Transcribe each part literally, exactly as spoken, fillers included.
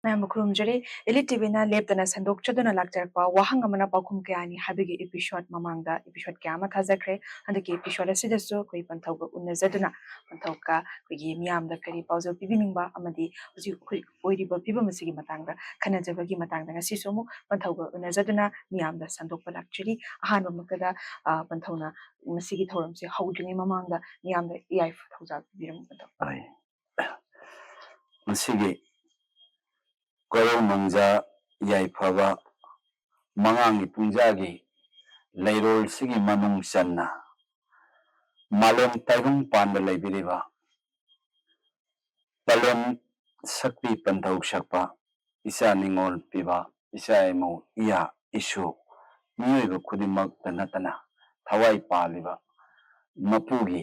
ꯃꯌꯥꯝꯕꯨ ꯈꯨꯔꯨꯝꯖꯔꯤ꯫ Elite ꯇꯤꯚꯤꯅ ꯂꯦꯞꯇꯅ ꯁꯟꯗꯣꯛꯆꯗꯨꯅ ꯂꯥꯛꯆꯔꯛꯄ ꯋꯥꯍꯪ ꯑꯃꯅ ꯄꯥꯎꯈꯨꯝ ꯀꯌꯥꯅꯤ ꯍꯥꯏꯕꯒꯤ episode ꯃꯃꯥꯡꯗ episode ꯀꯌꯥ ꯑꯃ ꯊꯥꯖꯈ꯭ꯔꯦ꯫ ꯍꯟꯗꯛꯀꯤ episode ꯑꯁꯤꯗꯁꯨ ꯑꯩꯈꯣꯏ ꯄꯟꯊꯧꯒ ꯎꯅꯖꯗꯨꯅ, ꯄꯟꯊꯧꯒ ꯑꯩꯈꯣꯏꯒꯤ ꯃꯤꯌꯥꯝꯗ ꯀꯔꯤ ꯄꯥꯎꯖꯦꯜ ꯄꯤꯕꯤꯅꯤꯡꯕ ꯑꯃꯗꯤ ꯍꯧꯖꯤꯛ ꯍꯧꯖꯤꯛ ꯑꯣꯏꯔꯤꯕ ꯐꯤꯕꯝ ꯑꯁꯤꯒꯤ ꯃꯇꯥꯡꯗ ꯈꯟꯅꯖꯕꯒꯤ ꯃꯇꯥꯡꯗ ꯉꯁꯤꯁꯨ ꯑꯃꯨꯛ ꯄꯟꯊꯧꯒ ꯎꯅꯖꯗꯨꯅ ꯃꯤꯌꯥꯝꯗ ꯁꯟꯗꯣꯛꯄ ꯂꯥꯛꯆꯔꯤ꯫ ꯑꯍꯥꯟꯕꯃꯛꯇꯗ, ꯑ, ꯄꯟꯊꯧꯅ ꯃꯁꯤꯒꯤ ꯊꯧꯔꯝꯁꯦ ꯍꯧꯗ꯭ꯔꯤꯉꯩ ꯃꯃꯥꯡꯗ ꯃꯤꯌꯥꯝꯗ ꯌꯥꯏꯐ ꯊꯧꯖꯥꯜ ꯄꯤꯕꯤꯔꯝꯕꯗꯣ꯫ ꯍꯣꯏ꯫ ꯃꯁꯤꯒꯤ ꯀꯣꯔꯧ ꯅꯣꯡꯖꯥ ꯌꯥꯏꯐꯕ ꯃꯉꯥꯡꯒꯤ ꯄꯨꯡꯖꯥꯒꯤ ꯂꯩꯔꯣꯜꯁꯤꯒꯤ ꯃꯅꯨꯡ ꯆꯟꯅ ꯃꯥꯂꯦꯝ ꯇꯥꯏꯕꯪ ꯄꯥꯟꯗ ꯂꯩꯕꯤꯔꯤꯕ ꯄꯂꯦꯝ ꯁꯛꯄꯤ ꯄꯟꯊꯧ ꯁꯛꯄ ꯏꯆꯥ ꯅꯤꯉꯣꯜ ꯄꯤꯕ ꯏꯆꯥ ꯏꯃꯧ ꯏꯌꯥ ꯏꯁꯨ ꯃꯤꯑꯣꯏꯕ ꯈꯨꯗꯤꯡꯃꯛꯇ ꯅꯠꯇꯅ ꯊꯋꯥꯏ ꯄꯥꯜꯂꯤꯕ ꯃꯄꯨꯒꯤ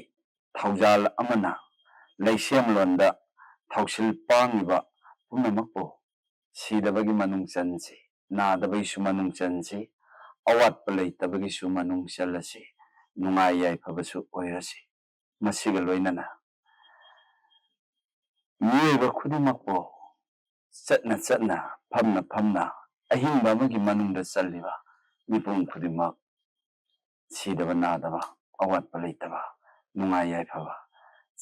ꯊꯧꯖꯥꯜ ꯑꯃꯅ ꯂꯩꯁꯦꯝꯂꯣꯟꯗ ꯊꯧꯁꯤꯜ ꯄꯥꯡꯂꯤꯕ ꯄꯨꯝꯅꯃꯛꯄꯨ ꯁꯤꯗꯕꯒꯤ ꯃꯅꯨꯡ ꯆꯟꯁꯤ, ꯅꯥꯗꯕꯒꯤꯁꯨ ꯃꯅꯨꯡ ꯆꯟꯁꯤ, ꯑꯋꯥꯠꯄ ꯂꯩꯇꯕꯒꯤꯁꯨ ꯃꯅꯨꯡ ꯆꯜꯂꯁꯤ, ꯅꯨꯡꯉꯥꯏ ꯌꯥꯏꯐꯕꯁꯨ ꯑꯣꯏꯔꯁꯤ꯫ ꯃꯁꯤꯒ ꯂꯣꯏꯅꯅ ꯃꯤꯑꯣꯏꯕ ꯈꯨꯗꯤꯡꯃꯛꯄꯨ ꯆꯠꯅ ꯆꯠꯅ, ꯐꯝꯅ ꯐꯝꯅ, ꯑꯍꯤꯡꯕ ꯑꯃꯒꯤ ꯃꯅꯨꯡꯗ ꯆꯜꯂꯤꯕ ꯃꯤꯄꯨꯝ ꯈꯨꯗꯤꯡꯃꯛ ꯁꯤꯗꯕ ꯅꯥꯗꯕ, ꯑꯋꯥꯠꯄ ꯂꯩꯇꯕ, ꯅꯨꯡꯉꯥꯏ ꯌꯥꯏꯐꯕ,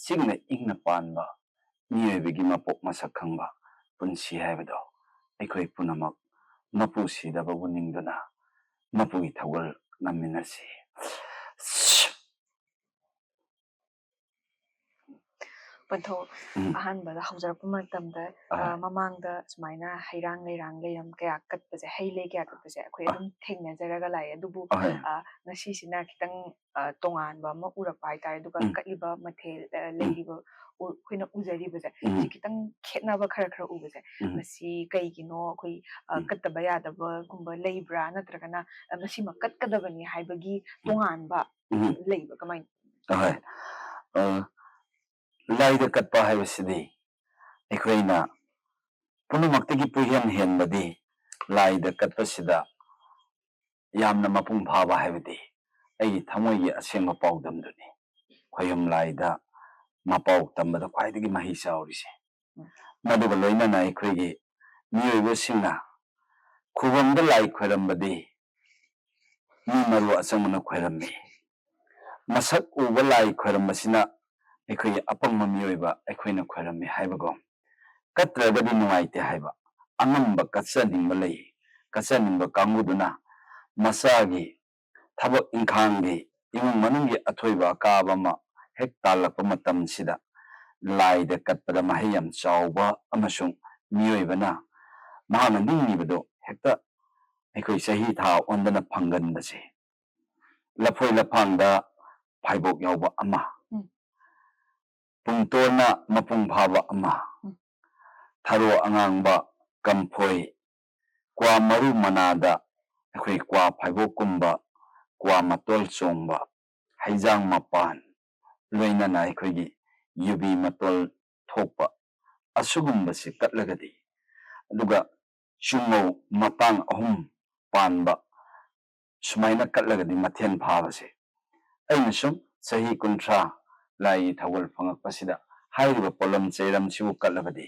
ꯆꯤꯛꯅ ꯏꯪꯅ ꯄꯥꯟꯕ ꯃꯤꯑꯣꯏꯕꯒꯤ ꯃꯄꯣꯛ ꯃꯁꯛ ꯈꯪꯕ ꯄꯨꯟꯁꯤ ꯍꯥꯏꯕꯗꯣ ꯑꯩꯈꯣꯏ ꯄꯨꯝꯅꯃꯛ ꯃꯄꯨ ꯁꯤꯗꯕꯕꯨ ꯅꯤꯡꯗꯨꯅ ꯃꯄꯨꯒꯤ ꯊꯧꯒꯜ ꯉꯝꯃꯤꯟꯅꯁꯤ꯫ ꯄꯟꯊꯧ, ꯎꯝ꯫ ꯑꯍꯥꯟꯕꯗ ꯍꯧꯖꯔꯛꯄ ꯃꯇꯝꯗ, ꯑꯍꯣꯏ꯫ ꯑ, ꯃꯃꯥꯡꯗ ꯁꯨꯃꯥꯏꯅ ꯍꯩꯔꯥꯡ ꯂꯩꯔꯥꯡ ꯂꯩꯔꯝ ꯀꯌꯥ ꯀꯠꯄꯁꯦ, ꯍꯩ ꯂꯩ ꯀꯌꯥ ꯀꯠꯄꯁꯦ ꯑꯩꯈꯣꯏ ꯑ꯫ ꯑꯗꯨꯝ ꯊꯦꯡꯅꯖꯔꯒ ꯂꯥꯛꯑꯦ꯫ ꯑꯗꯨꯕꯨ, ꯑꯍꯣꯏ꯫ ꯑ, ꯉꯁꯤꯁꯤꯅ ꯈꯤꯇꯪ, ꯑ, ꯇꯣꯉꯥꯟꯕ ꯑꯃ ꯎꯔꯛꯄ ꯍꯥꯏꯇꯥꯔꯦ꯫ ꯑꯗꯨꯒ ꯎꯝ꯫ ꯀꯠꯂꯤꯕ ꯃꯊꯦꯜ, ꯑ, ꯎꯝ꯫ ꯂꯩꯔꯤꯕ ꯎ-, ꯑꯩꯈꯣꯏꯅ ꯎꯖꯔꯤꯕꯁꯦ, ꯎꯝ꯫ ꯁꯤ ꯈꯤꯇꯪ ꯈꯦꯠꯅꯕ ꯈꯔ ꯈꯔ ꯎꯕꯁꯦ, ꯎꯝ꯫ ꯃꯁꯤ ꯀꯩꯒꯤꯅꯣ? ꯑꯩꯈꯣꯏ, ꯑ, ꯎꯝ꯫ ꯀꯠꯇꯕ ꯌꯥꯗꯕꯒꯨꯝꯕ ꯂꯩꯕ꯭ꯔꯥ? ꯅꯠꯇ꯭ꯔꯒꯅ, ꯑ, ꯃꯁꯤꯃ ꯀꯠꯀꯗꯕꯅꯤ ꯍꯥꯏꯕꯒꯤ ꯎꯝ꯫ ꯇꯣꯉꯥꯟꯕ ꯎꯝ꯫ ꯂꯩꯕ ꯀꯃꯥꯏꯅ? ꯑꯍꯣꯏ꯫ ꯑ, ꯂꯥꯏꯗ ꯀꯠꯄ ꯍꯥꯏꯕꯁꯤꯗꯤ ꯑꯩꯈꯣꯏꯅ ꯄꯨꯝꯅꯃꯛꯇꯒꯤ ꯄꯨꯍꯦꯟ ꯍꯦꯟꯕꯗꯤ ꯂꯥꯏꯗ ꯀꯠꯄꯁꯤꯗ ꯌꯥꯝꯅ ꯃꯄꯨꯡ ꯐꯥꯕ ꯍꯥꯏꯕꯗꯤ ꯑꯩꯒꯤ ꯊꯃꯣꯏꯒꯤ ꯑꯁꯦꯡꯕ ꯄꯥꯎꯗꯝꯗꯨꯅꯤ꯫ ꯈꯣꯏꯌꯨꯝ ꯂꯥꯏꯗ ꯃꯄꯥꯎ ꯇꯝꯕꯗ ꯈ꯭ꯋꯥꯏꯗꯒꯤ ꯃꯍꯩ ꯆꯥꯎꯔꯤꯁꯦ꯫ ꯎꯝ꯫ ꯃꯗꯨꯒ ꯂꯣꯏꯅꯅ ꯑꯩꯈꯣꯏꯒꯤ ꯃꯤꯑꯣꯏꯕꯁꯤꯡꯅ ꯈꯨꯕꯝꯗ ꯂꯥꯏ ꯈꯣꯏꯔꯝꯕꯗꯤ ꯃꯤ ꯃꯔꯨ ꯑꯆꯪꯕꯅ ꯈꯣꯏꯔꯝꯃꯤ꯫ ꯃꯁꯛ ꯎꯕ ꯂꯥꯏ ꯈꯣꯏꯔꯝꯕꯁꯤꯅ ꯑꯩꯈꯣꯏꯒꯤ ꯑꯄꯪꯕ ꯃꯤꯑꯣꯏꯕ ꯑꯩꯈꯣꯏꯅ ꯈꯣꯏꯔꯝꯃꯤ ꯍꯥꯏꯕꯒꯨꯝ, ꯀꯠꯇ꯭ꯔꯒꯗꯤ ꯅꯨꯡꯉꯥꯏꯇꯦ ꯍꯥꯏꯕ ꯑꯉꯝꯕ ꯀꯠꯆꯅꯤꯡꯕ ꯂꯩ꯫ ꯀꯠꯆꯅꯤꯡꯕ ꯀꯥꯡꯕꯨꯗꯨꯅ ꯃꯁꯥꯒꯤ ꯊꯕꯛ ꯏꯪꯈꯥꯡꯒꯤ ꯏꯃꯨꯡ ꯃꯅꯨꯡꯒꯤ ꯑꯊꯣꯏꯕ ꯑꯀꯥꯕ ꯑꯃ ꯍꯦꯛ ꯇꯥꯜꯂꯛꯄ ꯃꯇꯝꯁꯤꯗ ꯂꯥꯏꯗ ꯀꯠꯄꯗ ꯃꯍꯩ ꯌꯥꯝ ꯆꯥꯎꯕ ꯑꯃꯁꯨꯡ ꯃꯤꯑꯣꯏꯕꯅ ꯃꯍꯥꯛꯅ ꯅꯤꯡꯂꯤꯕꯗꯨ ꯍꯦꯛꯇ ꯑꯩꯈꯣꯏ ꯆꯍꯤ ꯊꯥ ꯑꯣꯟꯗꯅ ꯐꯪꯒꯟꯕꯁꯦ, ꯂꯐꯣꯏ ꯂꯐꯥꯡꯗ ꯐꯥꯏꯕꯣꯛ ꯌꯥꯎꯕ ꯑꯃ, ꯎꯝ꯫ ꯄꯨꯡꯇꯣꯟꯅ ꯃꯄꯨꯡ ꯐꯥꯕ ꯑꯃ, ꯎꯝ꯫ ꯊꯔꯣ ꯑꯉꯥꯡꯕ, ꯀꯝꯐꯣꯏ, ꯀ꯭ꯋꯥ ꯃꯔꯨ ꯃꯅꯥꯗ ꯑꯩꯈꯣꯏ ꯀ꯭ꯋꯥ ꯐꯥꯏꯕꯣꯛꯀꯨꯝꯕ, ꯀ꯭ꯋꯥ ꯃꯇꯣꯜ ꯆꯣꯡꯕ, ꯍꯩꯖꯥꯡ ꯃꯄꯥꯟ, ꯂꯣꯏꯅꯅ ꯑꯩꯈꯣꯏꯒꯤ ꯌꯨꯕꯤ ꯃꯇꯣꯜ ꯊꯣꯛꯄ, ꯑꯁꯤꯒꯨꯝꯕꯁꯤ ꯀꯠꯂꯒꯗꯤ, ꯑꯗꯨꯒ ꯆꯨꯉꯧ ꯃꯇꯥꯡ ꯑꯍꯨꯝ ꯄꯥꯟꯕ, ꯁꯨꯃꯥꯏꯅ ꯀꯠꯂꯒꯗꯤ ꯃꯊꯦꯜ ꯐꯥꯕꯁꯦ, ꯑꯩꯅ ꯁꯨꯝ ꯆꯍꯤ ꯀꯨꯟꯊ꯭ꯔꯥ ꯂꯥꯏꯒꯤ ꯊꯧꯒꯜ ꯐꯪꯉꯛꯄꯁꯤꯗ ꯍꯥꯏꯔꯤꯕ ꯄꯣꯠꯂꯝ ꯆꯩꯔꯝꯁꯤꯕꯨ ꯀꯠꯂꯕꯗꯤ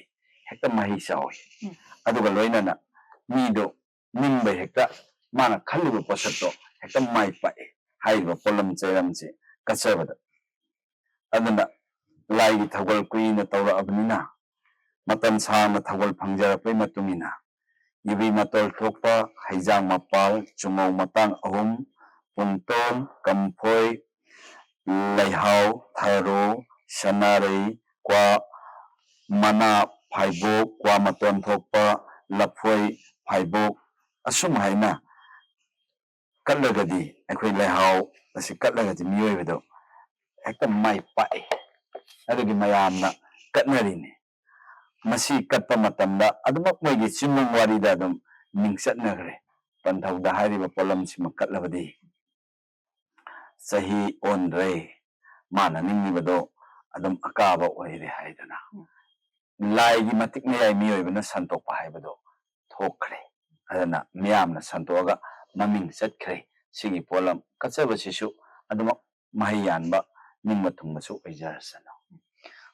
ꯍꯦꯛꯇ ꯃꯍꯩ ꯆꯥꯎꯏ꯫ ꯎꯝ꯫ ꯑꯗꯨꯒ ꯂꯣꯏꯅꯅ ꯃꯤꯗꯣ ꯅꯤꯡꯕ ꯍꯦꯛꯇ, ꯃꯥꯅ ꯈꯜꯂꯤꯕ ꯄꯣꯠꯁꯛꯇꯣ ꯍꯦꯛꯇ ꯃꯥꯏ ꯄꯥꯛꯑꯦ ꯍꯥꯏꯔꯤꯕ ꯄꯣꯠꯂꯝ ꯆꯩꯔꯝꯁꯦ ꯀꯠꯆꯕꯗ꯫ ꯑꯗꯨꯅ ꯂꯥꯏꯒꯤ ꯊꯧꯒꯜ ꯀꯨꯏꯅ ꯇꯧꯔꯛꯑꯕꯅꯤꯅ, ꯃꯇꯝ ꯁꯥꯡꯅ ꯊꯧꯒꯜ ꯐꯪꯖꯔꯛꯄꯒꯤ ꯃꯇꯨꯡ ꯏꯟꯅ, ꯌꯨꯕꯤ ꯃꯇꯣꯜ ꯊꯣꯛꯄ, ꯍꯩꯖꯥꯡ ꯃꯄꯥꯜ, ꯆꯨꯉꯧ ꯃꯇꯥꯡ ꯑꯍꯨꯝ, ꯄꯨꯡꯇꯣꯟ, ꯀꯝꯐꯣꯏ, ꯂꯩꯍꯥꯎ, ꯊꯔꯣ, ꯁꯅꯥꯔꯩ, ꯀ꯭ꯋꯥ ꯃꯅꯥ ꯐꯥꯏꯕꯣꯛ, ꯀ꯭ꯋꯥ ꯃꯇꯣꯟ ꯊꯣꯛꯄ, ꯂꯐꯣꯏ ꯐꯥꯏꯕꯣꯛ, ꯑꯁꯨꯝ ꯍꯥꯏꯅ ꯀꯠꯂꯒꯗꯤ, ꯑꯩꯈꯣꯏ ꯂꯩꯍꯥꯎ ꯑꯁꯤ ꯀꯠꯂꯒꯗꯤ ꯃꯤꯑꯣꯏꯕꯗꯣ ꯍꯦꯛꯇ ꯃꯥꯏ ꯄꯥꯛꯏ꯫ ꯑꯗꯨꯒꯤ ꯃꯌꯥꯝꯅ ꯀꯠꯅꯔꯤꯅꯤ꯫ ꯃꯁꯤ ꯀꯠꯄ ꯃꯇꯝꯗ ꯑꯗꯨꯃꯛ ꯃꯣꯏꯒꯤ ꯆꯤꯡꯕꯨꯡ ꯋꯥꯔꯤꯗ ꯑꯗꯨꯝ ꯃꯤꯡ ꯆꯠꯅꯈ꯭ꯔꯦ꯫ ꯄꯟꯊꯧꯗ ꯍꯥꯏꯔꯤꯕ ꯄꯣꯠꯂꯝꯁꯤꯃ ꯀꯠꯂꯕꯗꯤ ꯆꯍꯤ ꯑꯣꯟꯗ꯭ꯔꯦ, ꯃꯥꯅ ꯅꯤꯡꯂꯤꯕꯗꯣ ꯑꯗꯨꯝ ꯑꯀꯥꯕ ꯑꯣꯏꯔꯦ ꯍꯥꯏꯗꯅ꯫ ꯎꯝ꯫ ꯂꯥꯏꯒꯤ ꯃꯇꯤꯛ ꯃꯌꯥꯏ ꯃꯤꯑꯣꯏꯕꯅ ꯁꯟꯇꯣꯛꯄ ꯍꯥꯏꯕꯗꯣ ꯊꯣꯛꯈ꯭ꯔꯦ꯫ ꯑꯗꯨꯅ ꯃꯤꯌꯥꯝꯅ ꯁꯟꯇꯣꯛꯑꯒ ꯃꯃꯤꯡ ꯆꯠꯈ꯭ꯔꯦ꯫ ꯁꯤꯒꯤ ꯄꯣꯠꯂꯝ ꯀꯠꯆꯕꯁꯤꯁꯨ ꯑꯗꯨꯃꯛ ꯃꯍꯩ ꯌꯥꯟꯕ, ꯅꯤꯡꯕ ꯊꯨꯡꯕꯁꯨ ꯑꯣꯏꯖꯔꯁꯅꯨ꯫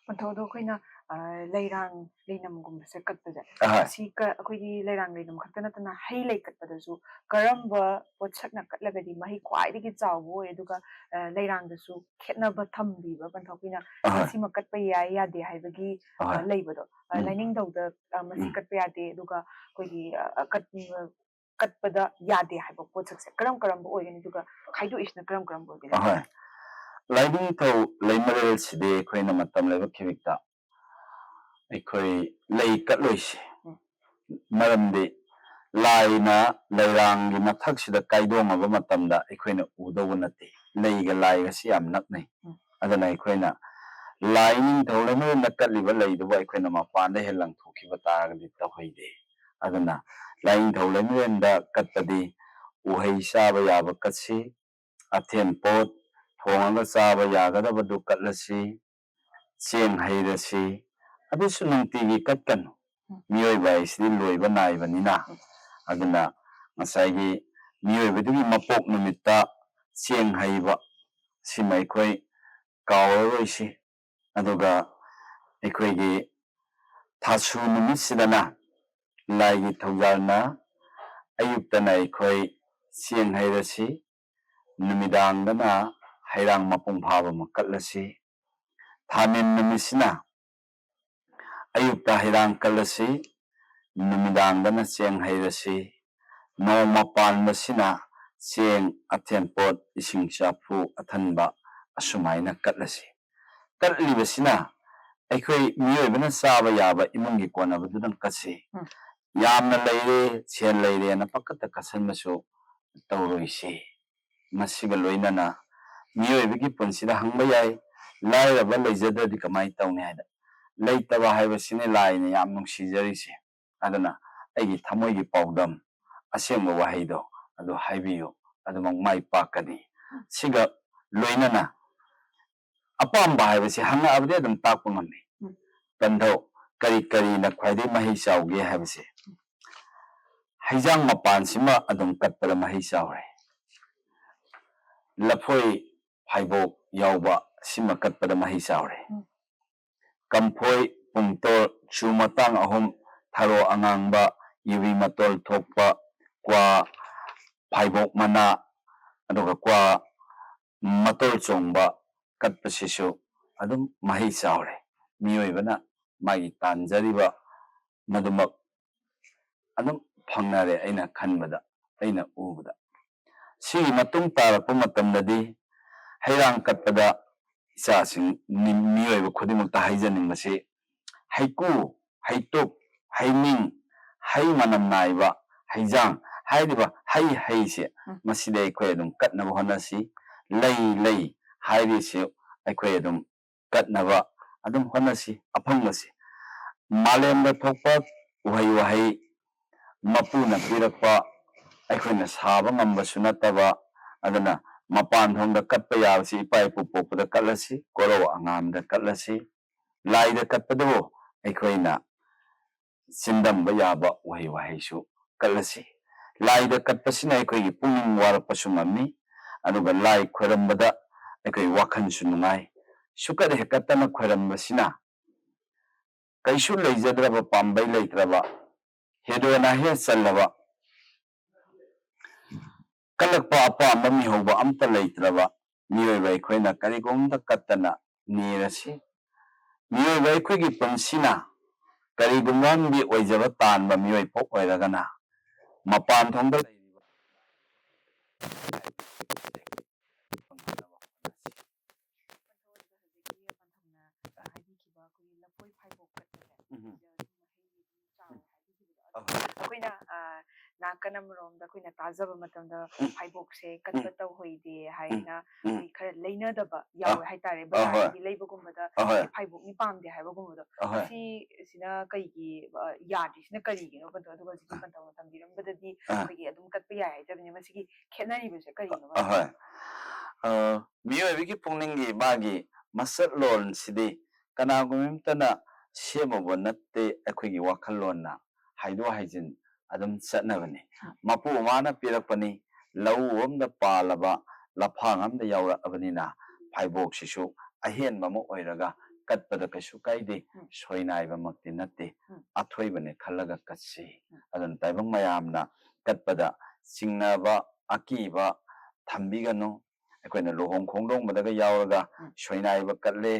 ꯄꯟꯊꯧꯗꯣ ꯑꯩꯈꯣꯏꯅ ꯑ, ꯂꯩꯔꯥꯡ ꯂꯩꯅꯝꯒꯨꯝꯕꯁꯦ ꯀꯠꯄꯁꯦ, ꯑꯍꯣꯏ꯫ ꯁꯤ ꯀ-, ꯑꯩꯈꯣꯏꯒꯤ ꯂꯩꯔꯥꯡ ꯂꯩꯅꯝ ꯈꯛꯇ ꯅꯠꯇꯅ ꯍꯩ ꯂꯩ ꯀꯠꯄꯗꯁꯨ ꯀꯔꯝꯕ ꯄꯣꯠꯁꯛꯅ ꯀꯠꯂꯒꯗꯤ ꯃꯍꯩ ꯈ꯭ꯋꯥꯏꯗꯒꯤ ꯆꯥꯎꯕ ꯑꯣꯏ, ꯑꯗꯨꯒ, ꯑ, ꯂꯩꯔꯥꯡꯗꯁꯨ ꯈꯦꯠꯅꯕ ꯊꯝꯕꯤꯕ ꯄꯟꯊꯧ ꯑꯩꯈꯣꯏꯅ, ꯑ, ꯑꯍꯣꯏ꯫ ꯁꯤꯃ ꯀꯠꯄ ꯌꯥꯏ ꯌꯥꯗꯦ ꯍꯥꯏꯕꯒꯤ, ꯑ, ꯑꯍꯣꯏ꯫ ꯂꯩꯕꯗꯣ, ꯑ, ꯎꯝ꯫ ꯂꯥꯏꯅꯤꯡꯊꯧꯗ, ꯑ, ꯃꯁꯤ ꯎꯝ꯫ ꯀꯠꯄ ꯌꯥꯗꯦ, ꯑꯗꯨꯒ ꯑꯩꯈꯣꯏꯒꯤ, ꯑ, ꯑ, ꯀꯠ-, ꯀꯠꯄꯗ ꯌꯥꯗꯦ ꯍꯥꯏꯕ ꯄꯣꯠꯁꯛꯁꯦ ꯀꯔꯝ ꯀꯔꯝꯕ ꯑꯣꯏꯒꯅꯤ, ꯑꯗꯨꯒ ꯈꯥꯏꯗꯣꯛꯏꯁꯤꯅ ꯀꯔꯝ ꯀꯔꯝꯕ ꯑꯣꯏꯒꯅꯤ? ꯑꯍꯣꯏ꯫ ꯂꯥꯏꯅꯤꯡꯊꯧ ꯂꯩꯃꯔꯦꯜꯁꯤꯗꯤ ꯑꯩꯈꯣꯏꯅ ꯃꯇꯝ ꯂꯩꯕ ꯈꯤꯕꯤꯛꯇ ꯑꯩꯈꯣꯏ ꯂꯩ ꯀꯠꯂꯣꯏꯁꯤ꯫ ꯎꯝ꯫ ꯃꯔꯝꯗꯤ ꯂꯥꯏꯅ ꯂꯩꯔꯥꯡꯒꯤ ꯃꯊꯛꯁꯤꯗ ꯀꯥꯏꯗꯣꯡꯉꯕ ꯃꯇꯝꯗ ꯑꯩꯈꯣꯏꯅ ꯎꯗꯧꯕ ꯅꯠꯇꯦ꯫ ꯂꯩꯒ ꯂꯥꯏꯒꯁꯤ ꯌꯥꯝ ꯅꯛꯅꯩ꯫ ꯎꯝ꯫ ꯑꯗꯨꯅ ꯑꯩꯈꯣꯏꯅ ꯂꯥꯏꯅꯤꯡꯊꯧ ꯂꯩꯃꯔꯦꯜꯅ ꯀꯠꯂꯤꯕ ꯂꯩꯗꯨꯕꯨ ꯑꯩꯈꯣꯏꯅ ꯃꯄꯥꯟꯗ ꯍꯦꯛ ꯂꯪꯊꯣꯛꯈꯤꯕ ꯇꯥꯔꯒꯗꯤ ꯇꯧꯍꯩꯗꯦ꯫ ꯑꯗꯨꯅ ꯂꯥꯏꯅꯤꯡꯊꯧ ꯂꯩꯃꯔꯦꯜꯗ ꯀꯠꯄꯗꯤ ꯎꯍꯩ ꯆꯥꯕ ꯌꯥꯕ ꯀꯠꯁꯤ, ꯑꯊꯦꯟ ꯄꯣꯠ ꯊꯣꯡꯉꯒ ꯆꯥꯕ ꯌꯥꯒꯗꯕꯗꯨ ꯀꯠꯂꯁꯤ, ꯆꯦꯡ ꯍꯩꯔꯁꯤ, ꯑꯗꯨꯁꯨ ꯅꯨꯡꯇꯤꯒꯤ ꯀꯠꯀꯅꯨ꯫ ꯃꯤꯑꯣꯏꯕ ꯍꯥꯏꯁꯤꯗꯤ ꯂꯣꯏꯕ ꯅꯥꯏꯕꯅꯤꯅ꯫ ꯑꯗꯨꯅ ꯉꯁꯥꯏꯒꯤ ꯃꯤꯑꯣꯏꯕꯗꯨꯒꯤ ꯃꯄꯣꯛ ꯅꯨꯃꯤꯠꯇ ꯆꯦꯡ ꯍꯩꯕ ꯁꯤꯃ ꯑꯩꯈꯣꯏ ꯀꯥꯎꯔꯔꯣꯏꯁꯤ꯫ ꯑꯗꯨꯒ ꯑꯩꯈꯣꯏꯒꯤ ꯊꯥꯁꯨ ꯅꯨꯃꯤꯠꯁꯤꯗꯅ ꯂꯥꯏꯒꯤ ꯊꯧꯖꯥꯜꯅ ꯑꯌꯨꯛꯇꯅ ꯑꯩꯈꯣꯏ ꯆꯦꯡ ꯍꯩꯔꯁꯤ, ꯅꯨꯃꯤꯗꯥꯡꯗꯅ ꯍꯩꯔꯥꯡ ꯃꯄꯨꯡ ꯐꯥꯕ ꯑꯃ ꯀꯠꯂꯁꯤ꯫ ꯊꯥꯅꯤꯟ ꯅꯨꯃꯤꯠꯁꯤꯅ ꯑꯌꯨꯛꯇ ꯍꯩꯔꯥꯡ ꯀꯠꯂꯁꯤ, ꯅꯨꯃꯤꯗꯥꯡꯗꯅ ꯆꯦꯡ ꯍꯩꯔꯁꯤ꯫ ꯅꯣꯡꯃ ꯄꯥꯟꯕꯁꯤꯅ ꯆꯦꯡ, ꯑꯊꯦꯟꯄꯣꯠ, ꯏꯁꯤꯡ ꯆꯥꯐꯨ ꯑꯊꯟꯕ ꯑꯁꯨꯃꯥꯏꯅ ꯀꯠꯂꯁꯤ꯫ ꯀꯠꯂꯤꯕꯁꯤꯅ ꯑꯩꯈꯣꯏ ꯃꯤꯑꯣꯏꯕꯅ ꯆꯥꯕ ꯌꯥꯕ ꯏꯃꯨꯡꯒꯤ ꯀꯣꯟꯅꯕꯗꯨꯗꯪ ꯀꯠꯁꯤ꯫ ꯎꯝ꯫ ꯌꯥꯝꯅ ꯂꯩꯔꯦ, ꯁꯦꯜ ꯂꯩꯔꯦꯅ ꯄꯪꯀꯠꯇ ꯀꯠꯁꯟꯕꯁꯨ ꯇꯧꯔꯣꯏꯁꯤ꯫ ꯃꯁꯤꯒ ꯂꯣꯏꯅꯅ ꯃꯤꯑꯣꯏꯕꯒꯤ ꯄꯨꯟꯁꯤꯗ ꯍꯪꯕ ꯌꯥꯏ, ꯂꯥꯏꯔꯕ ꯂꯩꯖꯗ꯭ꯔꯗꯤ ꯀꯃꯥꯏꯅ ꯇꯧꯅꯤ ꯍꯥꯏꯅ꯫ ꯂꯩꯇꯕ ꯍꯥꯏꯕꯁꯤꯅꯤ ꯂꯥꯏꯅ ꯌꯥꯝ ꯅꯨꯡꯁꯤꯖꯔꯤꯁꯦ꯫ ꯑꯗꯨꯅ ꯑꯩꯒꯤ ꯊꯃꯣꯏꯒꯤ ꯄꯥꯎꯗꯝ, ꯑꯁꯦꯡꯕ ꯋꯥꯍꯩꯗꯣ ꯑꯗꯨ ꯍꯥꯏꯕꯤꯌꯨ, ꯑꯗꯨꯃꯛ ꯃꯥꯏ ꯄꯥꯛꯀꯅꯤ꯫ ꯁꯤꯒ ꯂꯣꯏꯅꯅ ꯑꯄꯥꯝꯕ ꯍꯥꯏꯕꯁꯤ ꯍꯪꯉꯛꯑꯕꯗꯤ ꯑꯗꯨꯝ ꯇꯥꯛꯄ ꯉꯝꯃꯤ꯫ ꯎꯝ꯫ ꯄꯟꯊꯧ ꯀꯔꯤ ꯀꯔꯤꯅ ꯈ꯭ꯋꯥꯏꯗꯒꯤ ꯃꯍꯩ ꯆꯥꯎꯒꯦ ꯍꯥꯏꯕꯁꯦ꯫ ꯍꯩꯖꯥꯡ ꯃꯄꯥꯟꯁꯤꯃ ꯑꯗꯨꯝ ꯀꯠꯄꯗ ꯃꯍꯩ ꯆꯥꯎꯔꯦ꯫ ꯂꯐꯣꯏ ꯐꯥꯏꯕꯣꯛ ꯌꯥꯎꯕ ꯁꯤꯃ ꯀꯠꯄꯗ ꯃꯍꯩ ꯆꯥꯎꯔꯦ꯫ ꯎꯝ꯫ ꯀꯝꯐꯣꯏ ꯄꯨꯡꯇꯣꯜ, ꯆꯨ ꯃꯇꯥꯡ ꯑꯍꯨꯝ, ꯊꯔꯣ ꯑꯉꯥꯡꯕ, ꯌꯨꯕꯤ ꯃꯇꯣꯜ ꯊꯣꯛꯄ, ꯀ꯭ꯋꯥ, ꯐꯥꯏꯕꯣꯛ ꯃꯅꯥ, ꯑꯗꯨꯒ ꯀ꯭ꯋꯥ ꯃꯇꯣꯜ ꯆꯣꯡꯕ ꯀꯠꯄꯁꯤꯁꯨ ꯑꯗꯨꯝ ꯃꯍꯩ ꯆꯥꯎꯔꯦ꯫ ꯃꯤꯑꯣꯏꯕꯅ ꯃꯥꯒꯤ ꯇꯥꯟꯖꯔꯤꯕ ꯃꯗꯨꯃꯛ ꯑꯗꯨꯝ ꯐꯪꯅꯔꯦ, ꯑꯩꯅ ꯈꯟꯕꯗ, ꯑꯩꯅ ꯎꯕꯗ꯫ ꯁꯤꯒꯤ ꯃꯇꯨꯡ ꯇꯥꯔꯛꯄ ꯃꯇꯝꯗꯗꯤ ꯍꯩꯔꯥꯡ ꯀꯠꯄꯗ ꯏꯆꯥꯁꯤꯡ, ꯃꯤ-, ꯃꯤꯑꯣꯏꯕ ꯈꯨꯗꯤꯡꯃꯛꯇ ꯍꯥꯏꯖꯅꯤꯡꯕꯁꯤ, ꯍꯩꯀꯨ, ꯍꯩꯇꯨꯞ, ꯍꯩꯅꯤꯡ, ꯍꯩ ꯃꯅꯝ ꯅꯥꯏꯕ, ꯍꯩꯖꯥꯡ ꯍꯥꯏꯔꯤꯕ ꯍꯩ ꯍꯩꯁꯦ, ꯎꯝ꯫ ꯃꯁꯤꯗ ꯑꯩꯈꯣꯏ ꯑꯗꯨꯝ ꯀꯠꯅꯕ ꯍꯣꯠꯅꯁꯤ꯫ ꯂꯩ, ꯂꯩ ꯍꯥꯏꯔꯤꯁꯤ ꯑꯩꯈꯣꯏ ꯑꯗꯨꯝ ꯀꯠꯅꯕ ꯑꯗꯨꯝ ꯍꯣꯠꯅꯁꯤ꯫ ꯑꯐꯪꯕꯁꯤ, ꯃꯥꯂꯦꯝꯗ ꯊꯣꯛꯄ ꯎꯍꯩ ꯋꯥꯍꯩ ꯃꯄꯨꯅ ꯄꯤꯔꯛꯄ, ꯑꯩꯈꯣꯏꯅ ꯁꯥꯕ ꯉꯝꯕꯁꯨ ꯅꯠꯇꯕ, ꯑꯗꯨꯅ ꯃꯄꯥꯟ ꯊꯣꯡꯗ ꯀꯠꯄ ꯌꯥꯕꯁꯤ ꯏꯄꯥ ꯏꯄꯨ ꯄꯣꯛꯄꯗ ꯀꯠꯂꯁꯤ, ꯀꯣꯔꯧ ꯑꯉꯥꯟꯕꯗ ꯀꯠꯂꯁꯤ꯫ ꯂꯥꯏꯗ ꯀꯠꯄꯗꯕꯨ ꯑꯩꯈꯣꯏꯅ ꯆꯤꯟꯗꯝꯕ ꯌꯥꯕ ꯎꯍꯩ ꯋꯥꯍꯩꯁꯨ ꯀꯠꯂꯁꯤ꯫ ꯂꯥꯏꯗ ꯀꯠꯄꯁꯤꯅ ꯑꯩꯈꯣꯏꯒꯤ ꯄꯨꯛꯅꯤꯡ ꯋꯥꯔꯛꯄꯁꯨ ꯉꯝꯃꯤ, ꯑꯗꯨꯒ ꯂꯥꯏ ꯈꯣꯏꯔꯝꯕꯗ ꯑꯩꯈꯣꯏ ꯋꯥꯈꯜꯁꯨ ꯅꯨꯡꯉꯥꯏ꯫ ꯁꯨꯀꯠ ꯍꯦꯛꯀꯠꯇꯅ ꯈꯣꯏꯔꯝꯕꯁꯤꯅ ꯀꯩꯁꯨ ꯂꯩꯖꯗ꯭ꯔꯕ, ꯄꯥꯝꯕꯩ ꯂꯩꯇ꯭ꯔꯕ, ꯍꯦꯗꯣꯅꯥ ꯍꯦꯛ ꯆꯜꯂꯕ, ꯀꯜꯂꯛꯄ ꯑꯄꯥꯝꯕ ꯃꯤꯍꯧꯕ ꯑꯝꯇ ꯂꯩꯇ꯭ꯔꯕ ꯃꯤꯑꯣꯏꯕ ꯑꯩꯈꯣꯏꯅ ꯀꯔꯤꯒꯨꯝꯕ ꯀꯠꯇꯅ ꯅꯤꯔꯁꯤ꯫ ꯃꯤꯑꯣꯏꯕ ꯑꯩꯈꯣꯏꯒꯤ ꯄꯨꯟꯁꯤꯅ ꯀꯔꯤꯒꯨꯝꯕ ꯑꯃꯗꯤ ꯑꯣꯏꯖꯕ ꯇꯥꯟꯕ ꯃꯤꯑꯣꯏ ꯄꯣꯛ ꯑꯣꯏꯔꯒꯅ, ꯃꯄꯥꯟ ꯊꯣꯡꯗ ꯂꯩꯔꯤꯕ ꯄꯟꯊꯧ ꯑꯗꯨꯒ ꯍꯧꯖꯤꯛꯀꯤ ꯄꯟꯊꯧꯅ, ꯑ, ꯍꯥꯏꯕꯤꯈꯤꯕ ꯑꯩꯈꯣꯏꯒꯤ ꯂꯐꯣꯏ ꯐꯥꯏꯕꯣꯛ ꯀꯠꯄꯁꯦ, ꯎꯝ꯫ ꯁꯤꯗ ꯑꯗꯨꯝ ꯃꯍꯩ ꯑꯗꯨꯝ ꯆꯥꯎꯋꯦ ꯍꯥꯏꯕꯤꯈꯤꯕꯗꯣ꯫ ꯑꯗꯣ ꯑꯍꯣꯏ꯫ ꯑꯩꯈꯣꯏꯅ, ꯑ, ꯅꯥꯀꯟ ꯑꯃꯔꯣꯝꯗ ꯑꯩꯈꯣꯏꯅ ꯇꯥꯖꯕ ꯃꯇꯝꯗ ꯎꯝ꯫ ꯐꯥꯏꯕꯣꯛꯁꯦ ꯀꯠꯄ ꯎꯝ꯫ ꯇꯧꯍꯩꯗꯦ ꯎꯝ꯫ ꯍꯥꯏꯅ ꯎꯝ꯫ ꯑꯩꯈꯣꯏ ꯈꯔ ꯂꯩꯅꯗꯕ ꯌꯥꯎꯋꯦ ꯑꯍꯣꯏ꯫ ꯍꯥꯏꯇꯥꯔꯦ꯫ ꯑꯍꯣꯏ꯫ ꯕꯖꯥꯔꯗꯒꯤ ꯂꯩꯕꯒꯨꯝꯕꯗ ꯑꯍꯣꯏ꯫ ꯑꯩꯈꯣꯏ ꯐꯥꯏꯕꯣꯛꯅꯤ ꯄꯥꯝꯗꯦ ꯍꯥꯏꯕꯒꯨꯝꯕꯗꯣ꯫ ꯑꯍꯣꯏ꯫ ꯁꯤꯁꯤꯅ ꯀꯩꯒꯤ, ꯑ, ꯌꯥꯗ꯭ꯔꯤꯁꯤꯅ ꯀꯔꯤꯒꯤꯅꯣ? ꯄꯟꯊꯧ, ꯑꯗꯨꯒ ꯍꯧꯖꯤꯛꯀꯤ ꯑ꯫ ꯄꯟꯊꯧꯅ ꯊꯝꯕꯤꯔꯝꯕꯗꯗꯤ ꯑ꯫ ꯑꯩꯈꯣꯏꯒꯤ ꯑꯗꯨꯝ ꯀꯠꯄ ꯌꯥꯏ ꯍꯥꯏꯖꯕꯅꯦ꯫ ꯃꯁꯤꯒꯤ ꯈꯦꯠꯅꯔꯤꯕꯁꯦ ꯀꯔꯤꯅꯣ? ꯑꯍꯣꯏ꯫ ꯑ, ꯃꯤꯑꯣꯏꯕꯒꯤ ꯄꯨꯛꯅꯤꯡꯒꯤ ꯃꯥꯒꯤ ꯃꯁꯛꯂꯣꯟꯁꯤꯗꯤ ꯀꯅꯥꯒꯨꯝꯕ ꯑꯃꯇꯅ ꯁꯦꯝꯃꯨꯕ ꯅꯠꯇꯦ, ꯑꯩꯈꯣꯏꯒꯤ ꯋꯥꯈꯜꯂꯣꯟꯅ ꯍꯥꯏꯗꯣꯛ ꯍꯥꯏꯖꯤꯟ ꯑꯗꯨꯝ ꯆꯠꯅꯕꯅꯤ꯫ ꯃꯄꯨ ꯃꯃꯥꯅ ꯄꯤꯔꯛꯄꯅꯤ, ꯂꯧ ꯑꯃꯗ ꯄꯥꯜꯂꯕ ꯂꯐꯥꯡ ꯑꯃꯗ ꯌꯥꯎꯔꯛꯑꯕꯅꯤꯅ ꯐꯥꯏꯕꯣꯛꯁꯤꯁꯨ ꯑꯍꯦꯟꯕ ꯑꯃ ꯑꯣꯏꯔꯒ ꯀꯠꯄꯗ ꯀꯩꯁꯨ ꯀꯥꯏꯗꯦ, ꯎꯝ꯫ ꯁꯣꯏꯅꯥꯏꯕꯃꯛꯇꯤ ꯅꯠꯇꯦ, ꯎꯝ꯫ ꯑꯊꯣꯏꯕꯅꯦ ꯈꯜꯂꯒ ꯀꯠꯁꯤ꯫ ꯎꯝ꯫ ꯑꯗꯨꯅ ꯇꯥꯏꯕꯪ ꯃꯌꯥꯝꯅ ꯀꯠꯄꯗ ꯆꯤꯡꯅꯕ, ꯑꯀꯤꯕ ꯊꯝꯕꯤꯒꯅꯨ꯫ ꯑꯩꯈꯣꯏꯅ ꯂꯨꯍꯣꯡ ꯈꯣꯡꯗꯣꯡꯕꯗꯒ ꯌꯥꯎꯔꯒ ꯎꯝ꯫ ꯁꯣꯏꯅꯥꯏꯕ ꯀꯠꯂꯦ,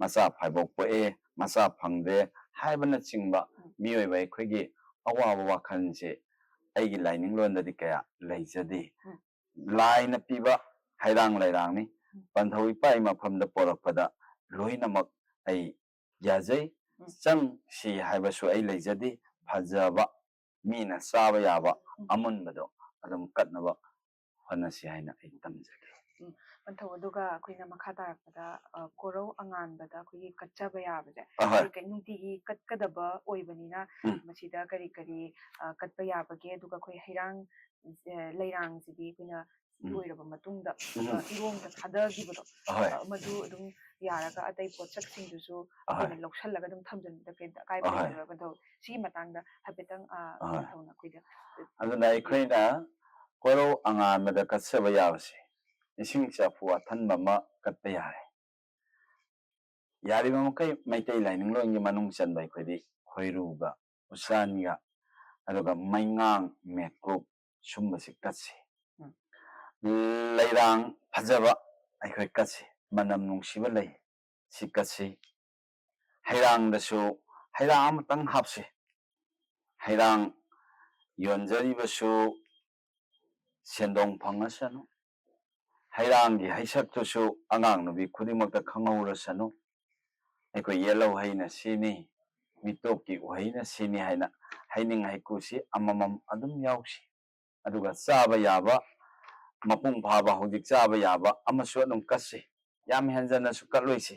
ꯃꯆꯥ ꯐꯥꯏꯕꯣꯛ ꯄꯣꯛꯑꯦ, ꯃꯆꯥ ꯐꯪꯗ꯭ꯔꯦ ꯍꯥꯏꯕꯅꯆꯤꯡꯕ ꯎꯝ꯫ ꯃꯤꯑꯣꯏꯕ ꯑꯩꯈꯣꯏꯒꯤ ꯑꯋꯥꯕ ꯋꯥꯈꯜꯁꯦ ꯑꯩꯒꯤ ꯂꯥꯏꯅꯤꯡꯂꯣꯟꯗꯗꯤ ꯀꯌꯥ ꯂꯩꯖꯗꯦ꯫ ꯎꯝ꯫ ꯂꯥꯏꯅ ꯄꯤꯕ ꯍꯩꯔꯥꯡ ꯂꯩꯔꯥꯡꯅꯤ꯫ ꯎꯝ꯫ ꯄꯟꯊꯧ ꯏꯄꯥ ꯃꯐꯝꯗ ꯄꯣꯔꯛꯄꯗ ꯂꯣꯏꯅꯃꯛ ꯑꯩ ꯌꯥꯖꯩ꯫ ꯎꯝ꯫ ꯆꯪꯁꯤ ꯍꯥꯏꯕꯁꯨ ꯑꯩ ꯂꯩꯖꯗꯦ꯫ ꯐꯖꯕ, ꯃꯤꯅ ꯆꯥꯕ ꯌꯥꯕ ꯎꯝ꯫ ꯑꯃꯨꯟꯕꯗꯣ ꯑꯗꯨꯝ ꯀꯠꯅꯕ ꯍꯣꯠꯅꯁꯤ ꯍꯥꯏꯅ ꯑꯩ ꯇꯝꯖꯒꯦ꯫ ꯎꯝ, ꯄꯟꯊꯧ, ꯑꯗꯨꯒ ꯑꯩꯈꯣꯏꯅ ꯃꯈꯥ ꯇꯥꯔꯛꯄꯗ, ꯑ, ꯀꯣꯔꯧ ꯑꯉꯥꯟꯕꯗ ꯑꯩꯈꯣꯏꯒꯤ ꯀꯠꯆꯕ ꯌꯥꯕꯁꯦ, ꯑꯍꯣꯏ꯫ ꯑꯩꯈꯣꯏ ꯀꯩ-, ꯅꯨꯡꯇꯤꯒꯤ ꯀꯠꯀꯗꯕ ꯑꯣꯏꯕꯅꯤꯅ, ꯎꯝ꯫ ꯃꯁꯤꯗ ꯀꯔꯤ ꯀꯔꯤ, ꯑ, ꯀꯠꯄ ꯌꯥꯕꯒꯦ? ꯑꯗꯨꯒ ꯑꯩꯈꯣꯏ ꯍꯩꯔꯥꯡ, ꯑ, ꯂꯩꯔꯥꯡꯁꯤꯗꯤ ꯑꯩꯈꯣꯏꯅ ꯎꯝ꯫ ꯂꯣꯏꯔꯕ ꯃꯇꯨꯡꯗ, ꯎꯝ꯫ ꯑ, ꯏꯔꯣꯡꯗ ꯊꯥꯗꯈꯤꯕꯗꯣ, ꯑꯍꯣꯏ꯫ ꯑ, ꯃꯗꯨ ꯑꯗꯨꯝ ꯌꯥꯔꯒ ꯑꯇꯩ ꯄꯣꯠꯁꯛꯁꯤꯡꯗꯨꯁꯨ ꯑꯍꯣꯏ꯫ ꯑꯩꯈꯣꯏꯅ ꯂꯧꯁꯜꯂꯒ ꯑꯗꯨꯝ ꯊꯝꯖꯤꯟꯕꯗ ꯀꯩꯝꯇ ꯑꯀꯥꯏꯕ ꯑꯍꯣꯏ꯫ ꯂꯩꯇꯕ꯭ꯔꯥ? ꯄꯟꯊꯧ, ꯁꯤꯒꯤ ꯃꯇꯥꯡꯗ ꯍꯥꯏꯐꯦꯠꯇꯪ, ꯑ, ꯑꯍꯣꯏ꯫ ꯄꯟꯊꯧꯅ ꯑꯩꯈꯣꯏꯗ ꯑꯗꯨꯅ ꯑꯩꯈꯣꯏꯅ ꯀꯣꯔꯧ ꯑꯉꯥꯟꯕꯗ ꯀꯠꯆꯕ ꯌꯥꯕꯁꯦ ꯏꯁꯤꯡ ꯆꯐꯨ ꯑꯊꯟꯕ ꯑꯃ ꯀꯠꯄ ꯌꯥꯔꯦ꯫ ꯌꯥꯔꯤꯕ ꯃꯈꯩ ꯃꯩꯇꯩ ꯂꯥꯏꯅꯤꯡꯂꯣꯟꯒꯤ ꯃꯅꯨꯡ ꯆꯟꯕ ꯑꯩꯈꯣꯏꯗꯤ ꯈꯣꯏꯔꯨꯒ, ꯎꯆꯥꯟꯒ, ꯑꯗꯨꯒ ꯃꯩꯉꯥꯡ, ꯃꯦꯀꯨꯞ, ꯁꯨꯝꯕꯁꯤ ꯀꯠꯁꯤ꯫ ꯎꯝ꯫ ꯂꯩꯔꯥꯡ ꯐꯖꯕ ꯑꯩꯈꯣꯏ ꯀꯠꯁꯤ꯫ ꯃꯅꯝ ꯅꯨꯡꯁꯤꯕ ꯂꯩ, ꯁꯤ ꯀꯠꯁꯤ꯫ ꯍꯩꯔꯥꯡꯗꯁꯨ ꯍꯩꯔꯥꯡ ꯑꯃꯇꯪ ꯍꯥꯞꯁꯤ꯫ ꯍꯩꯔꯥꯡ ꯌꯣꯟꯖꯔꯤꯕꯁꯨ ꯁꯦꯟꯗꯣꯡ ꯐꯪꯉꯁꯅꯨ, ꯍꯩꯔꯥꯡꯒꯤ ꯍꯩꯁꯛꯇꯨꯁꯨ ꯑꯉꯥꯡ ꯅꯨꯕꯤ ꯈꯨꯗꯤꯡꯃꯛꯇ ꯈꯪꯍꯧꯔꯁꯅꯨ꯫ ꯑꯩꯈꯣꯏ ꯌꯦꯜꯍꯧ ꯍꯩꯅ ꯁꯤꯅꯤ, ꯃꯤꯇꯣꯞꯀꯤ ꯎꯍꯩꯅ ꯁꯤꯅꯤ ꯍꯥꯏꯅ ꯍꯩꯅꯤꯡ ꯍꯩꯀꯨꯁꯤ ꯑꯃꯃꯝ ꯑꯗꯨꯝ ꯌꯥꯎꯁꯤ꯫ ꯑꯗꯨꯒ ꯆꯥꯕ ꯌꯥꯕ, ꯃꯄꯨꯡ ꯐꯥꯕ ꯍꯧꯖꯤꯛ ꯆꯥꯕ ꯌꯥꯕ ꯑꯃꯁꯨ ꯑꯗꯨꯝ ꯀꯠꯁꯤ꯫ ꯌꯥꯝ ꯍꯦꯟꯖꯟꯅꯁꯨ ꯀꯠꯂꯣꯏꯁꯤ꯫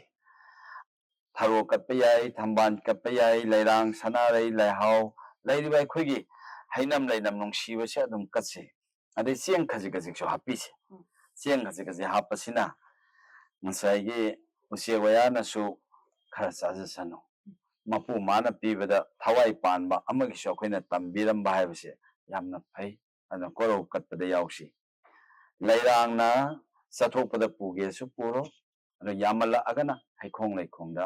ꯊꯔꯣ ꯀꯠꯄ ꯌꯥꯏ, ꯊꯝꯕꯥꯜ ꯀꯠꯄ ꯌꯥꯏ, ꯂꯩꯔꯥꯡ, ꯁꯅꯥꯔꯩ, ꯂꯩꯍꯥꯎ, ꯂꯩꯔꯤꯕ ꯑꯩꯈꯣꯏꯒꯤ ꯍꯩꯅꯝ ꯂꯩꯅꯝ ꯅꯨꯡꯁꯤꯕꯁꯦ ꯑꯗꯨꯝ ꯀꯠꯁꯤ꯫ ꯑꯗꯩ ꯆꯦꯡ ꯈꯖꯤꯛ ꯈꯖꯤꯛꯁꯨ ꯍꯥꯞꯄꯤꯁꯤ꯫ ꯎꯝ꯫ ꯆꯦꯡ ꯈꯖꯤꯛ ꯈꯖꯤꯛ ꯍꯥꯞꯄꯁꯤꯅ ꯉꯁꯥꯏꯒꯤ ꯎꯆꯦꯛ ꯋꯥꯌꯥꯅꯁꯨ ꯈꯔ ꯆꯥꯖꯁꯅꯨ꯫ ꯃꯄꯨ ꯃꯥꯅ ꯄꯤꯕꯗ ꯊꯋꯥꯏ ꯄꯥꯟꯕ ꯑꯃꯒꯤꯁꯨ ꯑꯩꯈꯣꯏꯅ ꯇꯝꯕꯤꯔꯝꯕ ꯍꯥꯏꯕꯁꯦ ꯌꯥꯝꯅ ꯐꯩ꯫ ꯑꯗꯨꯅ ꯀꯣꯔꯧ ꯀꯠꯄꯗ ꯌꯥꯎꯁꯤ꯫ ꯂꯩꯔꯥꯡꯅ ꯆꯠꯊꯣꯛꯄꯗ ꯄꯨꯒꯦꯁꯨ ꯄꯨꯔꯣ, ꯑꯗꯣ ꯌꯥꯝꯃꯜꯂꯛꯑꯒꯅ ꯍꯩꯈꯣꯡ ꯂꯩꯈꯣꯡꯗ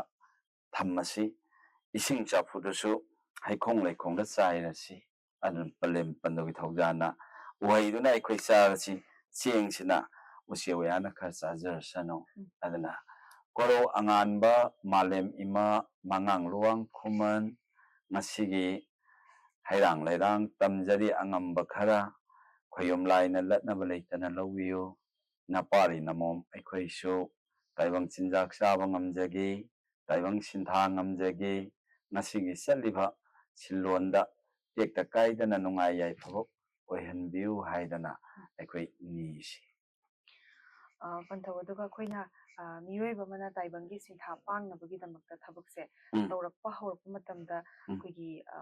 ꯊꯝꯃꯁꯤ, ꯏꯁꯤꯡ ꯆꯥꯐꯨꯗꯨꯁꯨ ꯍꯩꯈꯣꯡ ꯂꯩꯈꯣꯡꯗ ꯆꯥꯏꯔꯁꯤ꯫ ꯑꯗꯨꯅ ꯄꯂꯦꯝ ꯄꯟꯗꯨꯒꯤ ꯊꯧꯖꯥꯜꯅ ꯎꯍꯩꯗꯨꯅ ꯑꯩꯈꯣꯏ ꯆꯥꯔꯁꯤ, ꯆꯦꯡꯁꯤꯅ ꯎꯆꯦꯛ ꯋꯥꯌꯥꯅ ꯈꯔ ꯆꯥꯖꯔꯁꯅꯨ꯫ ꯎꯝ꯫ ꯑꯗꯨꯅ ꯀꯣꯔꯧ ꯑꯉꯥꯟꯕ, ꯃꯥꯂꯦꯝ ꯏꯃꯥ, ꯃꯉꯥꯡ ꯂꯨꯋꯥꯡ ꯈꯨꯃꯟ, ꯉꯁꯤꯒꯤ ꯍꯩꯔꯥꯡ ꯂꯩꯔꯥꯡ ꯇꯝꯖꯔꯤ ꯑꯉꯝꯕ ꯈꯔ, ꯈꯣꯌꯨꯝ ꯂꯥꯏꯅ ꯂꯠꯅꯕ ꯂꯩꯇꯅ ꯂꯧꯕꯤꯌꯨ꯫ ꯅꯄꯥꯔꯤ ꯅꯃꯣꯝ ꯑꯩꯈꯣꯏꯁꯨ ꯇꯥꯏꯕꯪ ꯆꯤꯟꯖꯥꯛ ꯆꯥꯕ ꯉꯝꯖꯒꯦ, ꯇꯥꯏꯕꯪ ꯁꯤꯟꯊꯥ ꯉꯝꯖꯒꯦ, ꯉꯁꯤꯒꯤ ꯆꯠꯂꯤꯕ ꯁꯤꯜꯂꯣꯟꯗ ꯇꯦꯛꯇ ꯀꯥꯏꯗꯅ ꯅꯨꯡꯉꯥꯏ ꯌꯥꯏꯐꯕ ꯑꯣꯏꯍꯟꯕꯤꯌꯨ ꯍꯥꯏꯗꯅ ꯑꯩꯈꯣꯏ ꯅꯤꯁꯤ꯫ ꯑ, ꯄꯟꯊꯧ, ꯑꯗꯨꯒ ꯑꯩꯈꯣꯏꯅ, ꯑ, ꯃꯤꯑꯣꯏꯕ ꯑꯃꯅ ꯇꯥꯏꯕꯪꯒꯤ ꯁꯤꯟꯊꯥ ꯄꯥꯡꯅꯕꯒꯤꯗꯃꯛꯇ ꯊꯕꯛꯁꯦ ꯎꯝ꯫ ꯇꯧꯔꯛꯄ ꯍꯧꯔꯛꯄ ꯃꯇꯝꯗ ꯎꯝ꯫ ꯑꯩꯈꯣꯏꯒꯤ, ꯑ,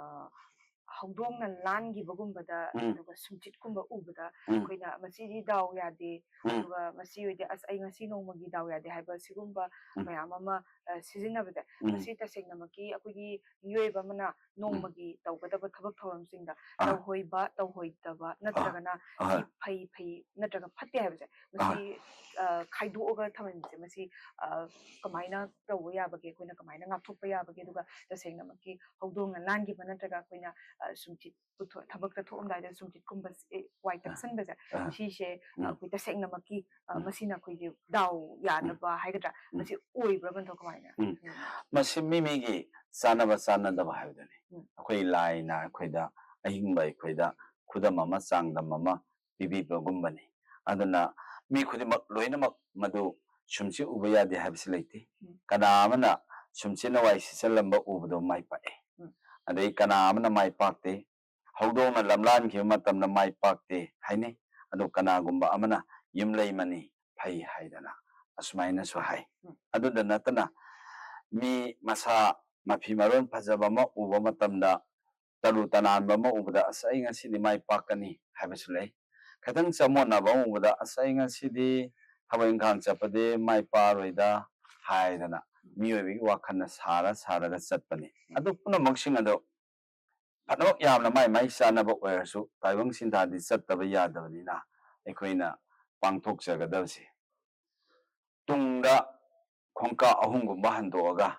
ꯍꯧꯗꯣꯡꯅ ꯂꯥꯟꯈꯤꯕꯒꯨꯝꯕꯗ, ꯎꯝ꯫ ꯑꯗꯨꯒ ꯁꯨꯝꯆꯤꯠꯀꯨꯝꯕ ꯎꯕꯗ ꯎꯝ꯫ ꯑꯩꯈꯣꯏꯅ ꯃꯁꯤꯗꯤ ꯗꯥꯎ ꯌꯥꯗꯦ, ꯎꯝ꯫ ꯑꯗꯨꯒ ꯃꯁꯤ ꯑꯣꯏꯗꯤ ꯑꯁ ꯑꯩ ꯉꯁꯤ ꯅꯣꯡꯃꯒꯤ ꯗꯥꯎ ꯌꯥꯗꯦ ꯍꯥꯏꯕ ꯁꯤꯒꯨꯝꯕ ꯎꯝ꯫ ꯃꯌꯥꯝ ꯑꯃ, ꯑ, ꯁꯤꯖꯤꯟꯅꯕꯁꯦ, ꯎꯝ꯫ ꯃꯁꯤ ꯇꯁꯦꯡꯅꯃꯛꯀꯤ ꯑꯩꯈꯣꯏꯒꯤ ꯃꯤꯑꯣꯏꯕ ꯑꯃꯅ ꯎꯝ꯫ ꯅꯣꯡꯃꯒꯤ ꯇꯧꯒꯗꯕ ꯊꯕꯛ ꯊꯧꯔꯝꯁꯤꯡꯗ ꯑꯥ꯫ ꯇꯧꯍꯣꯏꯕ, ꯇꯧꯍꯣꯏꯗꯕ, ꯑꯥ꯫ ꯅꯠꯇ꯭ꯔꯒꯅ ꯑꯥ꯫ ꯁꯤ ꯐꯩ, ꯐꯩ ꯅꯠꯇ꯭ꯔꯒ ꯐꯠꯇꯦ ꯍꯥꯏꯕꯁꯦ, ꯑꯥ꯫ ꯃꯁꯤ, ꯑ, ꯈꯥꯏꯗꯣꯛꯑꯒ ꯊꯝꯍꯟꯕꯁꯦ, ꯃꯁꯤ, ꯑ, ꯀꯃꯥꯏꯅ ꯇꯧꯕ ꯌꯥꯕꯒꯦ, ꯑꯩꯈꯣꯏꯅ ꯀꯃꯥꯏꯅ ꯉꯥꯛꯊꯣꯛꯄ ꯌꯥꯕꯒꯦ, ꯑꯗꯨꯒ ꯇꯁꯦꯡꯅꯃꯛꯀꯤ ꯍꯧꯗꯣꯡꯅ ꯂꯥꯟꯈꯤꯕ ꯅꯠꯇ꯭ꯔꯒ ꯑꯩꯈꯣꯏꯅ, ꯑ, ꯁꯨꯝꯆꯤꯠ ꯄꯨꯊꯣꯛ-, ꯊꯕꯛꯇ ꯊꯣꯛꯑꯝꯗꯥꯏꯗ ꯁꯨꯝꯆꯤꯠꯀꯨꯝꯕ, ꯑꯦ, ꯋꯥꯏ ꯑꯥ꯫ ꯇꯛꯁꯟꯕꯁꯦ, ꯑꯥ꯫ ꯁꯤꯁꯦ ꯎꯝ꯫ ꯑꯩꯈꯣꯏ ꯇꯁꯦꯡꯅꯃꯛꯀꯤ, ꯑ, ꯎꯝ꯫ ꯃꯁꯤꯅ ꯑꯩꯈꯣꯏꯒꯤ ꯗꯥꯎ ꯎꯝ꯫ ꯌꯥꯗꯕ ꯍꯥꯏꯒꯗ꯭ꯔꯥ, ꯎꯝ꯫ ꯃꯁꯤ ꯑꯣꯏꯕ꯭ꯔꯥ, ꯄꯟꯊꯧ, ꯀꯃꯥꯏꯅ? ꯎꯝ꯫ ꯎꯝ꯫ ꯃꯁꯤ ꯃꯤ ꯃꯤꯒꯤ ꯆꯥꯟꯅꯕ ꯆꯥꯟꯅꯗꯕ ꯍꯥꯏꯕꯗꯨꯅꯤ꯫ ꯎꯝ꯫ ꯑꯩꯈꯣꯏ ꯂꯥꯏꯅ ꯑꯩꯈꯣꯏꯗ ꯑꯍꯤꯡꯕ ꯑꯩꯈꯣꯏꯗ ꯈꯨꯗꯝ ꯑꯃ ꯆꯥꯡꯗꯝ ꯑꯃ ꯄꯤꯕꯤꯕꯒꯨꯝꯕꯅꯤ꯫ ꯑꯗꯨꯅ ꯃꯤ ꯈꯨꯗꯤꯡꯃꯛ ꯂꯣꯏꯅꯃꯛ ꯃꯗꯨ ꯁꯨꯝꯆꯤꯠ ꯎꯕ ꯌꯥꯗꯦ ꯍꯥꯏꯕꯁꯤ ꯂꯩꯇꯦ꯫ ꯎꯝ꯫ ꯀꯅꯥ ꯑꯃꯅ ꯁꯨꯝꯆꯤꯠꯅ ꯋꯥꯏ ꯁꯤꯠꯆꯜꯂꯝꯕ ꯎꯕꯗꯣ ꯃꯥꯏ ꯄꯥꯛꯑꯦ꯫ ꯎꯝ꯫ ꯑꯗꯩ ꯀꯅꯥ ꯑꯃꯅ ꯃꯥꯏ ꯄꯥꯛꯇꯦ꯫ ꯍꯧꯗꯣꯡꯅ ꯂꯝꯂꯥꯟꯈꯤꯕ ꯃꯇꯝꯗ ꯃꯥꯏ ꯄꯥꯛꯇꯦ ꯍꯥꯏꯅꯩ꯫ ꯑꯗꯨ ꯀꯅꯥꯒꯨꯝꯕ ꯑꯃꯅ ꯌꯨꯝꯂꯩꯃꯅꯤ ꯐꯩ ꯍꯥꯏꯗꯅ ꯑꯁꯨꯃꯥꯏꯅꯁꯨ ꯍꯥꯏ꯫ ꯎꯝ꯫ ꯑꯗꯨꯗ ꯅꯠꯇꯅ ꯃꯤ ꯃꯁꯥ ꯃꯐꯤ ꯃꯔꯣꯟ ꯐꯖꯕ ꯑꯃ ꯎꯕ ꯃꯇꯝꯗ, ꯇꯔꯨ ꯇꯅꯥꯟꯕ ꯑꯃ ꯎꯕꯗ "ꯑꯁ, ꯑꯩ ꯉꯁꯤꯗꯤ ꯃꯥꯏ ꯄꯥꯛꯀꯅꯤ" ꯍꯥꯏꯕꯁꯨ ꯂꯩ꯫ ꯈꯤꯇꯪ ꯆꯃꯣꯠꯅꯕ ꯑꯃ ꯎꯕꯗ "ꯑꯁ, ꯑꯩ ꯉꯁꯤꯗꯤ ꯊꯕꯛ ꯏꯪꯈꯥꯡ ꯆꯠꯄꯗꯤ ꯃꯥꯏ ꯄꯥꯛꯑꯔꯣꯏꯗ" ꯍꯥꯏꯗꯅ ꯃꯤꯑꯣꯏꯕꯒꯤ ꯋꯥꯈꯜꯅ ꯁꯥꯔ ꯁꯥꯔꯒ ꯆꯠꯄꯅꯤ꯫ ꯑꯗꯨ ꯄꯨꯝꯅꯃꯛꯁꯤꯡ ꯑꯗꯨ ꯐꯅꯃꯛ ꯌꯥꯝꯅ ꯃꯥꯏ ꯃꯥꯏ ꯆꯥꯟꯅꯕ ꯑꯣꯏꯔꯁꯨ ꯇꯥꯏꯕꯪ ꯁꯤꯟꯊꯥꯗꯤ ꯆꯠꯇꯕ ꯌꯥꯗꯕꯅꯤꯅ ꯑꯩꯈꯣꯏꯅ ꯄꯥꯡꯊꯣꯛꯆꯒꯗꯕꯁꯦ ꯇꯨꯡꯗ ꯈꯣꯡꯀꯥꯞ ꯑꯍꯨꯝꯒꯨꯝꯕ ꯍꯟꯗꯣꯛꯑꯒ,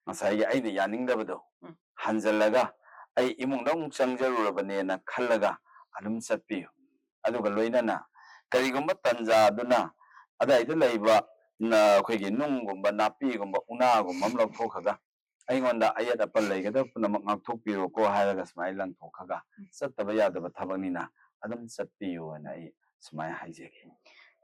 ꯉꯁꯥꯏꯒꯤ ꯑꯩꯅ ꯌꯥꯅꯤꯡꯗꯕꯗꯣ ꯎꯝ. ꯍꯟꯖꯜꯂꯒ, ꯑꯩ ꯏꯃꯨꯡꯗ ꯑꯃꯨꯛ ꯆꯪꯖꯔꯨꯔꯕꯅꯦꯅ ꯈꯜꯂꯒ ꯑꯗꯨꯝ ꯆꯠꯄꯤꯌꯨ꯫ ꯑꯗꯨꯒ ꯂꯣꯏꯅꯅ ꯀꯔꯤꯒꯨꯝꯕ ꯇꯟꯖꯥꯗꯨꯅ ꯑꯗꯥꯏꯗ ꯂꯩꯕ ꯅ-, ꯑꯩꯈꯣꯏꯒꯤ ꯅꯨꯡꯒꯨꯝꯕ, ꯅꯥꯄꯤꯒꯨꯝꯕ, ꯎꯅꯥꯒꯨꯝꯕ ꯑꯃ ꯂꯧꯊꯣꯛꯈ꯭ꯔꯒ, ꯑꯩꯉꯣꯟꯗ ꯑꯌꯦꯠ ꯑꯄꯟ ꯂꯩꯒꯗꯕ ꯄꯨꯝꯅꯃꯛ ꯉꯥꯛꯊꯣꯛꯄꯤꯔꯣꯀꯣ ꯍꯥꯏꯔꯒ ꯁꯨꯃꯥꯏꯅ ꯂꯪꯊꯣꯛꯈ꯭ꯔꯒ, ꯎꯝ. ꯆꯠꯇꯕ ꯌꯥꯗꯕ ꯊꯕꯛꯅꯤꯅ ꯑꯗꯨꯝ ꯆꯠꯄꯤꯌꯨ ꯍꯥꯏꯅ ꯑꯩ ꯁꯨꯃꯥꯏꯅ ꯍꯥꯏꯖꯒꯦ꯫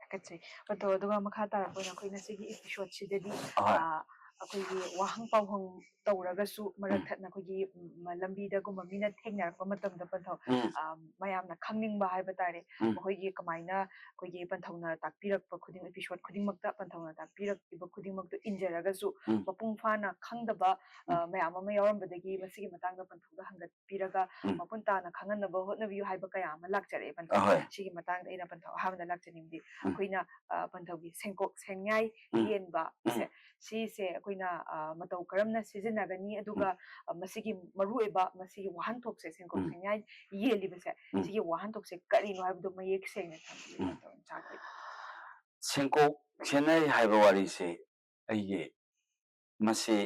ꯊꯥꯒꯠꯆꯩ꯫ ꯄꯟꯊꯧ, ꯑꯗꯨꯒ ꯃꯈꯥ ꯇꯥꯔꯛꯄ ꯑꯣꯏꯅ ꯑꯩꯈꯣꯏ ꯉꯁꯤꯒꯤ episode ꯁꯤꯗꯗꯤ, ꯑꯍꯣꯏ꯫ ꯑ, ꯑꯩꯈꯣꯏꯒꯤ ꯋꯥꯍꯪ ꯄꯥꯎꯍꯪ ꯇꯧꯔꯒꯁꯨ ꯃꯔꯛ ꯎꯝ. ꯊꯠꯅ ꯑꯩꯈꯣꯏꯒꯤ, ꯎꯝ, ꯂꯝꯕꯤꯗꯒꯨꯝꯕ ꯃꯤꯅ ꯊꯦꯡꯅꯔꯛꯄ ꯃꯇꯝꯗ ꯄꯟꯊꯧ, ꯎꯝ. ꯑ, ꯃꯌꯥꯝꯅ ꯈꯪꯅꯤꯡꯕ ꯍꯥꯏꯕ ꯇꯥꯔꯦ꯫ ꯎꯝ. ꯃꯈꯣꯏꯒꯤ ꯀꯃꯥꯏꯅ ꯑꯩꯈꯣꯏꯒꯤ ꯄꯟꯊꯧꯅ ꯇꯥꯛꯄꯤꯔꯛꯄ ꯈꯨꯗꯤꯡ, episode ꯈꯨꯗꯤꯡꯃꯛꯇ ꯄꯟꯊꯧꯅ ꯇꯥꯛꯄꯤꯔꯛꯈꯤꯕ ꯈꯨꯗꯤꯡꯃꯛꯇꯨ ꯏꯟꯖꯔꯒꯁꯨ ꯎꯝ. ꯃꯄꯨꯡ ꯐꯥꯅ ꯈꯪꯗꯕ, ꯑ, ꯎꯝ. ꯃꯌꯥꯝ ꯑꯃ ꯌꯥꯎꯔꯝꯕꯗꯒꯤ ꯃꯁꯤꯒꯤ ꯃꯇꯥꯡꯗ ꯄꯟꯊꯧꯗ ꯍꯪꯒꯠꯄꯤꯔꯒ ꯎꯝ. ꯃꯄꯨꯡ ꯇꯥꯅ ꯈꯪꯍꯟꯅꯕ ꯍꯣꯠꯅꯕꯤꯌꯨ ꯍꯥꯏꯕ ꯀꯌꯥ ꯑꯃ ꯂꯥꯛꯆꯔꯛꯑꯦ ꯄꯟꯊꯧ꯫ ꯑꯍꯣꯏ꯫ ꯁꯤꯒꯤ ꯃꯇꯥꯡꯗ ꯑꯩꯅ ꯄꯟꯊꯧ ꯑꯍꯥꯟꯕꯗ ꯂꯥꯛꯆꯅꯤꯡꯕꯗꯤ ꯎꯝ. ꯑꯩꯈꯣꯏꯅ, ꯑ, ꯄꯟꯊꯧꯒꯤ ꯁꯦꯡꯀꯣꯛ ꯁꯦꯡꯌꯥꯏ ꯎꯝ. ꯌꯦꯟꯕꯁꯦ, ꯁꯤꯁꯦ ꯑꯩꯈꯣꯏꯅ, ꯑ, ꯃꯇꯧ ꯀꯔꯝꯅ ꯁꯤꯖꯤꯟꯅꯒꯅꯤ, ꯑꯗꯨꯒ, ꯑ, ꯃꯁꯤꯒꯤ ꯃꯔꯨꯑꯣꯏꯕ, ꯃꯁꯤꯒꯤ ꯋꯥꯍꯟꯊꯣꯛꯁꯦ, ꯁꯦꯡꯀꯣꯛ ꯎꯝ. ꯁꯦꯡꯌꯥꯏ ꯌꯦꯜꯂꯤꯕꯁꯦ, ꯎꯝ. ꯁꯤꯒꯤ ꯋꯥꯍꯟꯊꯣꯛꯁꯦ ꯀꯔꯤꯅꯣ ꯍꯥꯏꯕꯗꯣ ꯃꯌꯦꯛ ꯁꯦꯡꯅ ꯊꯝꯕꯤꯌꯨ꯫ ꯎꯝ. ꯆꯥꯛꯄꯤ꯫ ꯁꯦꯡꯀꯣꯛ ꯁꯦꯡꯌꯥꯏ ꯍꯥꯏꯕ ꯋꯥꯔꯤꯁꯦ ꯑꯩꯒꯤ, ꯃꯁꯤ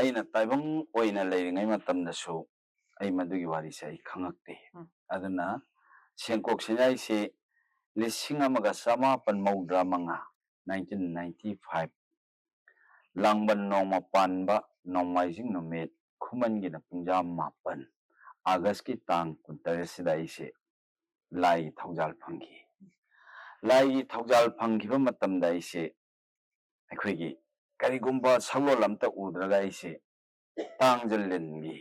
ꯑꯩꯅ ꯇꯥꯏꯕꯪ ꯑꯣꯏꯅ ꯂꯩꯔꯤꯉꯩ ꯃꯇꯝꯗꯁꯨ ꯑꯩ ꯃꯗꯨꯒꯤ ꯋꯥꯔꯤꯁꯦ ꯑꯩ ꯈꯪꯉꯛꯇꯦ꯫ ꯎꯝ. ꯑꯗꯨꯅ ꯁꯦꯡꯀꯣꯛ ꯁꯦꯡꯌꯥꯏꯁꯦ ꯂꯤꯁꯤꯡ ꯑꯃꯒ ꯆꯃꯥꯄꯟ ꯃꯧꯗ꯭ꯔꯥ ꯃꯉꯥ, nineteen ninety five, ꯂꯥꯡꯕꯟ ꯅꯣꯡꯃ ꯄꯥꯟꯕ ꯅꯣꯡꯃꯥꯏꯖꯤꯡ ꯅꯨꯃꯤꯠ, ꯈꯨꯃꯟꯒꯤꯅ ꯄꯨꯡꯖꯥ ꯃꯥꯄꯟ, ꯑꯥꯒꯁꯀꯤ ꯇꯥꯡ ꯀꯨꯟꯇꯔꯦꯠꯁꯤꯗ ꯑꯩꯁꯦ ꯂꯥꯏꯒꯤ ꯊꯧꯖꯥꯜ ꯐꯪꯈꯤ꯫ ꯂꯥꯏꯒꯤ ꯊꯧꯖꯥꯜ ꯐꯪꯈꯤꯕ ꯃꯇꯝꯗ ꯑꯩꯁꯦ, ꯑꯩꯈꯣꯏꯒꯤ ꯀꯔꯤꯒꯨꯝꯕ ꯁꯛꯂꯣꯟ ꯑꯝꯇ ꯎꯗ꯭ꯔꯒ ꯑꯩꯁꯦ ꯇꯥꯡꯖ ꯂꯤꯟꯒꯤ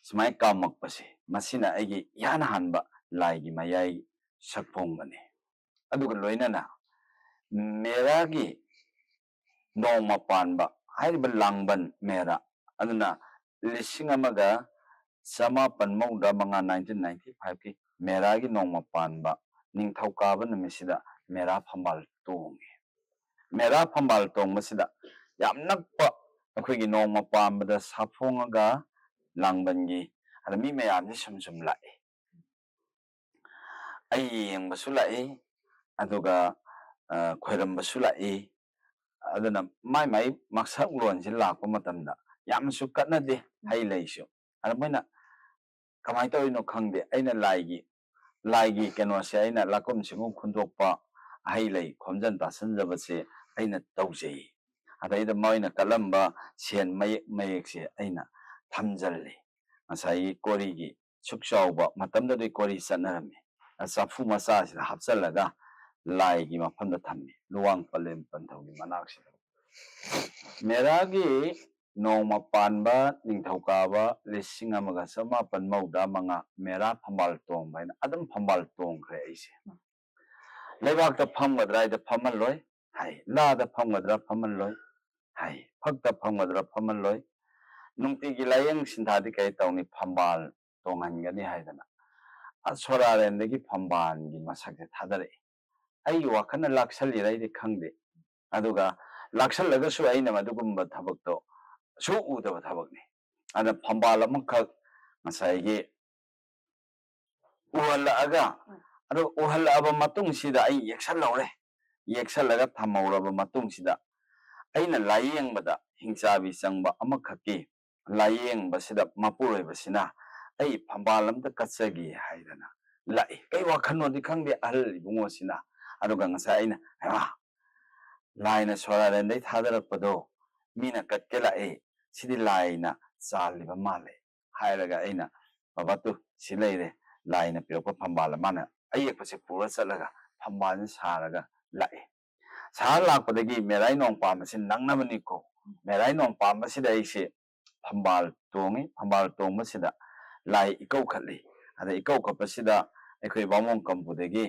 ꯁꯨꯃꯥꯏꯅ ꯀꯥꯝꯃꯛꯄꯁꯦ, ꯃꯁꯤꯅ ꯑꯩꯒꯤ ꯏꯍꯥꯟ ꯍꯥꯟꯕ ꯂꯥꯏꯒꯤ ꯃꯌꯥꯏ ꯁꯛꯐꯣꯡꯕꯅꯤ꯫ ꯑꯗꯨꯒ ꯂꯣꯏꯅꯅ ꯃꯦꯔꯥꯒꯤ ꯅꯣꯡꯃ ꯄꯥꯟꯕ ꯍꯥꯏꯔꯤꯕ ꯂꯥꯡꯕꯟ ꯃꯦꯔꯥ ꯑꯗꯨꯅ ꯂꯤꯁꯤꯡ ꯑꯃꯒ ꯆꯃꯥꯄꯟ ꯃꯧꯗ꯭ꯔꯥ ꯃꯉꯥ, nineteen ninety five ꯀꯤ ꯃꯦꯔꯥꯒꯤ ꯅꯣꯡꯃ ꯄꯥꯟꯕ ꯅꯤꯡꯊꯧꯀꯥꯕ ꯅꯨꯃꯤꯠꯁꯤꯗ ꯃꯦꯔꯥ ꯐꯝꯕꯥꯜ ꯇꯣꯡꯉꯤ꯫ ꯃꯦꯔꯥ ꯐꯝꯕꯥꯜ ꯇꯣꯡꯕꯁꯤꯗ ꯌꯥꯝ ꯅꯛꯄ ꯑꯩꯈꯣꯏꯒꯤ ꯅꯣꯡꯃ ꯄꯥꯟꯕꯗ ꯁꯥꯐꯣꯡꯉꯒ ꯂꯥꯡꯕꯟꯒꯤ ꯑꯗ ꯃꯤ ꯃꯌꯥꯝꯁꯦ ꯁꯨꯝ ꯁꯨꯝ ꯂꯥꯛꯏ꯫ ꯑꯩ ꯌꯦꯡꯕꯁꯨ ꯂꯥꯛꯏ, ꯑꯗꯨꯒ, ꯑ, ꯈꯣꯏꯔꯝꯕꯁꯨ ꯂꯥꯛꯏ꯫ ꯑꯗꯨꯅ ꯃꯥꯏ ꯃꯥꯏ ꯃꯁꯛꯂꯣꯟꯁꯤ ꯂꯥꯛꯄ ꯃꯇꯝꯗ ꯌꯥꯝꯅꯁꯨ ꯀꯠꯅꯗꯦ ꯍꯩ ꯂꯩꯁꯨ꯫ ꯑꯗ ꯃꯣꯏꯅ ꯀꯃꯥꯏꯅ ꯇꯧꯔꯤꯅꯣ ꯈꯪꯗꯦ, ꯑꯩꯅ ꯂꯥꯏꯒꯤ ꯂꯥꯏꯒꯤ ꯀꯩꯅꯣꯁꯦ, ꯑꯩꯅ ꯂꯥꯀꯨꯝ ꯁꯤꯡꯒꯨꯝ ꯈꯨꯟꯗꯣꯛꯄ, ꯍꯩ ꯂꯩ ꯈꯣꯝꯖꯟ ꯇꯥꯁꯟꯖꯕꯁꯦ ꯑꯩꯅ ꯇꯧꯖꯩ꯫ ꯑꯗꯩꯗ ꯃꯣꯏꯅ ꯀꯠꯂꯝꯕ ꯁꯦꯟ ꯃꯌꯦꯛ ꯃꯌꯦꯛꯁꯦ ꯑꯩꯅ ꯊꯝꯖꯜꯂꯤ꯫ ꯉꯁꯥꯏꯒꯤ ꯀꯣꯔꯤꯒꯤ ꯁꯨꯛ ꯆꯥꯎꯕ ꯃꯇꯝꯗꯨꯗꯤ ꯀꯣꯔꯤ ꯆꯠꯅꯔꯝꯃꯤ꯫ ꯑ, ꯆꯐꯨ ꯃꯆꯥꯁꯤꯗ ꯍꯥꯞꯆꯜꯂꯒ ꯂꯥꯏꯒꯤ ꯃꯐꯝꯗ ꯊꯝꯃꯤ, ꯂꯨꯋꯥꯡ ꯄꯂꯦꯝ ꯄꯟꯊꯧꯒꯤ ꯃꯅꯥꯛꯁꯤꯗ꯫ ꯃꯦꯔꯥꯒꯤ ꯅꯣꯡꯃ ꯄꯥꯟꯕ ꯅꯤꯡꯊꯧꯀꯥꯕ ꯂꯤꯁꯤꯡ ꯑꯃꯒ ꯆꯃꯥꯄꯟ ꯃꯧꯗ꯭ꯔꯥ ꯃꯉꯥ ꯃꯦꯔꯥ ꯐꯝꯕꯥꯜ ꯇꯣꯡꯕ ꯍꯥꯏꯅ ꯑꯗꯨꯝ ꯐꯝꯕꯥꯜ ꯇꯣꯡꯈ꯭ꯔꯦ ꯑꯩꯁꯦ꯫ ꯂꯩꯕꯥꯛꯇ ꯐꯝꯒꯗ꯭ꯔꯥ ꯍꯥꯏꯗ ꯐꯝꯍꯜꯂꯣꯏ ꯍꯥꯏ, ꯂꯥꯗ ꯐꯝꯒꯗ꯭ꯔꯥ ꯐꯝꯍꯜꯂꯣꯏ ꯍꯥꯏ, ꯐꯛꯇ ꯐꯝꯒꯗ꯭ꯔꯥ ꯐꯝꯍꯜꯂꯣꯏ꯫ ꯅꯨꯡꯇꯤꯒꯤ ꯂꯥꯏꯌꯦꯡ ꯁꯤꯟꯊꯥꯗꯤ ꯀꯩ ꯇꯧꯅꯤ, ꯐꯝꯕꯥꯜ ꯇꯣꯡꯍꯟꯒꯅꯤ ꯍꯥꯏꯗꯅ꯫ ꯑ, ꯁꯣꯔꯥꯔꯦꯟꯗꯒꯤ ꯐꯝꯕꯥꯜꯒꯤ ꯃꯁꯛꯁꯦ ꯊꯥꯗꯔꯛꯏ꯫ ꯑꯩꯒꯤ ꯋꯥꯈꯜꯅ ꯂꯥꯛꯁꯜꯂꯤꯔ ꯑꯩꯗꯤ ꯈꯪꯗꯦ, ꯑꯗꯨꯒ ꯂꯥꯛꯁꯜꯂꯒꯁꯨ ꯑꯩꯅ ꯃꯗꯨꯒꯨꯝꯕ ꯊꯕꯛꯇꯣ ꯁꯨꯛ ꯎꯗꯕ ꯊꯕꯛꯅꯤ꯫ ꯑꯗ ꯐꯝꯕꯥꯜ ꯑꯃꯈꯛ ꯉꯁꯥꯏꯒꯤ ꯎꯍꯜꯂꯛꯑꯒ, ꯑꯗꯨ ꯎꯍꯜꯂꯛꯑꯕ ꯃꯇꯨꯡꯁꯤꯗ ꯑꯩ ꯌꯦꯛꯁꯜꯍꯧꯔꯦ꯫ ꯌꯦꯛꯁꯜꯂꯒ ꯊꯝꯍꯧꯔꯕ ꯃꯇꯨꯡꯁꯤꯗ ꯑꯩꯅ ꯂꯥꯏꯌꯦꯡꯕꯗ ꯍꯤꯡꯆꯥꯕꯤ ꯆꯪꯕ ꯑꯃꯈꯛꯀꯤ ꯂꯥꯏꯌꯦꯡꯕꯁꯤꯗ ꯃꯄꯨꯔꯣꯏꯕꯁꯤꯅ ꯑꯩ ꯐꯝꯕꯥꯜ ꯑꯝꯇ ꯀꯠꯆꯒꯦ ꯍꯥꯏꯗꯅ ꯂꯥꯛꯏ꯫ ꯀꯩ ꯋꯥꯈꯜꯅꯣꯗꯤ ꯈꯪꯗꯦ ꯑꯍꯜ ꯏꯕꯨꯡꯉꯣꯁꯤꯅ꯫ ꯑꯗꯨꯒ ꯉꯁꯥꯏ ꯑꯩꯅ, "ꯍꯩꯃꯥ, ꯂꯥꯏꯅ ꯁꯣꯔꯥꯔꯦꯟꯗꯩ ꯊꯥꯗꯔꯛꯄꯗꯣ ꯃꯤꯅ ꯀꯠꯀꯦ ꯂꯥꯛꯑꯦ, ꯁꯤꯗꯤ ꯂꯥꯏꯅ ꯆꯥꯜꯂꯤꯕ ꯃꯥꯜꯂꯦ" ꯍꯥꯏꯔꯒ ꯑꯩꯅ, "ꯕꯕꯥ ꯇꯨ, ꯁꯤ ꯂꯩꯔꯦ, ꯂꯥꯏꯅ ꯄꯤꯔꯛꯄ ꯐꯝꯕꯥꯜ ꯑꯃꯅ ꯑꯌꯦꯛꯄꯁꯦ ꯄꯨꯔ ꯆꯠꯂꯒ ꯐꯝꯕꯥꯜꯁꯦ ꯁꯥꯔꯒ ꯂꯥꯛꯑꯦ꯫ ꯁꯥꯔ ꯂꯥꯛꯄꯗꯒꯤ ꯃꯦꯔꯥꯏ ꯅꯣꯡ ꯄꯥꯝꯕꯁꯤ ꯅꯪꯅꯕꯅꯤꯀꯣ, ꯃꯦꯔꯥꯏ ꯅꯣꯡ ꯄꯥꯝꯕꯁꯤꯗ ꯑꯩꯁꯦ ꯐꯝꯕꯥꯜ ꯇꯣꯡꯉꯤ꯫ ꯐꯝꯕꯥꯜ ꯇꯣꯡꯕꯁꯤꯗ ꯂꯥꯏ ꯏꯀꯧ ꯈꯠꯂꯤ꯫ ꯑꯗ ꯏꯀꯧ ꯈꯠꯄꯁꯤꯗ ꯑꯩꯈꯣꯏ ꯕꯥꯃꯣꯟ ꯀꯝꯄꯨꯗꯒꯤ,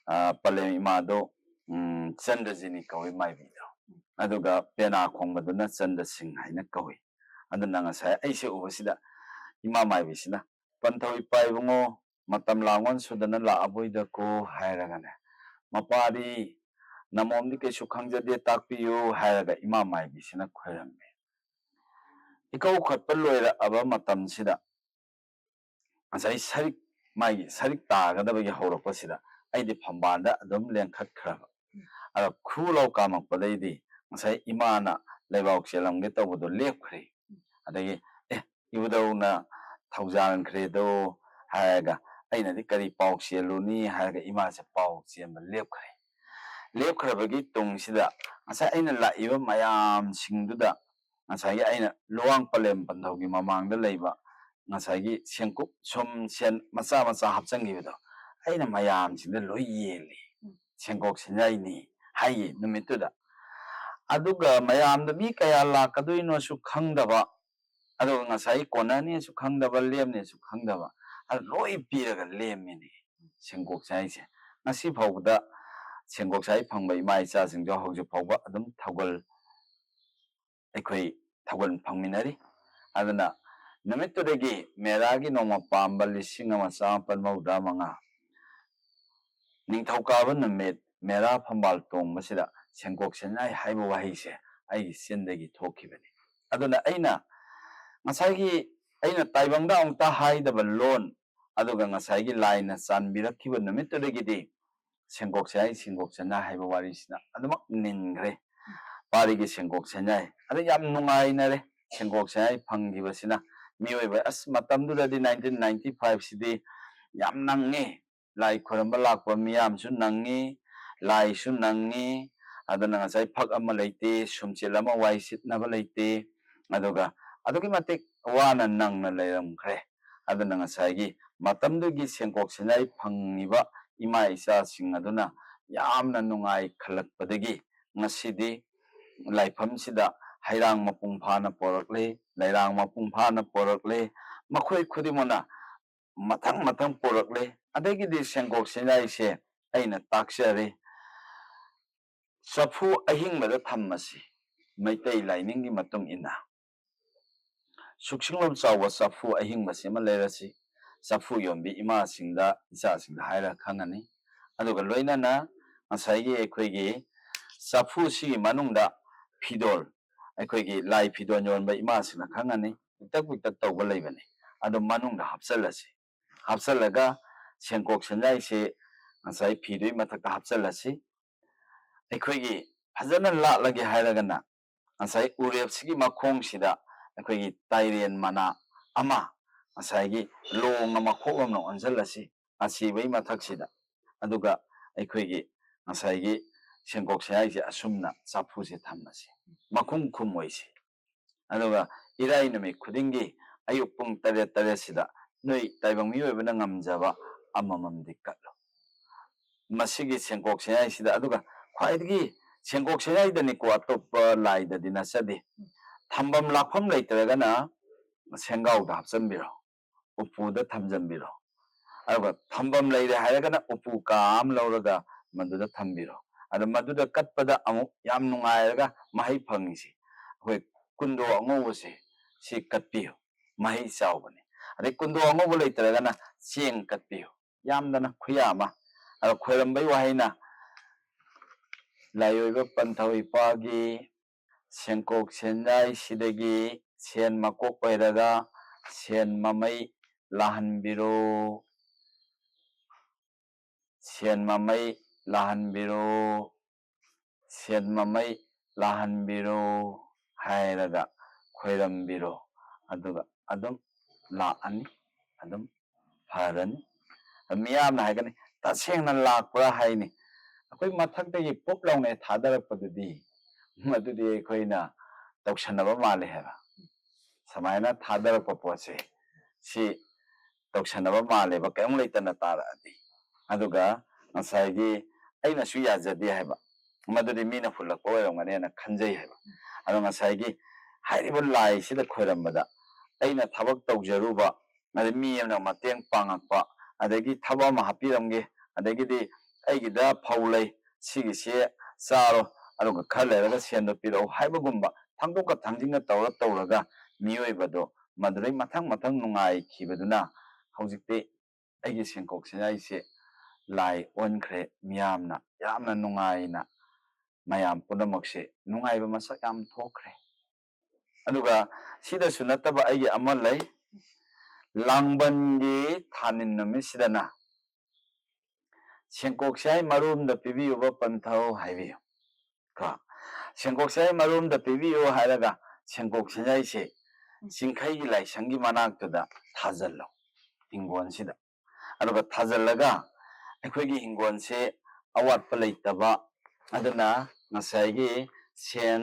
ꯑ, ꯄꯂꯦꯝ ꯏꯃꯥꯗꯣ, ꯎꯝ, ꯆꯟꯗ꯭ꯔꯖꯤꯅꯤ ꯀꯧꯏ ꯃꯥꯏꯕꯤꯗꯣ꯫ ꯑꯗꯨꯒ ꯄꯦꯅꯥ ꯈꯣꯡꯕꯗꯨꯅ ꯆꯟꯗ꯭ꯔ ꯁꯤꯡ ꯍꯥꯏꯅ ꯀꯧꯏ꯫ ꯑꯗꯨꯅ ꯉꯁꯥꯏ ꯑꯩꯁꯦ ꯎꯕꯁꯤꯗ ꯏꯃꯥ ꯃꯥꯏꯕꯤꯁꯤꯅ, "ꯄꯟꯊꯧ ꯏꯄꯥ ꯏꯕꯨꯡꯉꯣ, ꯃꯇꯝ ꯂꯥꯡꯑꯣꯟ ꯁꯨꯗꯅ ꯂꯥꯛꯑꯕꯣꯏꯗꯀꯣ" ꯍꯥꯏꯔꯒꯅꯦ, "ꯃꯄꯥꯗꯤ ꯅꯃꯣꯝꯗꯤ ꯀꯩꯁꯨ ꯈꯪꯖꯗꯦ, ꯇꯥꯛꯄꯤꯌꯨ" ꯍꯥꯏꯔꯒ ꯏꯃꯥ ꯃꯥꯏꯕꯤꯁꯤꯅ ꯈꯣꯏꯔꯝꯃꯤ꯫ ꯏꯀꯧ ꯈꯠꯄ ꯂꯣꯏꯔꯛꯑꯕ ꯃꯇꯝꯁꯤꯗ ꯉꯁꯥꯏ ꯁꯔꯤꯛ, ꯃꯥꯒꯤ ꯁꯔꯤꯛ ꯇꯥꯒꯗꯕꯒꯤ ꯍꯧꯔꯛꯄꯁꯤꯗ ꯑꯩꯗꯤ ꯐꯝꯕꯥꯜꯗ ꯑꯗꯨꯝ ꯂꯦꯡꯈꯠꯈ꯭ꯔꯕ꯫ ꯑꯗ ꯈꯨ ꯂꯥꯎ ꯀꯥꯝꯃꯛꯄꯗꯩꯗꯤ ꯉꯁꯥꯏ ꯏꯃꯥꯅ ꯂꯩꯕꯥꯛ ꯆꯦꯜꯂꯝꯒꯦ ꯇꯧꯕꯗꯣ ꯂꯦꯞꯈ꯭ꯔꯦ꯫ ꯑꯗꯒꯤ, "ꯑꯦ, ꯏꯕꯨꯙꯧꯅ ꯊꯧꯖꯥꯟꯈ꯭ꯔꯦꯗꯣ" ꯍꯥꯏꯔꯒ, "ꯑꯩꯅꯗꯤ ꯀꯔꯤ ꯄꯥꯎ ꯆꯦꯜꯂꯨꯅꯤ?" ꯍꯥꯏꯔꯒ ꯏꯃꯥꯁꯦ ꯄꯥꯎ ꯆꯦꯟꯕ ꯂꯦꯞꯈ꯭ꯔꯦ꯫ ꯂꯦꯞꯈ꯭ꯔꯕꯒꯤ ꯇꯨꯡꯁꯤꯗ ꯉꯁꯥꯏ ꯑꯩꯅ ꯂꯥꯛꯏꯕ ꯃꯌꯥꯝꯁꯤꯡꯗꯨꯗ, ꯉꯁꯥꯏꯒꯤ ꯑꯩꯅ ꯂꯨꯋꯥꯡ ꯄꯂꯦꯝ ꯄꯟꯊꯧꯒꯤ ꯃꯃꯥꯡꯗ ꯂꯩꯕ ꯉꯁꯥꯏꯒꯤ ꯁꯦꯡꯀꯨꯞ ꯁꯨꯝ ꯁꯦꯟ ꯃꯆꯥ ꯃꯆꯥ ꯍꯥꯞꯆꯤꯟꯈꯤꯕꯗꯣ, ꯑꯩꯅ ꯃꯌꯥꯝꯁꯤꯡꯗ ꯂꯣꯏ ꯌꯦꯜꯂꯤ꯫ ꯎꯝ꯫ "ꯁꯦꯡꯀꯣꯛ ꯁꯦꯟꯌꯥꯏꯅꯤ" ꯍꯥꯏꯌꯦ ꯅꯨꯃꯤꯠꯇꯨꯗ꯫ ꯑꯗꯨꯒ ꯃꯌꯥꯝꯗ ꯃꯤ ꯀꯌꯥ ꯂꯥꯛꯀꯗꯣꯏꯅꯣꯁꯨ ꯈꯪꯗꯕ, ꯑꯗꯨꯒ ꯉꯁꯥꯏ ꯀꯣꯟꯅꯅꯤꯁꯨ ꯈꯪꯗꯕ, ꯂꯦꯝꯅꯤꯁꯨ ꯈꯪꯗꯕ, ꯑꯗꯨ ꯂꯣꯏ ꯄꯤꯔꯒ ꯂꯦꯝꯃꯤꯅꯦ ꯁꯦꯡꯀꯣꯛ ꯁꯦꯟꯌꯥꯏꯁꯦ꯫ ꯉꯁꯤ ꯐꯥꯎꯕꯗ ꯁꯦꯡꯀꯣꯛ ꯁꯦꯟꯌꯥꯏ ꯐꯪꯕ ꯏꯃꯥ ꯏꯆꯥꯁꯤꯡꯁꯨ ꯍꯧꯖꯤꯛ ꯐꯥꯎꯕ ꯑꯗꯨꯝ ꯊꯧꯒꯜ, ꯑꯩꯈꯣꯏ ꯊꯧꯒꯜ ꯐꯪꯃꯤꯟꯅꯔꯤ꯫ ꯑꯗꯨꯅ ꯅꯨꯃꯤꯠꯇꯨꯗꯒꯤ ꯃꯦꯔꯥꯒꯤ ꯅꯣꯡꯃ ꯄꯥꯟꯕ ꯂꯤꯁꯤꯡ ꯑꯃ ꯆꯥꯃꯥꯄꯜ ꯃꯧꯗ꯭ꯔꯥ ꯃꯉꯥ, ꯅꯤꯡꯊꯧꯀꯥꯕ ꯅꯨꯃꯤꯠ ꯃꯦꯔꯥ ꯐꯝꯕꯥꯜ ꯇꯣꯡꯕꯁꯤꯗ ꯁꯦꯡꯀꯣꯛ ꯁꯦꯟꯌꯥꯏ ꯍꯥꯏꯕ ꯋꯥꯍꯩꯁꯦ ꯑꯩꯒꯤ ꯆꯤꯟꯗꯒꯤ ꯊꯣꯛꯈꯤꯕꯅꯤ꯫ ꯑꯗꯨꯅ ꯑꯩꯅ ꯉꯁꯥꯏꯒꯤ, ꯑꯩꯅ ꯇꯥꯏꯕꯪꯗ ꯑꯃꯨꯛꯇ ꯍꯥꯏꯗꯕ ꯂꯣꯟ, ꯑꯗꯨꯒ ꯉꯁꯥꯏꯒꯤ ꯂꯥꯏꯅ ꯆꯥꯟꯕꯤꯔꯛꯈꯤꯕ ꯅꯨꯃꯤꯠꯇꯨꯗꯒꯤꯗꯤ ꯁꯦꯡꯀꯣꯛ ꯁꯦꯟꯌꯥꯏ, ꯁꯦꯡꯀꯣꯛ ꯁꯦꯟꯌꯥꯏ ꯍꯥꯏꯕ ꯋꯥꯔꯤꯁꯤꯅ ꯑꯗꯨꯃꯛ ꯅꯤꯟꯈ꯭ꯔꯦ꯫ ꯄꯥꯔꯤꯒꯤ ꯁꯦꯡꯀꯣꯛ ꯁꯦꯟꯌꯥꯏ꯫ ꯑꯗ ꯌꯥꯝ ꯅꯨꯡꯉꯥꯏꯅꯔꯦ ꯁꯦꯡꯀꯣꯛ ꯁꯦꯟꯌꯥꯏ ꯐꯪꯈꯤꯕꯁꯤꯅ꯫ ꯃꯤꯑꯣꯏꯕ, ꯑꯁ, ꯃꯇꯝꯗꯨꯗꯗꯤ nineteen ninety five ꯁꯤꯗꯤ ꯌꯥꯝ ꯅꯪꯉꯤ꯫ ꯂꯥꯏ ꯈꯣꯏꯔꯝꯕ ꯂꯥꯛꯄ ꯃꯤꯌꯥꯝꯁꯨ ꯅꯪꯉꯤ, ꯂꯥꯏꯁꯨ ꯅꯪꯉꯤ꯫ ꯑꯗꯨꯅ ꯉꯁꯥꯏ ꯐꯛ ꯑꯃ ꯂꯩꯇꯦ, ꯁꯨꯝꯆꯤꯠ ꯑꯃ ꯋꯥꯏ ꯁꯤꯠꯅꯕ ꯂꯩꯇꯦ꯫ ꯑꯗꯨꯒ ꯑꯗꯨꯛꯀꯤ ꯃꯇꯤꯛ ꯋꯥꯅ ꯅꯪꯅ ꯂꯩꯔꯝꯈ꯭ꯔꯦ꯫ ꯑꯗꯨꯅ ꯉꯁꯥꯏꯒꯤ ꯃꯇꯝꯗꯨꯒꯤ ꯁꯦꯡꯀꯣꯛ ꯁꯦꯟꯌꯥꯏ ꯐꯪꯉꯤꯕ ꯏꯃꯥ ꯏꯆꯥꯁꯤꯡ ꯑꯗꯨꯅ ꯌꯥꯝꯅ ꯅꯨꯡꯉꯥꯏ ꯈꯜꯂꯛꯄꯗꯒꯤ ꯉꯁꯤꯗꯤ ꯂꯥꯏꯐꯝꯁꯤꯗ ꯍꯩꯔꯥꯡ ꯃꯄꯨꯡ ꯐꯥꯅ ꯄꯣꯔꯛꯂꯦ, ꯂꯩꯔꯥꯡ ꯃꯄꯨꯡ ꯐꯥꯅ ꯄꯣꯔꯛꯂꯦ꯫ ꯃꯈꯣꯏ ꯈꯨꯗꯤꯡꯃꯛꯅ ꯃꯊꯪ ꯃꯊꯪ ꯄꯣꯔꯛꯂꯦ꯫ ꯑꯗꯒꯤꯗꯤ ꯁꯦꯡꯀꯣꯛ ꯁꯦꯟꯌꯥꯏꯁꯦ ꯑꯩꯅ ꯇꯥꯛꯆꯔꯦ꯫ ꯆꯐꯨ ꯑꯍꯤꯡꯕꯗ ꯊꯝꯃꯁꯤ꯫ ꯃꯩꯇꯩ ꯂꯥꯏꯅꯤꯡꯒꯤ ꯃꯇꯨꯡ ꯏꯟꯅ ꯁꯨꯛꯁꯤꯡꯂꯣꯝ ꯆꯥꯎꯕ ꯆꯐꯨ ꯑꯍꯤꯡꯕꯁꯤꯃ ꯂꯩꯔꯁꯤ꯫ ꯆꯐꯨ ꯌꯣꯟꯕꯤ ꯏꯃꯥꯁꯤꯡꯗ, ꯏꯆꯥꯁꯤꯡꯗ ꯍꯥꯏꯔꯒ ꯈꯪꯉꯅꯤ꯫ ꯑꯗꯨꯒ ꯂꯣꯏꯅꯅ ꯉꯁꯥꯏꯒꯤ ꯑꯩꯈꯣꯏꯒꯤ ꯆꯐꯨꯁꯤꯒꯤ ꯃꯅꯨꯡꯗ ꯐꯤꯗꯣꯜ, ꯑꯩꯈꯣꯏꯒꯤ ꯂꯥꯏ ꯐꯤꯗꯣꯜ ꯌꯣꯟꯕ ꯏꯃꯥꯁꯤꯡꯅ ꯈꯪꯉꯅꯤ, ꯄꯤꯛꯇꯛ ꯄꯤꯛꯇꯛ ꯇꯧꯕ ꯂꯩꯕꯅꯤ꯫ ꯑꯗꯨ ꯃꯅꯨꯡꯗ ꯍꯥꯞꯆꯜꯂꯁꯤ꯫ ꯍꯥꯞꯆꯜꯂꯒ ꯁꯦꯡꯀꯣꯛ ꯁꯦꯟꯌꯥꯏꯁꯦ ꯉꯁꯥꯏ ꯐꯤꯗꯨꯒꯤ ꯃꯊꯛꯇ ꯍꯥꯞꯆꯜꯂꯁꯤ꯫ ꯑꯩꯈꯣꯏꯒꯤ ꯐꯖꯅ ꯂꯥꯠꯂꯒꯦ ꯍꯥꯏꯔꯒꯅ, ꯉꯁꯥꯏ ꯎꯔꯦꯞꯁꯤꯒꯤ ꯃꯈꯣꯡꯁꯤꯗ ꯑꯩꯈꯣꯏꯒꯤ ꯇꯥꯏꯔꯦꯟ ꯃꯅꯥ ꯑꯃ, ꯉꯁꯥꯏꯒꯤ ꯂꯣꯡꯅ ꯃꯈꯣꯛ ꯑꯃꯅ ꯑꯣꯟꯁꯤꯜꯂꯁꯤ, ꯑꯁꯤꯕꯒꯤ ꯃꯊꯛꯁꯤꯗ꯫ ꯑꯗꯨꯒ ꯑꯩꯈꯣꯏꯒꯤ ꯉꯁꯥꯏꯒꯤ ꯁꯦꯡꯀꯣꯛ ꯁꯦꯡꯌꯥꯏꯁꯦ ꯑꯁꯨꯝꯅ ꯆꯐꯨꯁꯦ ꯊꯝꯃꯁꯤ, ꯃꯈꯨꯝ ꯈꯨꯝꯃꯣꯏꯁꯤ꯫ ꯑꯗꯨꯒ ꯏꯔꯥꯏ ꯅꯨꯃꯤꯠ ꯈꯨꯗꯤꯡꯒꯤ ꯑꯌꯨꯛ ꯄꯨꯡ ꯇꯔꯦꯠ, ꯇꯔꯦꯠꯁꯤꯗ ꯅꯣꯏ ꯇꯥꯏꯕꯪ ꯃꯤꯑꯣꯏꯕꯅ ꯉꯝꯖꯕ ꯑꯃꯃꯝꯗꯤ ꯀꯠꯂꯨ꯫ ꯃꯁꯤꯒꯤ ꯁꯦꯡꯀꯣꯛ ꯁꯦꯡꯌꯥꯏꯁꯤꯗ, ꯑꯗꯨꯒ ꯈ꯭ꯋꯥꯏꯗꯒꯤ ꯁꯦꯡꯀꯣꯛ ꯁꯦꯡꯌꯥꯏꯗꯅꯤꯀꯣ, ꯑꯇꯣꯞꯄ ꯂꯥꯏꯗꯗꯤ ꯅꯠꯆꯗꯦ꯫ ꯊꯝꯐꯝ ꯂꯥꯛꯐꯝ ꯂꯩꯇ꯭ꯔꯒꯅ ꯁꯦꯡꯒꯥꯎꯗ ꯍꯥꯞꯆꯤꯟꯕꯤꯔꯣ, ꯎꯄꯨꯗ ꯊꯝꯖꯤꯟꯕꯤꯔꯣ꯫ ꯑꯗꯨꯒ ꯊꯝꯐꯝ ꯂꯩꯔꯦ ꯍꯥꯏꯔꯒꯅ ꯎꯄꯨ ꯀꯥ ꯑꯃ ꯂꯧꯔꯒ ꯃꯗꯨꯗ ꯊꯝꯕꯤꯔꯣ꯫ ꯑꯗ ꯃꯗꯨꯗ ꯀꯠꯄꯗ ꯑꯃꯨꯛ ꯌꯥꯝ ꯅꯨꯡꯉꯥꯏꯔꯒ ꯃꯍꯩ ꯐꯪꯉꯤꯁꯤ, ꯑꯩꯈꯣꯏ ꯀꯨꯟꯗꯣ ꯑꯉꯧꯕꯁꯦ, ꯁꯤ ꯀꯠꯄꯤꯌꯨ, ꯃꯍꯩ ꯆꯥꯎꯕꯅꯤ꯫ ꯑꯗꯩ ꯀꯨꯟꯗꯣ ꯑꯉꯧꯕ ꯂꯩꯇ꯭ꯔꯒꯅ ꯆꯦꯡ ꯀꯠꯄꯤꯌꯨ, ꯌꯥꯝꯗꯅ ꯈꯨꯌꯥ ꯑꯃ꯫ ꯑꯗꯣ ꯈꯣꯏꯔꯝꯕꯩ ꯋꯥꯍꯩꯅ ꯂꯥꯏꯑꯣꯏꯕ ꯄꯟꯊꯧ ꯏꯄꯥꯒꯤ ꯁꯦꯡꯀꯣꯛ ꯁꯦꯟꯌꯥꯏꯁꯤꯗꯒꯤ ꯁꯦꯟ ꯃꯀꯣꯛ ꯑꯣꯏꯔꯒ ꯁꯦꯟ ꯃꯃꯩ ꯂꯥꯛꯍꯟꯕꯤꯔꯣ, ꯁꯦꯟ ꯃꯃꯩ ꯂꯥꯛꯍꯟꯕꯤꯔꯣ, ꯁꯦꯟ ꯃꯃꯩ ꯂꯥꯛꯍꯟꯕꯤꯔꯣ ꯍꯥꯏꯔꯒ ꯈꯣꯏꯔꯝꯕꯤꯔꯣ꯫ ꯑꯗꯨꯒ ꯑꯗꯨꯝ ꯂꯥꯛꯑꯅꯤ, ꯑꯗꯨꯝ ꯐꯔꯅꯤ꯫ ꯃꯤꯌꯥꯝꯅ ꯍꯥꯏꯒꯅꯤ, "ꯇꯁꯦꯡꯅ ꯂꯥꯛꯄ꯭ꯔꯥ?" ꯍꯥꯏꯅꯤ꯫ ꯑꯩꯈꯣꯏ ꯃꯊꯛꯇꯒꯤ ꯄꯨꯞ ꯂꯥꯎꯅ ꯊꯥꯗꯔꯛꯄꯗꯨꯗꯤ, ꯃꯗꯨꯗꯤ ꯑꯩꯈꯣꯏꯅ ꯇꯧꯁꯟꯅꯕ ꯃꯥꯜꯂꯦ ꯍꯥꯏꯕ꯫ ꯁꯨꯃꯥꯏꯅ ꯊꯥꯗꯔꯛꯄ ꯄꯣꯠꯁꯦ, ꯁꯤ ꯇꯧꯁꯟꯅꯕ ꯃꯥꯜꯂꯦꯕ, ꯀꯔꯤꯝ ꯂꯩꯇꯅ ꯇꯥꯔꯛꯑꯗꯤ꯫ ꯑꯗꯨꯒ ꯉꯁꯥꯏꯒꯤ ꯑꯩꯅꯁꯨ ꯌꯥꯖꯗꯦ ꯍꯥꯏꯕ, ꯃꯗꯨꯗꯤ ꯃꯤꯅ ꯍꯨꯜꯂꯛꯄ ꯑꯣꯏꯔꯝꯒꯅꯦꯅ ꯈꯟꯖꯩ ꯍꯥꯏꯕ꯫ ꯑꯗꯣ ꯉꯁꯥꯏꯒꯤ ꯍꯥꯏꯔꯤꯕ ꯂꯥꯏꯁꯤꯗ ꯈꯣꯏꯔꯝꯕꯗ ꯑꯩꯅ ꯊꯕꯛ ꯇꯧꯖꯔꯨꯕ, ꯑꯗꯩ ꯃꯤ ꯑꯃꯅ ꯃꯇꯦꯡ ꯄꯥꯡꯉꯛꯄ, ꯑꯗꯒꯤ ꯊꯕꯛ ꯑꯃ ꯍꯥꯞꯄꯤꯔꯝꯒꯦ, ꯑꯗꯒꯤꯗꯤ ꯑꯩꯒꯤꯗ ꯐꯧ ꯂꯩ, ꯁꯤꯒꯤꯁꯦ ꯆꯥꯔꯣ, ꯑꯗꯨꯒ ꯈꯔ ꯂꯩꯔꯒ ꯁꯦꯟꯗꯣ ꯄꯤꯔꯛꯎ ꯍꯥꯏꯕꯒꯨꯝꯕ ꯊꯥꯡꯗꯣꯛꯀ ꯊꯥꯡꯖꯤꯟꯒ ꯇꯧꯔ ꯇꯧꯔꯒ ꯃꯤꯑꯣꯏꯕꯗꯣ ꯃꯗꯨꯗꯩ ꯃꯊꯪ ꯃꯊꯪ ꯅꯨꯡꯉꯥꯏꯈꯤꯕꯗꯨꯅ ꯍꯧꯖꯤꯛꯇꯤ ꯑꯩꯒꯤ ꯁꯦꯡꯀꯣꯛ ꯁꯦꯟꯌꯥꯏꯁꯦ ꯂꯥꯏ ꯑꯣꯟꯈ꯭ꯔꯦ꯫ ꯃꯤꯌꯥꯝꯅ ꯌꯥꯝꯅ ꯅꯨꯡꯉꯥꯏꯅ, ꯃꯌꯥꯝ ꯄꯨꯝꯅꯃꯛꯁꯦ ꯅꯨꯡꯉꯥꯏꯕ ꯃꯁꯛ ꯌꯥꯝ ꯊꯣꯛꯈ꯭ꯔꯦ꯫ ꯑꯗꯨꯒ ꯁꯤꯗꯁꯨ ꯅꯠꯇꯕ ꯑꯩꯒꯤ ꯑꯃ ꯂꯩ, ꯂꯥꯡꯕꯟꯒꯤ ꯊꯥꯅꯤꯟ ꯅꯨꯃꯤꯠꯁꯤꯗꯅ ꯁꯦꯡꯀꯣꯛ ꯁꯦꯡꯌꯥꯏ ꯃꯔꯨꯝꯗ ꯄꯤꯕꯤꯌꯨꯕ ꯄꯟꯊꯧ ꯍꯥꯏꯕꯤꯌꯨ꯫ ꯀꯣ, ꯁꯦꯡꯀꯣꯛ ꯁꯦꯡꯌꯥꯏ ꯃꯔꯨ ꯑꯝꯗ ꯄꯤꯕꯤꯌꯨ ꯍꯥꯏꯔꯒ ꯁꯦꯡꯀꯣꯛ ꯁꯦꯡꯌꯥꯏꯁꯦ ꯎꯝ꯫ ꯆꯤꯡꯈꯩꯒꯤ ꯂꯥꯏꯁꯪꯒꯤ ꯃꯅꯥꯛꯇꯨꯗ ꯊꯥꯖꯤꯜꯂꯣ, ꯍꯤꯡꯒꯣꯜꯁꯤꯗ꯫ ꯑꯗꯨꯒ ꯊꯥꯖꯤꯜꯂꯒ ꯑꯩꯈꯣꯏꯒꯤ ꯍꯤꯡꯒꯣꯜꯁꯦ ꯑꯋꯥꯠꯄ ꯂꯩꯇꯕ, ꯑꯗꯨꯅ ꯉꯁꯥꯏꯒꯤ ꯁꯦꯟ,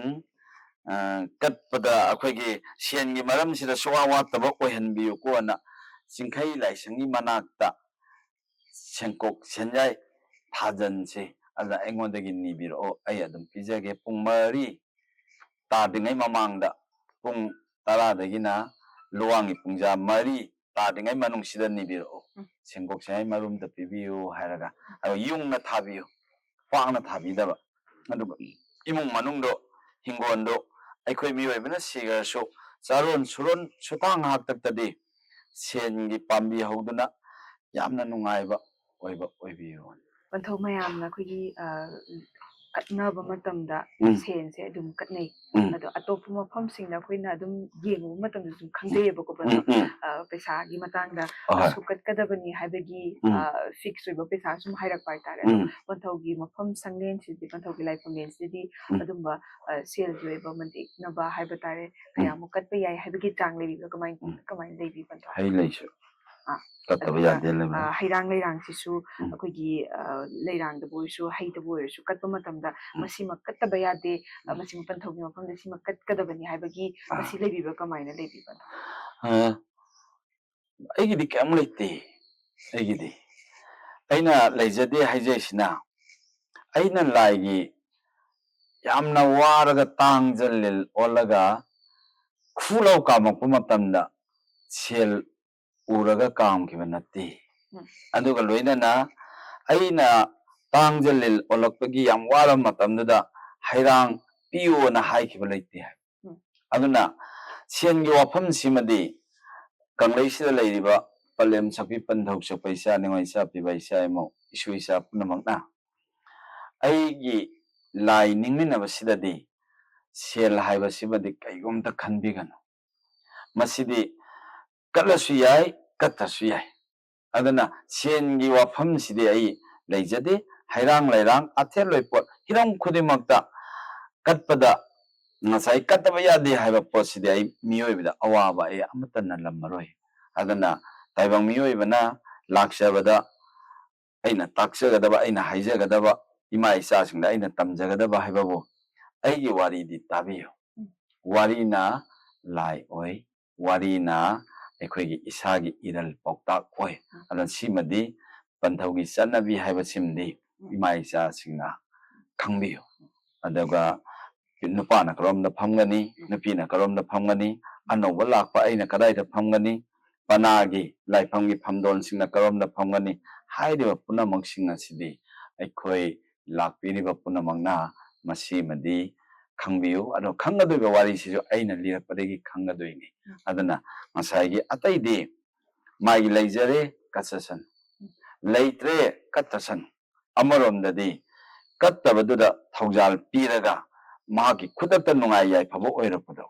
ꯑ, ꯀꯠꯄꯗ ꯑꯩꯈꯣꯏꯒꯤ ꯁꯦꯟꯒꯤ ꯃꯔꯝꯁꯤꯗ ꯁꯨꯡꯋꯥ ꯋꯥꯠꯇꯕ ꯑꯣꯏꯍꯟꯕꯤꯌꯨꯀꯣꯅ ꯆꯤꯡꯈꯩ ꯂꯥꯏꯁꯪꯒꯤ ꯃꯅꯥꯛꯇ ꯁꯦꯡꯀꯣꯛ ꯁꯦꯟꯌꯥꯏ ꯊꯥꯖꯟꯁꯤ, ꯑꯗꯨꯅ ꯑꯩꯉꯣꯟꯗꯒꯤ ꯅꯤꯕꯤꯔꯛꯑꯣ, ꯑꯩ ꯑꯗꯨꯝ ꯄꯤꯖꯒꯦ꯫ ꯄꯨꯡ ꯃꯔꯤ ꯇꯥꯗ꯭ꯔꯤꯉꯩ ꯃꯃꯥꯡꯗ, ꯄꯨꯡ ꯇꯔꯥꯗꯒꯤꯅ ꯂꯨꯋꯥꯡꯒꯤ ꯄꯨꯡꯖꯥ ꯃꯔꯤ ꯇꯥꯗ꯭ꯔꯤꯉꯩ ꯃꯅꯨꯡꯁꯤꯗ ꯅꯤꯕꯤꯔꯛꯑꯣ꯫ ꯎꯝ꯫ ꯁꯦꯡꯀꯣꯛ ꯁꯦꯡꯌꯥꯏ ꯃꯔꯨ ꯑꯝꯇ ꯄꯤꯕꯤꯌꯨ ꯍꯥꯏꯔꯒ, ꯑꯗꯣ ꯌꯨꯡꯅ ꯊꯥꯕꯤꯌꯨ, ꯄꯥꯛꯅ ꯊꯥꯕꯤꯗꯕ꯫ ꯑꯗꯨꯒ ꯏꯃꯨꯡ ꯃꯅꯨꯡꯗꯣ, ꯍꯤꯡꯒꯣꯜꯗꯣ, ꯑꯩꯈꯣꯏ ꯃꯤꯑꯣꯏꯕꯅ ꯁꯤꯈ꯭ꯔꯁꯨ ꯆꯥꯔꯣꯟ ꯁꯨꯔꯣꯟ ꯁꯨꯇꯥꯡ ꯍꯥꯛꯇꯛꯇꯗꯤ ꯁꯦꯟꯒꯤ ꯄꯥꯝꯕꯤ ꯍꯧꯗꯨꯅ ꯌꯥꯝꯅ ꯅꯨꯡꯉꯥꯏꯕ ꯑꯣꯏꯕ ꯑꯣꯏꯕꯤꯌꯨ꯫ ꯄꯟꯊꯧ ꯃꯌꯥꯝꯅ ꯑꯩꯈꯣꯏꯒꯤ, ꯑ, ꯀꯠꯅꯕ ꯃꯇꯝꯗ ꯎꯝ꯫ ꯁꯦꯟꯁꯦ ꯑꯗꯨꯝ ꯀꯠꯅꯩ꯫ ꯎꯝ꯫ ꯑꯗꯣ ꯑꯇꯣꯞꯄ ꯃꯐꯝꯁꯤꯡꯗ ꯑꯩꯈꯣꯏꯅ ꯑꯗꯨꯝ ꯌꯦꯡꯉꯨꯕ ꯃꯇꯝꯗꯁꯨ ꯑꯗꯨꯝ ꯈꯪꯖꯩꯌꯕꯀꯣ, ꯎꯝ, ꯄꯟꯊꯧ꯫ ꯎꯝ꯫ ꯑ, ꯄꯩꯁꯥꯒꯤ ꯃꯇꯥꯡꯗ ꯍꯣꯏ꯫ ꯑꯁꯨꯛ ꯀꯠꯀꯗꯕꯅꯤ ꯍꯥꯏꯕꯒꯤ, ꯎꯝ꯫ ꯑ, fix ꯑꯣꯏꯕ ꯄꯩꯁꯥ ꯁꯨꯝ ꯍꯥꯏꯔꯛꯄ ꯍꯥꯏꯇꯥꯔꯦ꯫ ꯑꯗꯣ ꯎꯝ꯫ ꯄꯟꯊꯧꯒꯤ ꯃꯐꯝ ꯁꯪꯂꯦꯟꯁꯤꯗꯤ, ꯄꯟꯊꯧꯒꯤ ꯂꯥꯏꯐꯝꯂꯦꯟꯁꯤꯗꯤ ꯎꯝ꯫ ꯑꯗꯨꯝꯕ, ꯑ, ꯁꯦꯜꯒꯤ ꯑꯣꯏꯕ ꯃꯇꯤꯛꯅꯕ ꯍꯥꯏꯕ ꯇꯥꯔꯦ, ꯎꯝ꯫ ꯀꯌꯥꯃꯨꯛ ꯀꯠꯄ ꯌꯥꯏ ꯍꯥꯏꯕꯒꯤ ꯆꯥꯡ ꯂꯩꯕꯤꯕ꯭ꯔꯥ? ꯀꯃꯥꯏ-, ꯎꯝ꯫ ꯀꯃꯥꯏꯅ ꯂꯩꯕꯤ, ꯄꯟꯊꯧ? ꯍꯩ ꯂꯩꯁꯨ ꯑꯥ, ꯀꯠꯇꯕ ꯑꯗꯨꯒ, ꯌꯥꯗꯦ ꯂꯩꯕ꯫ ꯑ, ꯍꯩꯔꯥꯡ ꯂꯩꯔꯥꯡꯁꯤꯁꯨ ꯎꯝ꯫ ꯑꯩꯈꯣꯏꯒꯤ, ꯑ, ꯂꯩꯔꯥꯡꯗꯕꯨ ꯑꯣꯏꯔꯁꯨ, ꯍꯩꯗꯕꯨ ꯑꯣꯏꯔꯁꯨ, ꯀꯠꯄ ꯃꯇꯝꯗ ꯎꯝ꯫ ꯃꯁꯤꯃ ꯀꯠꯇꯕ ꯌꯥꯗꯦ, ꯑ, ꯎꯝ꯫ ꯃꯁꯤꯃ ꯄꯟꯊꯧꯒꯤ ꯃꯐꯝꯗ ꯁꯤꯃ ꯀꯠꯀꯗꯕꯅꯤ ꯍꯥꯏꯕꯒꯤ ꯑꯥ꯫ ꯃꯁꯤ ꯂꯩꯕꯤꯕ꯭ꯔꯥ? ꯀꯃꯥꯏꯅ ꯂꯩꯕꯤꯕꯅꯣ? ꯑ, ꯑꯩꯒꯤꯗꯤ ꯀꯩꯝ ꯂꯩꯇꯦ꯫ ꯑꯩꯒꯤꯗꯤ ꯑꯩꯅ ꯂꯩꯖꯗꯦ ꯍꯥꯏꯖꯩꯁꯤꯅ, ꯑꯩꯅ ꯂꯥꯏꯒꯤ ꯌꯥꯝꯅ ꯋꯥꯔꯒ ꯇꯥꯡꯖ ꯂꯤꯜ ꯑꯣꯜꯂꯒ ꯈꯨꯂꯧ ꯀꯥꯝꯃꯛꯄ ꯃꯇꯝꯗ ꯁꯦꯜ ꯎꯔꯒ ꯀꯥꯝꯈꯤꯕ ꯅꯠꯇꯦ꯫ ꯎꯝ꯫ ꯑꯗꯨꯒ ꯂꯣꯏꯅꯅ ꯑꯩꯅ ꯇꯥꯡꯖ ꯂꯤꯜ ꯑꯣꯜꯂꯛꯄꯒꯤ ꯌꯥꯝ ꯋꯥꯔꯕ ꯃꯇꯝꯗꯨꯗ ꯍꯩꯔꯥꯡ ꯄꯤꯌꯣꯅ ꯍꯥꯏꯈꯤꯕ ꯂꯩꯇꯦ ꯍꯥꯏꯕ꯫ ꯎꯝ꯫ ꯑꯗꯨꯅ ꯁꯦꯟꯒꯤ ꯋꯥꯐꯝꯁꯤꯃꯗꯤ ꯀꯪꯂꯩꯁꯤꯗ ꯂꯩꯔꯤꯕ ꯄꯂꯦꯝ ꯁꯛꯄꯤ ꯄꯟꯊꯧ ꯁꯛꯄ ꯏꯆꯥ ꯅꯤꯉꯣꯜ ꯏꯆꯥ ꯄꯤꯕ ꯏꯆꯥ ꯏꯃꯧ ꯏꯁꯨ ꯏꯆꯥ ꯄꯨꯝꯅꯃꯛꯅ ꯑꯩꯒꯤ ꯂꯥꯏ ꯅꯤꯡꯃꯤꯟꯅꯕꯁꯤꯗꯗꯤ ꯁꯦꯜ ꯍꯥꯏꯕꯁꯤꯃꯗꯤ ꯀꯩꯒꯨꯝꯇ ꯈꯟꯕꯤꯒꯅꯨ꯫ ꯃꯁꯤꯗꯤ ꯀꯠꯂꯁꯨ ꯌꯥꯏ, ꯀꯠꯇ꯭ꯔꯁꯨ ꯌꯥꯏ꯫ ꯑꯗꯨꯅ ꯁꯦꯟꯒꯤ ꯋꯥꯐꯝꯁꯤꯗꯤ ꯑꯩ ꯂꯩꯖꯗꯦ꯫ ꯍꯩꯔꯥꯡ ꯂꯩꯔꯥꯡ, ꯑꯊꯦꯜ ꯂꯣꯏꯄꯣꯠ, ꯍꯤꯔꯝ ꯈꯨꯗꯤꯡꯃꯛꯇ ꯀꯠꯄꯗ ꯉꯁꯥꯏ ꯀꯠꯇꯕ ꯌꯥꯗꯦ ꯍꯥꯏꯕ ꯄꯣꯠꯁꯤꯗꯤ ꯑꯩ ꯃꯤꯑꯣꯏꯕꯗ ꯑꯋꯥꯕ ꯑꯩ ꯑꯃꯠꯇ ꯅꯜꯂꯝꯃꯔꯣꯏ꯫ ꯑꯗꯨꯅ ꯇꯥꯏꯕꯪ ꯃꯤꯑꯣꯏꯕꯅ ꯂꯥꯛꯆꯕꯗ ꯑꯩꯅ ꯇꯥꯛꯆꯒꯗꯕ, ꯑꯩꯅ ꯍꯥꯏꯖꯒꯗꯕ, ꯏꯃꯥ ꯏꯆꯥꯁꯤꯡꯗ ꯑꯩꯅ ꯇꯝꯖꯒꯗꯕ ꯍꯥꯏꯕꯕꯨ ꯑꯩꯒꯤ ꯋꯥꯔꯤꯗꯤ ꯇꯥꯕꯤꯌꯨ꯫ ꯋꯥꯔꯤꯅ ꯂꯥꯏ ꯑꯣꯏ, ꯋꯥꯔꯤꯅ ꯑꯩꯈꯣꯏꯒꯤ ꯏꯁꯥꯒꯤ ꯏꯔꯜ ꯄꯥꯎꯇꯥꯛ ꯑꯣꯏ꯫ ꯑꯗꯨꯅ ꯁꯤꯃꯗꯤ ꯄꯟꯊꯧꯒꯤ ꯆꯠꯅꯕꯤ ꯍꯥꯏꯕꯁꯤꯃꯗꯤ ꯏꯃꯥ ꯏꯆꯥꯁꯤꯡꯅ ꯈꯪꯕꯤꯌꯨ꯫ ꯑꯗꯨꯒ ꯅꯨꯄꯥꯅ ꯀꯔꯣꯝꯗ ꯐꯝꯒꯅꯤ, ꯅꯨꯄꯤꯅ ꯀꯔꯣꯝꯗ ꯐꯝꯒꯅꯤ, ꯑꯅꯧꯕ ꯂꯥꯛꯄ ꯑꯩꯅ ꯀꯗꯥꯏꯗ ꯐꯝꯒꯅꯤ, ꯄꯅꯥꯒꯤ ꯂꯥꯏꯐꯝꯒꯤ ꯐꯝꯗꯣꯟꯁꯤꯡꯅ ꯀꯔꯣꯝꯗ ꯐꯝꯒꯅꯤ, ꯍꯥꯏꯔꯤꯕ ꯄꯨꯝꯅꯃꯛꯁꯤꯡ ꯑꯁꯤꯗꯤ ꯑꯩꯈꯣꯏ ꯂꯥꯛꯄꯤꯔꯤꯕ ꯄꯨꯝꯅꯃꯛꯅ ꯃꯁꯤꯃꯗꯤ ꯈꯪꯕꯤꯌꯨ꯫ ꯑꯗꯣ ꯈꯪꯒꯗꯣꯏꯕ ꯋꯥꯔꯤꯁꯤꯁꯨ ꯑꯩꯅ ꯂꯤꯔꯛꯄꯗꯒꯤ ꯈꯪꯒꯗꯣꯏꯅꯤ꯫ ꯑꯗꯨꯅ ꯉꯁꯥꯏꯒꯤ ꯑꯇꯩꯗꯤ ꯃꯥꯒꯤ ꯂꯩꯖꯔꯦ ꯀꯠꯆꯁꯅꯨ, ꯂꯩꯇ꯭ꯔꯦ ꯀꯠꯇꯁꯅꯨ꯫ ꯑꯃꯔꯣꯝꯗꯗꯤ ꯀꯠꯇꯕꯗꯨꯗ ꯊꯧꯖꯥꯜ ꯄꯤꯔꯒ ꯃꯍꯥꯛꯀꯤ ꯈꯨꯗꯛꯇ ꯅꯨꯡꯉꯥꯏ ꯌꯥꯏꯐꯕ ꯑꯣꯏꯔꯛꯄꯗꯣ,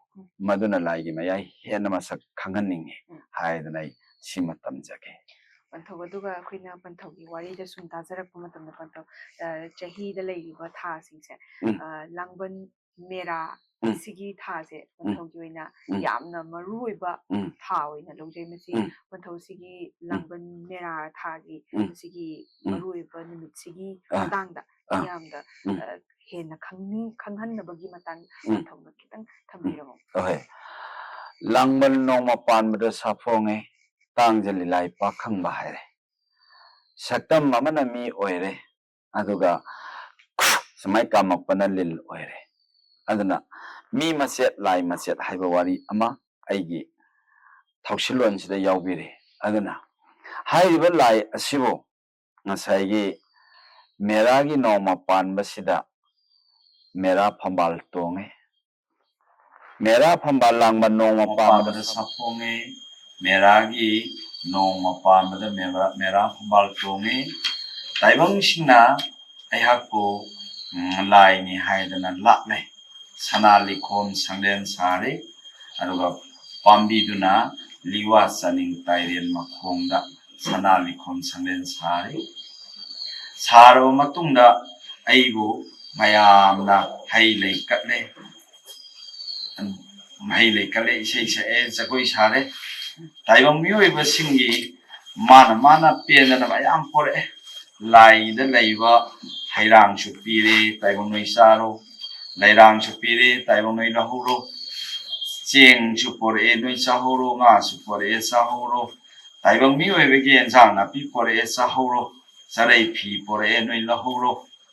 ꯃꯗꯨꯅ ꯂꯥꯏꯒꯤ ꯃꯌꯥꯏ ꯍꯦꯟꯅ ꯃꯁꯛ ꯈꯪꯍꯟꯅꯤꯡꯉꯤ ꯍꯥꯏꯗꯅ ꯑꯩ ꯁꯤꯃ ꯇꯝꯖꯒꯦ꯫ ꯄꯟꯊꯧ, ꯑꯗꯨꯒ ꯑꯩꯈꯣꯏꯅ ꯄꯟꯊꯧꯒꯤ ꯋꯥꯔꯤꯗ ꯁꯨꯝ ꯇꯥꯖꯔꯛꯄ ꯃꯇꯝꯗ, ꯄꯟꯊꯧ, ꯑ, ꯆꯍꯤꯗ ꯂꯩꯔꯤꯕ ꯊꯥꯁꯤꯡꯁꯦ, ꯎꯝ꯫ ꯑ, ꯂꯥꯡꯕꯟ ꯃꯦꯔꯥ ꯎꯝ꯫ ꯁꯤꯒꯤ ꯊꯥꯁꯦ ꯎꯝ꯫ ꯄꯟꯊꯧꯒꯤ ꯑꯣꯏꯅ ꯎꯝ꯫ ꯌꯥꯝꯅ ꯃꯔꯨ ꯑꯣꯏꯕ ꯎꯝ꯫ ꯊꯥ ꯑꯣꯏꯅ ꯂꯧꯖꯩ꯫ ꯃꯁꯤ ꯎꯝ꯫ ꯄꯟꯊꯧꯁꯤꯒꯤ ꯎꯝ꯫ ꯂꯥꯡꯕꯟ ꯃꯦꯔꯥ ꯊꯥꯒꯤ ꯎꯝ꯫ ꯃꯁꯤꯒꯤ ꯎꯝ꯫ ꯃꯔꯨ ꯑꯣꯏꯕ ꯅꯨꯃꯤꯠꯁꯤꯒꯤ ꯑꯥ꯫ ꯃꯇꯥꯡꯗ ꯑꯥ꯫ ꯃꯤꯌꯥꯝꯗ, ꯎꯝ꯫ ꯑ, ꯍꯦꯟꯅ ꯈꯪꯅꯤꯡ-, ꯈꯪꯍꯟꯅꯕꯒꯤ ꯃꯇꯥꯡꯗ ꯎꯝ꯫ ꯄꯟꯊꯧꯅ ꯈꯤꯇꯪ ꯊꯝꯕꯤꯔꯝꯃꯣ꯫ ꯑꯍꯣꯏ꯫ ꯂꯥꯡꯕꯟ ꯅꯣꯡꯃ ꯄꯥꯟꯕꯗ ꯁꯥꯐꯣꯡꯉꯦ, ꯇꯥꯡꯖ ꯂꯤꯂꯥꯏ ꯄꯥꯈꯪꯕ ꯍꯥꯏꯔꯦ꯫ ꯁꯛꯇꯝ ꯑꯃꯅ ꯃꯤ ꯑꯣꯏꯔꯦ, ꯑꯗꯨꯒ ꯁꯨꯃꯥꯏ ꯀꯥꯝꯃꯛꯄꯅ ꯂꯤꯜ ꯑꯣꯏꯔꯦ꯫ ꯑꯗꯨꯅ ꯃꯤ ꯃꯆꯦꯠ ꯂꯥꯏ ꯃꯆꯦꯠ ꯍꯥꯏꯕ ꯋꯥꯔꯤ ꯑꯃ ꯑꯩꯒꯤ ꯊꯧꯁꯤꯜꯂꯣꯟꯁꯤꯗ ꯌꯥꯎꯕꯤꯔꯤ꯫ ꯑꯗꯨꯅ ꯍꯥꯏꯔꯤꯕ ꯂꯥꯏ ꯑꯁꯤꯕꯨ ꯉꯁꯥꯏꯒꯤ ꯃꯦꯔꯥꯒꯤ ꯅꯣꯡꯃ ꯄꯥꯟꯕꯁꯤꯗ ꯃꯦꯔꯥ ꯐꯝꯕꯥꯜ ꯇꯣꯡꯉꯦ꯫ ꯃꯦꯔꯥ ꯐꯝꯕꯥꯜ ꯂꯥꯡꯕ ꯅꯣꯡꯃ ꯄꯥꯟꯕꯗ ꯁꯥꯐꯣꯡꯉꯦ꯫ ꯃꯦꯔꯥꯒꯤ ꯅꯣꯡꯃ ꯄꯥꯟꯕꯗ ꯃꯦꯔꯥ, ꯃꯦꯔꯥ ꯐꯝꯕꯥꯜ ꯇꯣꯡꯉꯦ꯫ ꯇꯥꯏꯕꯪꯁꯤꯡꯅ ꯑꯩꯍꯥꯛꯄꯨ, ꯎꯝ, ꯂꯥꯏꯅꯤ ꯍꯥꯏꯗꯅ ꯂꯥꯠꯂꯦ꯫ ꯁꯅꯥ ꯂꯤꯛꯈꯣꯝ ꯁꯪꯂꯦꯟ ꯁꯥꯔꯦ꯫ ꯑꯗꯨꯒ ꯄꯥꯝꯕꯤꯗꯨꯅ ꯂꯤꯋꯥ ꯆꯥꯅꯤꯡ ꯇꯥꯏꯔꯦꯟ ꯃꯈꯣꯡꯗ ꯁꯅꯥ ꯂꯤꯛꯈꯣꯝ ꯁꯪꯂꯦꯟ ꯁꯥꯔꯦ꯫ ꯁꯥꯔꯕ ꯃꯇꯨꯡꯗ ꯑꯩꯕꯨ ꯃꯌꯥꯝꯅ ꯍꯩ ꯂꯩ ꯀꯠꯂꯦ, ꯃꯍꯩ ꯂꯩ ꯀꯠꯂꯦ, ꯏꯁꯩ ꯁꯛꯑꯦ, ꯖꯒꯣꯏ ꯁꯥꯔꯦ꯫ ꯇꯥꯏꯕꯪ ꯃꯤꯑꯣꯏꯕꯁꯤꯡꯒꯤ ꯃꯥꯅ ꯃꯥꯅ ꯄꯦꯟꯗꯅ ꯃꯌꯥꯝ ꯄꯣꯔꯛꯑꯦ꯫ ꯂꯥꯏꯗ ꯂꯩꯕ ꯍꯩꯔꯥꯡꯁꯨ ꯄꯤꯔꯦ, ꯇꯥꯏꯕꯪ ꯅꯣꯏ ꯆꯥꯔꯣ꯫ ꯂꯩꯔꯥꯡꯁꯨ ꯄꯤꯔꯦ, ꯇꯥꯏꯕꯪ ꯅꯣꯏ ꯂꯧꯍꯧꯔꯣ꯫ ꯆꯦꯡꯁꯨ ꯄꯣꯔꯛꯑꯦ, ꯅꯣꯏ ꯆꯥꯍꯧꯔꯣ꯫ ꯉꯥꯁꯨ ꯄꯣꯔꯛꯑꯦ, ꯆꯥꯍꯧꯔꯣ꯫ ꯇꯥꯏꯕꯪ ꯃꯤꯑꯣꯏꯕꯒꯤ ꯑꯦꯟꯁꯥꯡ ꯅꯥꯄꯤ ꯄꯣꯔꯛꯑꯦ, ꯆꯥꯍꯧꯔꯣ꯫ ꯆꯔꯩ ꯐꯤ ꯄꯣꯔꯛꯑꯦ, ꯅꯣꯏ ꯂꯧꯍꯧꯔꯣ꯫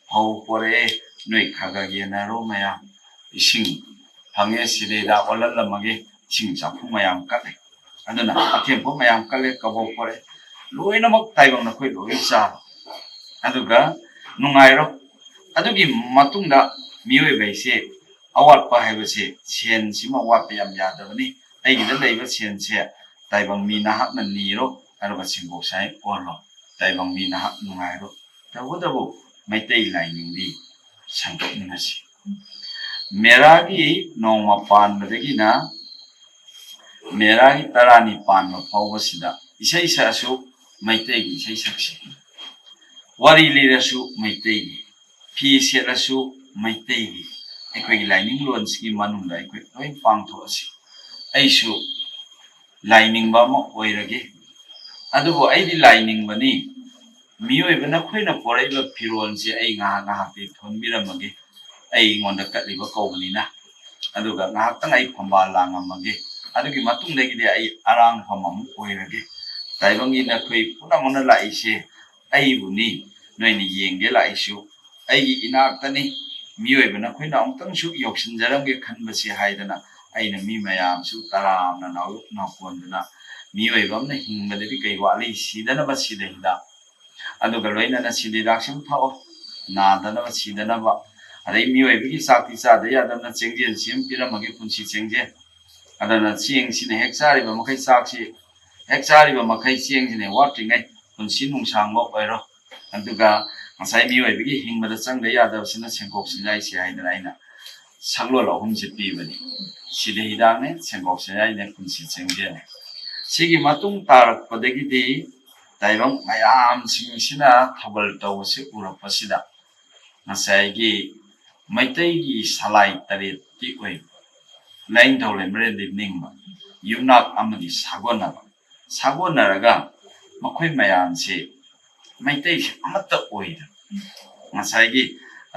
ꯐꯧ ꯄꯣꯔꯛꯑꯦ, ꯅꯣꯏ ꯈꯔ ꯈꯔ ꯌꯦꯟꯅꯔꯣ ꯃꯌꯥꯝ꯫ ꯏꯁꯤꯡ ꯐꯪꯉꯦ, ꯁꯤꯗꯩꯗ ꯑꯣꯜꯍꯜꯂꯝꯃꯒꯦ꯫ ꯏꯁꯤꯡ ꯆꯥꯛꯈꯨꯝ ꯃꯌꯥꯝ ꯀꯠꯂꯦ꯫ ꯑꯗꯨꯅ ꯑꯊꯦꯟ ꯄꯣꯠ ꯃꯌꯥꯝ ꯀꯠꯂꯦ, ꯀꯕꯣꯛ ꯄꯣꯔꯛꯑꯦ꯫ ꯂꯣꯏꯅꯃꯛ ꯇꯥꯏꯕꯪ ꯅꯈꯣꯏ ꯂꯣꯏ ꯆꯥꯔꯣ꯫ ꯑꯗꯨꯒ ꯅꯨꯡꯉꯥꯏꯔꯣ꯫ ꯑꯗꯨꯒꯤ ꯃꯇꯨꯡꯗ ꯃꯤꯑꯣꯏꯕ ꯍꯥꯏꯁꯦ ꯑꯋꯥꯠꯄ ꯍꯥꯏꯕꯁꯦ ꯁꯦꯟꯁꯤꯃ ꯋꯥꯠꯄ ꯌꯥꯝ ꯌꯥꯗꯕꯅꯤ꯫ ꯑꯩꯒꯤꯗ ꯂꯩꯕ ꯁꯦꯟꯁꯦ ꯇꯥꯏꯕꯪ ꯃꯤ ꯅꯍꯥꯛꯅ ꯅꯤꯔꯣ, ꯑꯗꯨꯒ ꯁꯦꯡꯗꯣꯛ ꯁꯥꯏ ꯑꯣꯜꯂꯣ꯫ ꯇꯥꯏꯕꯪ ꯃꯤ ꯅꯍꯥꯛ ꯅꯨꯡꯉꯥꯏꯔꯣ꯫ ꯇꯧꯕꯇꯕꯨ ꯃꯩꯇꯩ ꯂꯥꯏꯅꯤꯡꯗꯤ ꯁꯟꯗꯣꯛꯃꯤꯟꯅꯁꯤ꯫ ꯃꯦꯔꯥꯒꯤ ꯅꯣꯡꯃ ꯄꯥꯟꯕꯗꯒꯤꯅ ꯃꯦꯔꯥꯒꯤ ꯇꯔꯥꯅꯤ ꯄꯥꯟꯕ ꯐꯥꯎꯕꯁꯤꯗ ꯏꯁꯩ ꯁꯛꯑꯁꯨ ꯃꯩꯇꯩꯒꯤ ꯏꯁꯩ ꯁꯛꯁꯤ, ꯋꯥꯔꯤ ꯂꯤꯔꯁꯨ ꯃꯩꯇꯩꯒꯤ, ꯐꯤ ꯁꯦꯠꯂꯁꯨ ꯃꯩꯇꯩꯒꯤ꯫ ꯑꯩꯈꯣꯏꯒꯤ ꯂꯥꯏꯅꯤꯡ ꯂꯣꯟꯁꯤꯒꯤ ꯃꯅꯨꯡꯗ ꯑꯩꯈꯣꯏ ꯂꯣꯏ ꯄꯥꯡꯊꯣꯛꯑꯁꯤ꯫ ꯑꯩꯁꯨ ꯂꯥꯏꯅꯤꯡꯕ ꯑꯃ ꯑꯣꯏꯔꯒꯦ꯫ ꯑꯗꯨꯕꯨ ꯑꯩꯗꯤ ꯂꯥꯏꯅꯤꯡꯕꯅꯤ꯫ ꯃꯤꯑꯣꯏꯕ ꯅꯈꯣꯏꯅ ꯄꯣꯔꯛꯏꯕ ꯐꯤꯔꯣꯜꯁꯦ ꯑꯩ ꯉꯥꯏꯍꯥꯛ ꯉꯥꯏꯍꯥꯛꯇꯤ ꯊꯣꯟꯕꯤꯔꯝꯃꯒꯦ, ꯑꯩꯉꯣꯟꯗ ꯀꯠꯂꯤꯕ ꯀꯧꯕꯅꯤꯅ꯫ ꯑꯗꯨꯒ ꯉꯥꯏꯍꯥꯛꯇꯪ ꯑꯩ ꯐꯝꯕꯥꯜ ꯂꯥꯡꯉꯝꯃꯒꯦ꯫ ꯑꯗꯨꯒꯤ ꯃꯇꯨꯡꯗꯒꯤꯗꯤ ꯑꯩ ꯑꯔꯥꯡꯐꯝ ꯑꯃ ꯑꯣꯏꯔꯒꯦ꯫ ꯇꯥꯏꯕꯪꯒꯤ ꯅꯈꯣꯏ ꯄꯨꯝꯅꯃꯛꯅ ꯂꯥꯛꯏꯁꯦ ꯑꯩꯕꯨꯅꯤ꯫ ꯅꯣꯏꯅ ꯌꯦꯡꯒꯦ ꯂꯥꯛꯏꯁꯨ ꯑꯩꯒꯤ ꯏꯅꯥꯛꯇꯅꯤ꯫ ꯃꯤꯑꯣꯏꯕ ꯅꯈꯣꯏꯅ ꯑꯃꯨꯛꯇꯪꯁꯨ ꯌꯧꯁꯤꯟꯖꯔꯝꯒꯦ ꯈꯟꯕꯁꯦ ꯍꯥꯏꯗꯅ ꯑꯩꯅ ꯃꯤ ꯃꯌꯥꯝꯁꯨ ꯇꯔꯥꯝꯅ ꯅꯥꯎ-, ꯅꯥꯎꯀꯣꯟꯗꯨꯅ, ꯃꯤꯑꯣꯏꯕ ꯑꯃꯅ ꯍꯤꯡꯕꯗꯗꯤ ꯀꯩ ꯋꯥꯠꯂꯤ? ꯁꯤꯗꯅꯕ ꯁꯤꯗ ꯍꯤꯗꯥꯛ꯫ ꯑꯗꯨꯒ ꯂꯣꯏꯅꯅ ꯁꯤꯗ ꯍꯤꯗꯥꯛꯁꯨ ꯊꯛꯑꯣ꯫ ꯅꯥꯗꯅꯕ ꯁꯤꯗꯅꯕ꯫ ꯑꯗꯩ ꯃꯤꯑꯣꯏꯕꯒꯤ ꯆꯥꯛꯇꯤ ꯆꯥꯗ ꯌꯥꯗꯕꯅ ꯆꯦꯡꯖꯦꯜꯁꯤ ꯑꯃ ꯄꯤꯔꯝꯃꯒꯦ, ꯄꯨꯟꯁꯤ ꯆꯦꯡꯖꯦꯜ꯫ ꯑꯗꯨꯅ ꯆꯦꯡꯁꯤꯅ ꯍꯦꯛ ꯆꯥꯔꯤꯕ ꯃꯈꯩ ꯆꯥꯛꯁꯤ, ꯍꯦꯛ ꯆꯥꯔꯤꯕ ꯃꯈꯩ ꯆꯦꯡꯁꯤꯅ ꯋꯥꯠꯇ꯭ꯔꯤꯉꯩ ꯄꯨꯟꯁꯤ ꯅꯨꯡꯁꯥꯡꯕ ꯑꯣꯏꯔꯣ꯫ ꯑꯗꯨꯒ ꯉꯁꯥꯏ ꯃꯤꯑꯣꯏꯕꯒꯤ ꯍꯤꯡꯕꯗ ꯆꯪꯗ ꯌꯥꯗꯕꯁꯤꯅ ꯁꯦꯡꯀꯣꯛ ꯁꯦꯡꯌꯥꯏꯁꯤ ꯍꯥꯏꯗꯅ ꯑꯩꯅ ꯁꯛꯂꯣꯟ ꯑꯍꯨꯝꯁꯦ ꯄꯤꯕꯅꯤ꯫ ꯁꯤꯗ ꯍꯤꯗꯥꯛꯅꯦ, ꯁꯦꯡꯀꯣꯛ ꯁꯦꯡꯌꯥꯏꯅꯦ, ꯄꯨꯟꯁꯤ ꯆꯦꯡꯖꯦꯜꯅꯦ꯫ ꯁꯤꯒꯤ ꯃꯇꯨꯡ ꯇꯥꯔꯛꯄꯗꯒꯤꯗꯤ ꯇꯥꯏꯕꯪ ꯃꯌꯥꯝꯁꯤꯡꯁꯤꯅ ꯊꯧꯒꯜ ꯇꯧꯕꯁꯤ ꯎꯔꯛꯄꯁꯤꯗ ꯉꯁꯥꯏꯒꯤ ꯃꯩꯇꯩꯒꯤ ꯁꯂꯥꯏ ꯇꯔꯦꯠꯀꯤ ꯑꯣꯏꯕ ꯂꯥꯏꯅꯤꯡꯊꯧ ꯂꯩꯃꯔꯦꯜꯗꯤ ꯅꯤꯡꯕ, ꯌꯨꯝꯅꯥꯛ ꯑꯃꯗꯤ ꯁꯥꯒꯣꯟꯅꯕ, ꯁꯥꯒꯣꯟꯅꯔꯒ ꯃꯈꯣꯏ ꯃꯌꯥꯝꯁꯤ ꯃꯩꯇꯩꯁꯤ ꯑꯃꯠꯇ ꯑꯣꯏꯗꯕ, ꯉꯁꯥꯏꯒꯤ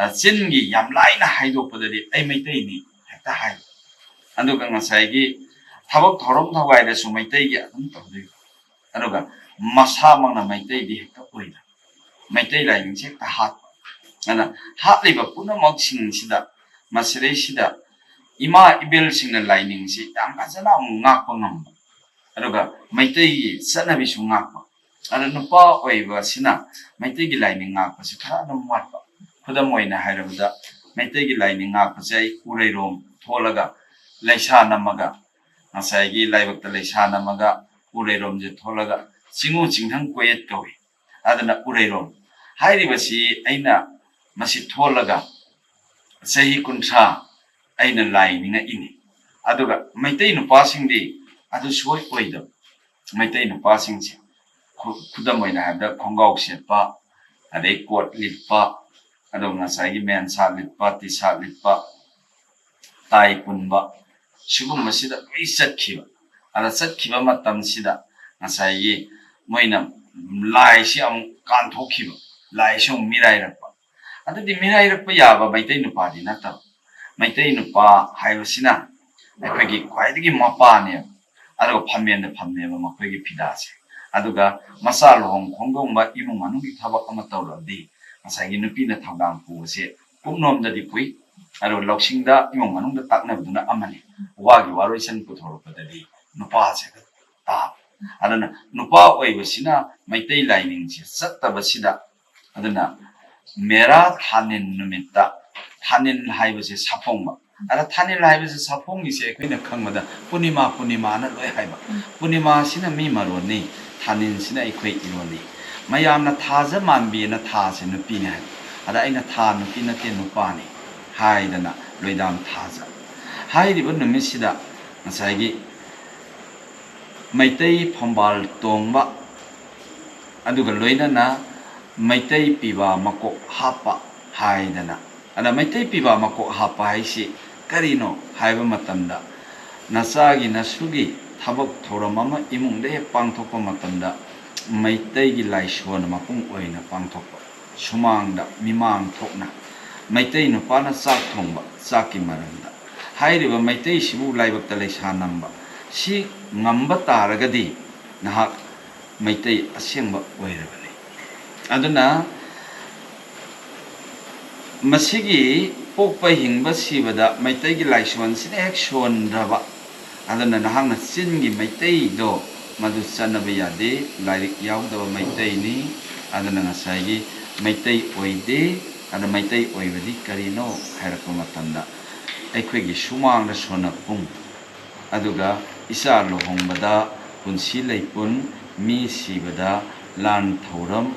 ꯑ, ꯆꯤꯟꯒꯤ ꯌꯥꯝ ꯂꯥꯏꯅ ꯍꯥꯏꯗꯣꯛꯄꯗꯗꯤ "ꯑꯩ ꯃꯩꯇꯩꯅꯤ" ꯍꯦꯛꯇ ꯍꯥꯏꯕ, ꯑꯗꯨꯒ ꯉꯁꯥꯏꯒꯤ ꯊꯕꯛ ꯊꯧꯔꯝ ꯊꯧꯒꯥꯏꯗꯁꯨ ꯃꯩꯇꯩꯒꯤ ꯑꯗꯨꯝ ꯇꯧꯗꯣꯏꯕ, ꯑꯗꯨꯒ ꯃꯁꯥꯃꯛꯅ ꯃꯩꯇꯩꯗꯤ ꯍꯦꯛꯇ ꯑꯣꯏꯗꯕ, ꯃꯩꯇꯩ ꯂꯥꯏꯅꯤꯡꯁꯦ ꯍꯦꯛꯇ ꯍꯥꯠꯄ꯫ ꯑꯗꯨꯅ ꯍꯥꯠꯂꯤꯕ ꯄꯨꯝꯅꯃꯛꯁꯤꯡꯁꯤꯗ, ꯃꯁꯤꯗꯩꯁꯤꯗ ꯏꯃꯥ ꯏꯕꯦꯜꯁꯤꯡꯅ ꯂꯥꯏꯅꯤꯡꯁꯤ ꯌꯥꯝ ꯐꯖꯅ ꯑꯃꯨꯛ ꯉꯥꯛꯄ ꯉꯝꯕ, ꯑꯗꯨꯒ ꯃꯩꯇꯩꯒꯤ ꯆꯠꯅꯕꯤꯁꯨ ꯉꯥꯛꯄ꯫ ꯑꯗꯨ ꯅꯨꯄꯥ ꯑꯣꯏꯕ ꯑꯁꯤꯅ ꯃꯩꯇꯩꯒꯤ ꯂꯥꯏꯅꯤꯡ ꯉꯥꯛꯄꯁꯤ ꯈꯔ ꯑꯗꯨꯝ ꯋꯥꯠꯄ꯫ ꯈꯨꯗꯝ ꯑꯣꯏꯅ ꯍꯥꯏꯔꯕꯗ, ꯃꯩꯇꯩꯒꯤ ꯂꯥꯏꯅꯤꯡ ꯉꯥꯛꯄꯁꯦ ꯑꯩ ꯎꯔꯩꯔꯣꯝ ꯊꯣꯛꯂꯒ ꯂꯩꯁꯥ ꯅꯝꯃꯒ, ꯉꯁꯥꯏꯒꯤ ꯂꯥꯏꯕꯛꯇ ꯂꯩꯁꯥ ꯅꯝꯃꯒ ꯎꯔꯩꯔꯣꯝꯁꯦ ꯊꯣꯛꯂꯒ ꯆꯤꯡꯉꯨ ꯆꯤꯡꯊꯪ ꯀꯣꯌꯦꯠ ꯀꯧꯏ꯫ ꯑꯗꯨꯅ ꯎꯔꯩꯔꯣꯝ ꯍꯥꯏꯔꯤꯕꯁꯤ ꯑꯩꯅ ꯃꯁꯤ ꯊꯣꯜꯂꯒ ꯆꯍꯤ ꯀꯨꯟꯊ꯭ꯔꯥ ꯑꯩꯅ ꯂꯥꯏ ꯅꯤꯡꯉꯛꯏꯅꯤ꯫ ꯑꯗꯨꯒ ꯃꯩꯇꯩ ꯅꯨꯄꯥꯁꯤꯡꯗꯤ ꯑꯗꯨ ꯁꯨꯡꯑꯣꯏ ꯑꯣꯏꯗꯕ꯫ ꯃꯩꯇꯩ ꯅꯨꯄꯥꯁꯤꯡꯁꯦ ꯈꯨ-, ꯈꯨꯗꯝ ꯑꯣꯏꯅ ꯍꯥꯏꯔꯕꯗ ꯈꯣꯡꯒ꯭ꯔꯥꯎ ꯁꯦꯠꯄ, ꯑꯗꯩ ꯀꯣꯠ ꯂꯤꯠꯄ, ꯑꯗꯨꯒ ꯉꯁꯥꯏꯒꯤ ꯃꯦꯟꯁꯥ ꯂꯤꯠꯄ, ꯇꯤ ꯁꯥꯔꯠ ꯂꯤꯠꯄ, ꯇꯥꯏ ꯄꯨꯟꯕ, ꯁꯤꯒꯨꯝꯕꯁꯤꯗ ꯂꯣꯏ ꯆꯠꯈꯤꯕ꯫ ꯑꯗ ꯆꯠꯈꯤꯕ ꯃꯇꯝꯁꯤꯗ ꯉꯁꯥꯏꯒꯤ ꯃꯣꯏꯅ ꯂꯥꯏꯁꯤ ꯑꯃꯨꯛ ꯀꯥꯟꯊꯣꯛꯈꯤꯕ, ꯂꯥꯏꯁꯤ ꯑꯃꯨꯛ ꯃꯤꯔꯥꯏꯔꯛꯄ꯫ ꯑꯗꯨꯗꯤ ꯃꯤꯔꯥꯏꯔꯛꯄ ꯌꯥꯕ ꯃꯩꯇꯩ ꯅꯨꯄꯥꯗꯤ ꯅꯠꯇꯕ꯫ ꯃꯩꯇꯩ ꯅꯨꯄꯥ ꯍꯥꯏꯕꯁꯤꯅ ꯑꯩꯈꯣꯏꯒꯤ ꯈ꯭ꯋꯥꯏꯗꯒꯤ ꯃꯄꯥꯅꯦꯕ, ꯑꯗꯨꯒ ꯐꯝꯃꯦꯟꯗ ꯐꯝꯃꯦꯕ ꯃꯈꯣꯏꯒꯤ ꯐꯤꯗꯥꯁꯦ꯫ ꯑꯗꯨꯒ ꯃꯆꯥ ꯂꯨꯍꯣꯡ ꯈꯣꯡꯗꯣꯡꯕ, ꯏꯃꯨꯡ ꯃꯅꯨꯡꯒꯤ ꯊꯕꯛ ꯑꯃ ꯇꯧꯔꯕꯗꯤ ꯉꯁꯥꯏꯒꯤ ꯅꯨꯄꯤꯅ ꯊꯧꯗꯥꯡ ꯄꯨꯕꯁꯦ ꯀꯨꯞꯅꯣꯝꯗꯗꯤ ꯄꯨꯏ꯫ ꯑꯗꯨꯒ ꯂꯧꯁꯤꯡꯗ ꯏꯃꯨꯡ ꯃꯅꯨꯡꯗ ꯇꯥꯛꯅꯕꯗꯨꯅ ꯑꯃꯅꯤ, ꯋꯥꯒꯤ ꯋꯥꯔꯣꯏꯁꯤꯟ ꯄꯨꯊꯣꯔꯛꯄꯗꯗꯤ ꯅꯨꯄꯥꯁꯦ ꯇꯥꯕ꯫ ꯑꯗꯨꯅ ꯅꯨꯄꯥ ꯑꯣꯏꯕꯁꯤꯅ ꯃꯩꯇꯩ ꯂꯥꯏꯅꯤꯡꯁꯦ ꯆꯠꯇꯕꯁꯤꯗ, ꯑꯗꯨꯅ ꯃꯦꯔꯥ ꯊꯥꯅꯤꯜ ꯅꯨꯃꯤꯠꯇ, ꯊꯥꯅꯤꯜ ꯍꯥꯏꯕꯁꯦ ꯁꯥꯐꯣꯡꯕ꯫ ꯑꯗ ꯊꯥꯅꯤꯜ ꯍꯥꯏꯕꯁꯦ ꯁꯥꯐꯣꯡꯉꯤꯁꯦ ꯑꯩꯈꯣꯏꯅ ꯈꯪꯕꯗ ꯄꯨꯔꯅꯤꯃꯥ, ꯄꯨꯔꯅꯤꯃꯥꯅ ꯂꯣꯏ ꯍꯥꯏꯕ꯫ ꯎꯝ꯫ ꯄꯨꯔꯅꯤꯃꯥꯁꯤꯅ ꯃꯤ ꯃꯔꯣꯟꯅꯤ, ꯊꯥꯅꯤꯜꯁꯤꯅ ꯑꯩꯈꯣꯏ ꯏꯔꯣꯟꯅꯤ꯫ ꯃꯌꯥꯝꯅ ꯊꯥꯖ ꯃꯥꯟꯕꯤꯅ ꯊꯥꯁꯦ ꯅꯨꯄꯤꯅꯤ ꯍꯥꯏꯕ꯫ ꯑꯗ ꯑꯩꯅ ꯊꯥ ꯅꯨꯄꯤ ꯅꯠꯇꯦ, ꯅꯨꯄꯥꯅꯤ ꯍꯥꯏꯗꯅ ꯂꯣꯏꯗꯥꯝ ꯊꯥꯖ꯫ ꯍꯥꯏꯔꯤꯕ ꯅꯨꯃꯤꯠꯁꯤꯗ ꯉꯁꯥꯏꯒꯤ ꯃꯩꯇꯩ ꯐꯝꯕꯥꯜ ꯇꯣꯡꯕ, ꯑꯗꯨꯒ ꯂꯣꯏꯅꯅ ꯃꯩꯇꯩ ꯄꯤꯕꯥ ꯃꯀꯣꯛ ꯍꯥꯞꯄ ꯍꯥꯏꯗꯅ꯫ ꯑꯗ ꯃꯩꯇꯩ ꯄꯤꯕꯥ ꯃꯀꯣꯛ ꯍꯥꯞꯄ ꯍꯥꯏꯁꯤ ꯀꯔꯤꯅꯣ ꯍꯥꯏꯕ ꯃꯇꯝꯗ, ꯅꯆꯥꯒꯤ ꯅꯁꯨꯒꯤ ꯊꯕꯛ ꯊꯧꯔꯝ ꯑꯃ ꯏꯃꯨꯡꯗ ꯍꯦꯛ ꯄꯥꯡꯊꯣꯛꯄ ꯃꯇꯝꯗ, ꯃꯩꯇꯩꯒꯤ ꯂꯥꯏꯁꯣꯟ ꯃꯄꯨꯡ ꯑꯣꯏꯅ ꯄꯥꯡꯊꯣꯛꯄ, ꯁꯨꯃꯥꯡꯗ ꯃꯤꯃꯥꯡ ꯊꯣꯛꯅ ꯃꯩꯇꯩ ꯅꯨꯄꯥꯅ ꯆꯥꯛ ꯊꯣꯡꯕ, ꯆꯥꯛꯀꯤ ꯃꯔꯝꯗ꯫ ꯍꯥꯏꯔꯤꯕ ꯃꯩꯇꯩꯁꯤꯕꯨ ꯂꯥꯏꯕꯛꯇ ꯂꯩꯁꯥ ꯅꯝꯕ, ꯁꯤ ꯉꯝꯕ ꯇꯥꯔꯒꯗꯤ ꯅꯍꯥꯛ ꯃꯩꯇꯩ ꯑꯁꯦꯡꯕ ꯑꯣꯏꯔꯕꯅꯤ꯫ ꯑꯗꯨꯅ ꯃꯁꯤꯒꯤ ꯄꯣꯛꯄ, ꯍꯤꯡꯕ, ꯁꯤꯕꯗ ꯃꯩꯇꯩꯒꯤ ꯂꯥꯏꯁꯣꯟꯁꯤꯅ ꯍꯦꯛ ꯁꯣꯟꯗ꯭ꯔꯕ, ꯑꯗꯨꯅ ꯅꯍꯥꯛꯅ ꯆꯤꯟꯒꯤ ꯃꯩꯇꯩꯗꯣ ꯃꯗꯨ ꯆꯠꯅꯕ ꯌꯥꯗꯦ, ꯂꯥꯏꯔꯤꯛ ꯌꯥꯎꯗꯕ ꯃꯩꯇꯩꯅꯤ꯫ ꯑꯗꯨꯅ ꯉꯁꯥꯏꯒꯤ ꯃꯩꯇꯩ ꯑꯣꯏꯗꯦ꯫ ꯑꯗ ꯃꯩꯇꯩ ꯑꯣꯏꯕꯗꯤ ꯀꯔꯤꯅꯣ ꯍꯥꯏꯔꯛꯄ ꯃꯇꯝꯗ, ꯑꯩꯈꯣꯏꯒꯤ ꯁꯨꯃꯥꯡꯗ ꯁꯣꯟꯅꯄꯨꯡ, ꯑꯗꯨꯒ ꯏꯆꯥ ꯂꯨꯍꯣꯡꯕꯗ, ꯄꯨꯟꯁꯤ ꯂꯩꯄꯨꯟ, ꯃꯤ ꯁꯤꯕꯗ, ꯂꯥꯟ ꯊꯧꯔꯝ,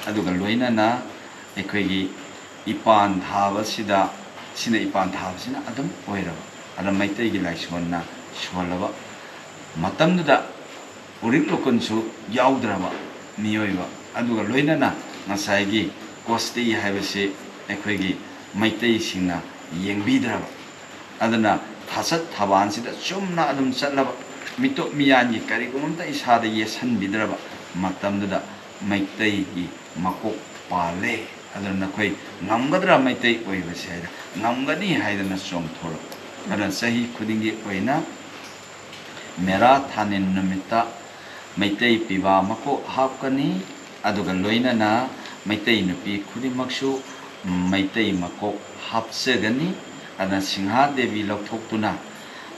ꯑꯗꯨꯒ ꯂꯣꯏꯅꯅ ꯑꯩꯈꯣꯏꯒꯤ ꯏꯄꯥꯟ ꯊꯥꯕꯁꯤꯗ, ꯁꯤꯅ ꯏꯄꯥꯟ ꯊꯥꯕꯁꯤꯅ ꯑꯗꯨꯝ ꯑꯣꯏꯔꯕ꯫ ꯑꯗ ꯃꯩꯇꯩꯒꯤ ꯂꯥꯏꯁꯣꯟꯅ ꯁꯣꯜꯂꯕ ꯃꯇꯝꯗꯨꯗ ꯎꯔꯤꯛ ꯂꯣꯀꯨꯟꯁꯨ ꯌꯥꯎꯗ꯭ꯔꯕ ꯃꯤꯑꯣꯏꯕ, ꯑꯗꯨꯒ ꯂꯣꯏꯅꯅ ꯉꯁꯥꯏꯒꯤ ꯀꯣꯁꯇꯤ ꯍꯥꯏꯕꯁꯤ ꯑꯩꯈꯣꯏꯒꯤ ꯃꯩꯇꯩꯁꯤꯡꯅ ꯌꯦꯡꯕꯤꯗ꯭ꯔꯕ꯫ ꯑꯗꯨꯅ ꯊꯥꯆꯠ ꯊꯕꯥꯟꯁꯤꯗ ꯆꯨꯝꯅ ꯑꯗꯨꯝ ꯆꯠꯂꯕ, ꯃꯤꯇꯣꯞ ꯃꯤꯌꯥꯟꯒꯤ ꯀꯔꯤꯒꯨꯝꯕ ꯑꯝꯇ ꯏꯁꯥꯗ ꯌꯦꯠꯁꯤꯟꯕꯤꯗ꯭ꯔꯕ ꯃꯇꯝꯗꯨꯗ ꯃꯩꯇꯩꯒꯤ ꯃꯀꯣꯛ ꯄꯥꯜꯂꯦ꯫ ꯑꯗꯨꯅ ꯅꯈꯣꯏ ꯉꯝꯒꯗ꯭ꯔꯥ ꯃꯩꯇꯩ ꯑꯣꯏꯕꯁꯦ ꯍꯥꯏꯗꯅ, ꯉꯝꯒꯅꯤ ꯍꯥꯏꯗꯅ ꯆꯣꯡꯊꯣꯔꯛꯄ꯫ ꯑꯗꯨꯅ ꯆꯍꯤ ꯈꯨꯗꯤꯡꯒꯤ ꯑꯣꯏꯅ ꯃꯦꯔꯥ ꯊꯥꯅꯤꯟ ꯅꯨꯃꯤꯠꯇ ꯃꯩꯇꯩ ꯄꯤꯕꯥ ꯃꯀꯣꯛ ꯍꯥꯞꯀꯅꯤ꯫ ꯑꯗꯨꯒ ꯂꯣꯏꯅꯅ ꯃꯩꯇꯩ ꯅꯨꯄꯤ ꯈꯨꯗꯤꯡꯃꯛꯁꯨ ꯃꯩꯇꯩ ꯃꯀꯣꯛ ꯍꯥꯞꯆꯒꯅꯤ꯫ ꯑꯗꯨꯅ ꯁꯤꯡꯍꯥ ꯗꯦꯕꯤ ꯂꯧꯊꯣꯛꯇꯨꯅ,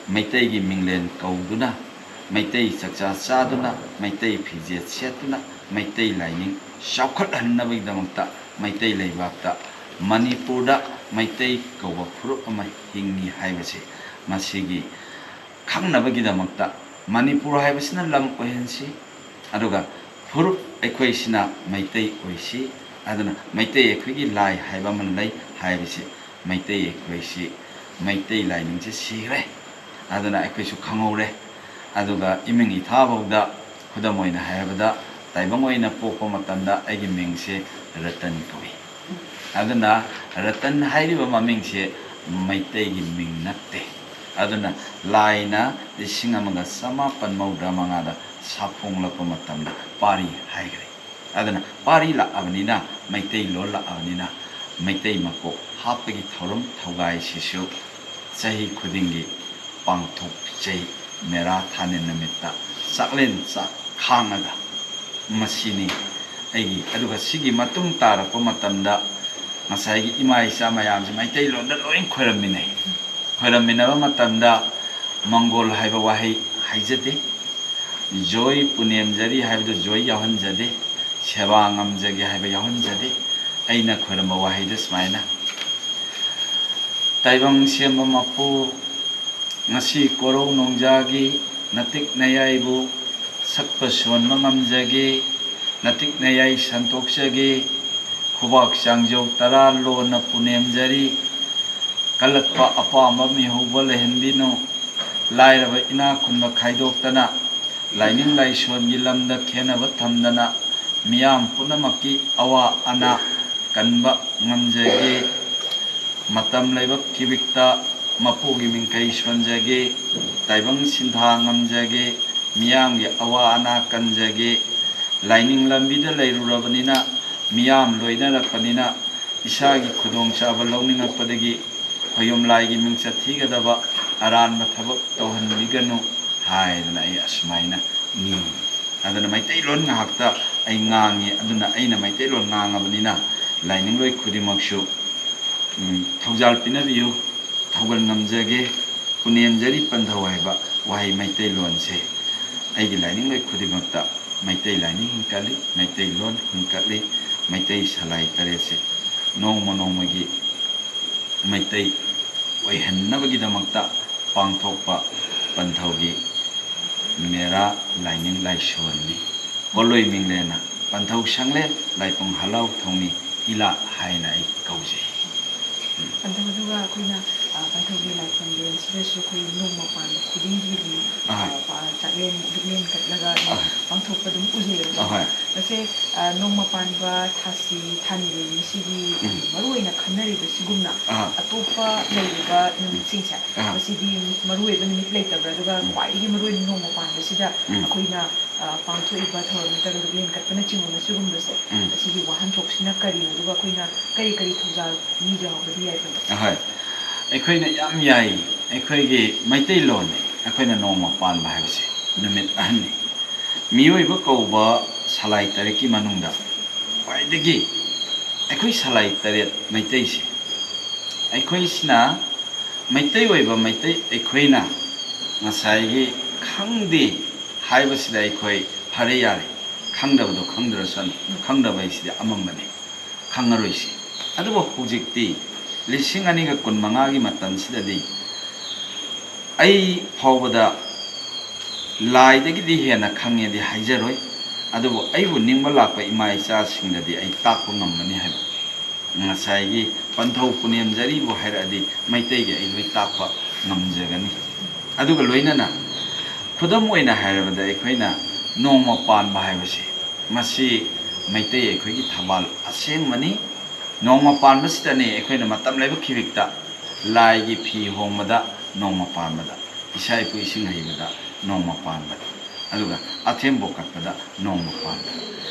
ꯃꯩꯇꯩꯒꯤ ꯃꯤꯡꯂꯦꯟ ꯀꯧꯗꯨꯅ, ꯃꯩꯇꯩ ꯆꯥꯛꯆꯥ ꯆꯥꯗꯨꯅ, ꯃꯩꯇꯩ ꯐꯤꯖꯦꯠ ꯁꯦꯠꯇꯨꯅ, ꯃꯩꯇꯩ ꯂꯥꯏꯅꯤꯡ ꯆꯥꯎꯈꯠꯍꯟꯅꯕꯒꯤꯗꯃꯛꯇ ꯃꯩꯇꯩ ꯂꯩꯕꯥꯛꯇ ꯃꯅꯤꯄꯨꯔꯗ ꯃꯩꯇꯩ ꯀꯧꯕ ꯐꯨꯔꯨꯞ ꯑꯃ ꯍꯤꯡꯉꯤ ꯍꯥꯏꯕꯁꯦ, ꯃꯁꯤꯒꯤ ꯈꯪꯅꯕꯒꯤꯗꯃꯛꯇ ꯃꯅꯤꯄꯨꯔ ꯍꯥꯏꯕꯁꯤꯅ ꯂꯝ ꯑꯣꯏꯍꯟꯁꯤ, ꯑꯗꯨꯒ ꯐꯨꯔꯨꯞ ꯑꯩꯈꯣꯏꯁꯤꯅ ꯃꯩꯇꯩ ꯑꯣꯏꯁꯤ꯫ ꯑꯗꯨꯅ ꯃꯩꯇꯩ ꯑꯩꯈꯣꯏꯒꯤ ꯂꯥꯏ ꯍꯥꯏꯕ ꯑꯃ ꯂꯩ ꯍꯥꯏꯕꯁꯤ, ꯃꯩꯇꯩ ꯑꯩꯈꯣꯏꯁꯤ, ꯃꯩꯇꯩ ꯂꯥꯏꯅꯤꯡꯁꯤ ꯁꯤꯈ꯭ꯔꯦ꯫ ꯑꯗꯨꯅ ꯑꯩꯈꯣꯏꯁꯨ ꯈꯪꯍꯧꯔꯦ꯫ ꯑꯗꯨꯒ ꯏꯃꯤꯡ ꯏꯊꯥ ꯐꯥꯎꯗ, ꯈꯨꯗꯝ ꯑꯣꯏꯅ ꯍꯥꯏꯔꯕꯗ, ꯇꯥꯏꯕꯪ ꯑꯣꯏꯅ ꯄꯣꯛꯄ ꯃꯇꯝꯗ ꯑꯩꯒꯤ ꯃꯤꯡꯁꯦ ꯔꯇꯟ ꯀꯧꯏ꯫ ꯑꯗꯨꯅ ꯔꯇꯟ ꯍꯥꯏꯔꯤꯕ ꯃꯃꯤꯡꯁꯦ ꯃꯩꯇꯩꯒꯤ ꯃꯤꯡ ꯅꯠꯇꯦ꯫ ꯑꯗꯨꯅ ꯂꯥꯏꯅ ꯂꯤꯁꯤꯡ ꯑꯃꯒ ꯆꯃꯥꯄꯟ ꯃꯧꯗ꯭ꯔꯥ ꯃꯉꯥꯗ ꯁꯥꯐꯣꯡꯂꯛꯄ ꯃꯇꯝꯗ ꯄꯥꯔꯤ ꯍꯥꯏꯈ꯭ꯔꯦ꯫ ꯑꯗꯨꯅ ꯄꯥꯔꯤ ꯂꯥꯛꯑꯕꯅꯤꯅ, ꯃꯩꯇꯩꯂꯣꯟ ꯂꯥꯛꯑꯕꯅꯤꯅ, ꯃꯩꯇꯩ ꯃꯀꯣꯛ ꯍꯥꯞꯄꯒꯤ ꯊꯧꯔꯝ ꯊꯧꯒꯥꯏꯁꯤꯁꯨ ꯆꯍꯤ ꯈꯨꯗꯤꯡꯒꯤ ꯄꯥꯡꯊꯣꯛꯆꯩ꯫ ꯃꯦꯔꯥ ꯊꯥꯅꯤꯜ ꯅꯨꯃꯤꯠꯇ ꯆꯥꯛꯂꯦꯟ ꯆꯥꯛ ꯈꯥꯡꯉꯒ, ꯃꯁꯤꯅꯤ ꯑꯩꯒꯤ꯫ ꯑꯗꯨꯒ ꯁꯤꯒꯤ ꯃꯇꯨꯡ ꯇꯥꯔꯛꯄ ꯃꯇꯝꯗ ꯉꯁꯥꯏꯒꯤ ꯏꯃꯥ ꯏꯆꯥ ꯃꯌꯥꯝꯁꯦ ꯃꯩꯇꯩꯂꯣꯟꯗ ꯂꯣꯏ ꯈꯣꯏꯔꯝꯃꯤꯟꯅꯩ꯫ ꯈꯣꯏꯔꯝꯃꯤꯟꯅꯕ ꯃꯇꯝꯗ ꯃꯪꯒꯣꯜ ꯍꯥꯏꯕ ꯋꯥꯍꯩ ꯍꯥꯏꯖꯗꯦ, ꯖꯣꯏ ꯄꯨꯅꯦꯝꯖꯔꯤ ꯍꯥꯏꯕꯗꯨ ꯖꯣꯏ ꯌꯥꯎꯍꯟꯖꯗꯦ, ꯁꯦꯕꯥ ꯉꯝꯖꯒꯦ ꯍꯥꯏꯕ ꯌꯥꯎꯍꯟꯖꯗꯦ꯫ ꯑꯩꯅ ꯈꯣꯏꯔꯝꯕ ꯋꯥꯍꯩꯗꯨ ꯁꯨꯃꯥꯏꯅ: ꯇꯥꯏꯕꯪ ꯁꯦꯝꯕ ꯃꯄꯨ, ꯉꯁꯤ ꯀꯣꯔꯧ ꯅꯣꯡꯖꯥꯒꯤ ꯅꯇꯤꯛ ꯅꯌꯥꯏꯕꯨ ꯁꯛꯄ ꯁꯣꯟꯕ ꯉꯝꯖꯒꯦ, ꯅꯇꯤꯛ ꯅꯌꯥꯏ ꯁꯟꯇꯣꯛꯆꯒꯦ꯫ ꯈꯨꯕꯥꯛ ꯆꯥꯡꯖꯧ ꯇꯔꯥ ꯂꯣꯟꯅ ꯄꯨꯅꯦꯝꯖꯔꯤ꯫ ꯀꯜꯂꯛꯄ ꯑꯄꯥꯝꯕ ꯃꯤꯍꯧꯕ ꯂꯩꯍꯟꯕꯤꯅꯨ꯫ ꯂꯥꯏꯔꯕ ꯏꯅꯥꯛ ꯈꯨꯟꯕ ꯈꯥꯏꯗꯣꯛꯇꯅ, ꯂꯥꯏꯅꯤꯡ ꯂꯥꯏꯁꯣꯟꯒꯤ ꯂꯝꯗ ꯈꯦꯟꯅꯕ ꯊꯝꯗꯅ, ꯃꯤꯌꯥꯝ ꯄꯨꯝꯅꯃꯛꯀꯤ ꯑꯋꯥ ꯑꯅꯥ ꯀꯟꯕ ꯉꯝꯖꯒꯦ꯫ ꯃꯇꯝ ꯂꯩꯕ ꯈꯤꯕꯤꯛꯇ ꯃꯄꯨꯒꯤ ꯃꯤꯡꯈꯩ ꯁꯣꯟꯖꯒꯦ, ꯇꯥꯏꯕꯪ ꯁꯤꯟꯊꯥ ꯉꯝꯖꯒꯦ, ꯃꯤꯌꯥꯝꯒꯤ ꯑꯋꯥ ꯑꯅꯥ ꯀꯟꯖꯒꯦ꯫ ꯂꯥꯏꯅꯤꯡ ꯂꯝꯕꯤꯗ ꯂꯩꯔꯨꯔꯕꯅꯤꯅ, ꯃꯤꯌꯥꯝ ꯂꯣꯏꯅꯔꯛꯄꯅꯤꯅ, ꯏꯁꯥꯒꯤ ꯈꯨꯗꯣꯡꯆꯥꯕ ꯂꯧꯅꯤꯡꯉꯛꯄꯗꯒꯤ ꯈꯣꯌꯨꯝ ꯂꯥꯏꯒꯤ ꯃꯤꯡꯆꯠ ꯊꯤꯒꯗꯕ ꯑꯔꯥꯟꯕ ꯊꯕꯛ ꯇꯧꯍꯟꯕꯤꯒꯅꯨ ꯍꯥꯏꯗꯅ ꯑꯩ ꯑꯁꯨꯃꯥꯏꯅ ꯅꯤ꯫ ꯑꯗꯨꯅ ꯃꯩꯇꯩꯂꯣꯟ ꯉꯥꯏꯍꯥꯛꯇ ꯑꯩ ꯉꯥꯡꯉꯤ꯫ ꯑꯗꯨꯅ ꯑꯩꯅ ꯃꯩꯇꯩꯂꯣꯟ ꯉꯥꯡꯉꯕꯅꯤꯅ ꯂꯥꯏꯅꯤꯡꯂꯣꯏ ꯈꯨꯗꯤꯡꯃꯛꯁꯨ, ꯎꯝ, ꯊꯧꯖꯥꯜ ꯄꯤꯅꯕꯤꯌꯨ, ꯊꯧꯒꯜ ꯉꯝꯖꯒꯦ꯫ ꯄꯨꯅꯦꯝꯖꯔꯤ ꯄꯟꯊꯧ ꯍꯥꯏꯕ ꯋꯥꯍꯩ ꯃꯩꯇꯩꯂꯣꯟꯁꯦ ꯑꯩꯒꯤ ꯂꯥꯏꯅꯤꯡꯂꯣꯏ ꯈꯨꯗꯤꯡꯃꯛꯇ ꯃꯩꯇꯩ ꯂꯥꯏꯅꯤꯡ ꯍꯤꯡꯀꯠꯂꯤ, ꯃꯩꯇꯩꯂꯣꯟ ꯍꯤꯡꯀꯠꯂꯤ, ꯃꯩꯇꯩ ꯁꯂꯥꯏ ꯇꯔꯦꯠꯁꯦ ꯅꯣꯡꯃ ꯅꯣꯡꯃꯒꯤ ꯃꯩꯇꯩ ꯑꯣꯏꯍꯟꯅꯕꯒꯤꯗꯃꯛꯇ ꯄꯥꯡꯊꯣꯛꯄ ꯄꯟꯊꯧꯒꯤ ꯃꯦꯔꯥ ꯂꯥꯏꯅꯤꯡ ꯂꯥꯏꯁꯣꯟꯅꯤ꯫ ꯄꯣꯠꯂꯣꯏ ꯃꯤꯡꯂꯦꯟꯅ ꯄꯟꯊꯧ ꯁꯪꯂꯦꯟ ꯂꯥꯏꯄꯨꯡ ꯍꯂꯥꯎ ꯊꯧꯅꯤ ꯏꯂꯥ ꯍꯥꯏꯅ ꯑꯩ ꯀꯧꯖꯩ꯫ ꯑꯗꯨꯒ ꯑꯩꯈꯣꯏꯅ, ꯑ, ꯄꯟꯊꯧꯒꯤ ꯂꯥꯏꯐꯝ ꯂꯦꯟꯁꯤꯗꯁꯨ ꯑꯩꯈꯣꯏ ꯅꯣꯡꯃ ꯄꯥꯟꯕ ꯈꯨꯗꯤꯡꯒꯤ ꯑꯗꯨꯝ, ꯑ, ꯑꯥ꯫ ꯄꯥ-, ꯆꯥꯛꯂꯦꯟ ꯂꯤꯛꯂꯦꯟ ꯀꯠꯂꯒ ꯑꯗꯨꯝ ꯑꯥ꯫ ꯄꯥꯡꯊꯣꯛꯄ ꯑꯗꯨꯝ ꯎꯖꯩꯌꯦꯕꯀꯣ꯫ ꯑꯍꯣꯏ꯫ ꯃꯁꯦ, ꯑ, ꯅꯣꯡꯃ ꯄꯥꯟꯕ, ꯊꯥꯁꯤ, ꯊꯥꯅꯤꯜ, ꯃꯁꯤꯒꯤ ꯎꯝ꯫ ꯃꯔꯨꯑꯣꯏꯅ ꯈꯟꯅꯔꯤꯕꯁꯤꯒꯨꯝꯅ ꯑꯍꯥ꯫ ꯑꯇꯣꯞꯄ ꯂꯩꯔꯤꯕ ꯅꯨꯃꯤꯠꯁꯤꯡꯁꯦ, ꯑꯍꯥ꯫ ꯃꯁꯤꯗꯤ ꯃꯔꯨꯑꯣꯏꯕ ꯅꯨꯃꯤꯠ ꯂꯩꯇꯕ꯭ꯔꯥ? ꯑꯗꯨꯒ ꯎꯝ꯫ ꯈ꯭ꯋꯥꯏꯗꯒꯤ ꯃꯔꯨꯑꯣꯏꯕ ꯅꯣꯡꯃ ꯄꯥꯟꯕꯁꯤꯗ ꯎꯝ꯫ ꯑꯩꯈꯣꯏꯅ, ꯑ, ꯄꯥꯡꯊꯣꯛꯏꯕ ꯊꯧꯔꯝ ꯅꯠꯇ꯭ꯔꯒ ꯂꯦꯟ ꯀꯠꯄꯅꯆꯤꯡꯕ ꯃꯁꯤꯒꯨꯝꯕꯁꯦ, ꯎꯝ꯫ ꯃꯁꯤꯒꯤ ꯋꯥꯍꯟꯊꯣꯛꯁꯤꯅ ꯀꯔꯤꯅꯣ? ꯑꯗꯨꯒ ꯑꯩꯈꯣꯏꯅ ꯀꯔꯤ ꯀꯔꯤ ꯊꯧꯖꯥꯜ ꯄꯤꯒꯦ ꯍꯥꯏꯕꯗꯤ ꯌꯥꯏ ꯀꯩꯅꯣ? ꯑꯍꯣꯏ꯫ ꯑꯩꯈꯣꯏꯅ ꯌꯥꯝ ꯌꯥꯏ꯫ ꯑꯩꯈꯣꯏꯒꯤ ꯃꯩꯇꯩꯂꯣꯟꯅꯤ꯫ ꯑꯩꯈꯣꯏꯅ ꯅꯣꯡꯃ ꯄꯥꯟꯕ ꯍꯥꯏꯕꯁꯦ ꯅꯨꯃꯤꯠ ꯑꯍꯟꯅꯤ꯫ ꯃꯤꯑꯣꯏꯕ ꯀꯧꯕ ꯁꯂꯥꯏ ꯇꯔꯦꯠꯀꯤ ꯃꯅꯨꯡꯗ ꯈ꯭ꯋꯥꯏꯗꯒꯤ ꯑꯩꯈꯣꯏ ꯁꯂꯥꯏ ꯇꯔꯦꯠ ꯃꯩꯇꯩꯁꯦ, ꯑꯩꯈꯣꯏꯁꯤꯅ ꯃꯩꯇꯩ ꯑꯣꯏꯕ ꯃꯩꯇꯩ ꯑꯩꯈꯣꯏꯅ ꯉꯁꯥꯏꯒꯤ ꯈꯪꯗꯦ ꯍꯥꯏꯕꯁꯤꯗ ꯑꯩꯈꯣꯏ ꯐꯔꯦ ꯌꯥꯔꯦ, ꯈꯪꯗꯕꯗꯣ ꯈꯪꯗ꯭ꯔꯁꯅꯨ, ꯈꯪꯗꯕ ꯍꯥꯏꯁꯤꯗꯤ ꯑꯃꯝꯕꯅꯤ, ꯈꯪꯉꯔꯣꯏꯁꯤ꯫ ꯑꯗꯨꯕꯨ ꯍꯧꯖꯤꯛꯇꯤ ꯂꯤꯁꯤꯡ ꯑꯅꯤꯒ ꯀꯨꯟꯃꯉꯥꯒꯤ ꯃꯇꯝꯁꯤꯗꯗꯤ ꯑꯩ ꯐꯥꯎꯕꯗ ꯂꯥꯏꯗꯒꯤꯗꯤ ꯍꯦꯟꯅ ꯈꯪꯉꯦꯗꯤ ꯍꯥꯏꯖꯔꯣꯏ, ꯑꯗꯨꯕꯨ ꯑꯩꯕꯨ ꯅꯤꯡꯕ ꯂꯥꯛꯄ ꯏꯃꯥ ꯏꯆꯥꯁꯤꯡꯗꯗꯤ ꯑꯩ ꯇꯥꯛꯄ ꯉꯝꯒꯅꯤ ꯍꯥꯏꯕ ꯉꯁꯥꯏꯒꯤ ꯄꯟꯊꯧ ꯄꯨꯅꯦꯝꯖꯔꯤꯕꯨ ꯍꯥꯏꯔꯛꯑꯗꯤ ꯃꯩꯇꯩꯒꯤ ꯑꯩ ꯂꯣꯏ ꯇꯥꯛꯄ ꯉꯝꯖꯒꯅꯤ꯫ ꯑꯗꯨꯒ ꯂꯣꯏꯅꯅ ꯈꯨꯗꯝ ꯑꯣꯏꯅ ꯍꯥꯏꯔꯕꯗ ꯑꯩꯈꯣꯏꯅ ꯅꯣꯡꯃ ꯄꯥꯟꯕ ꯍꯥꯏꯕꯁꯤ ꯃꯁꯤ ꯃꯩꯇꯩ ꯑꯩꯈꯣꯏꯒꯤ ꯊꯧꯕꯥꯜ ꯑꯁꯦꯡꯕꯅꯤ꯫ ꯅꯣꯡꯃ ꯄꯥꯟꯕꯁꯤꯗꯅꯤ ꯑꯩꯈꯣꯏꯅ ꯃꯇꯝ ꯂꯥꯏꯕꯛ ꯈꯤꯕꯤꯛꯇ ꯂꯥꯏꯒꯤ ꯐꯤ ꯍꯣꯡꯕꯗ ꯅꯣꯡꯃ ꯄꯥꯟꯕꯗ, ꯏꯁꯥ ꯏꯄꯨ ꯏꯁꯤꯡ ꯍꯩꯕꯗ ꯅꯣꯡꯃ ꯄꯥꯟꯕꯗ, ꯑꯗꯨꯒ ꯑꯊꯦꯝꯕꯣꯛ ꯀꯠꯄꯗ ꯅꯣꯡꯃ ꯄꯥꯟꯕꯗ꯫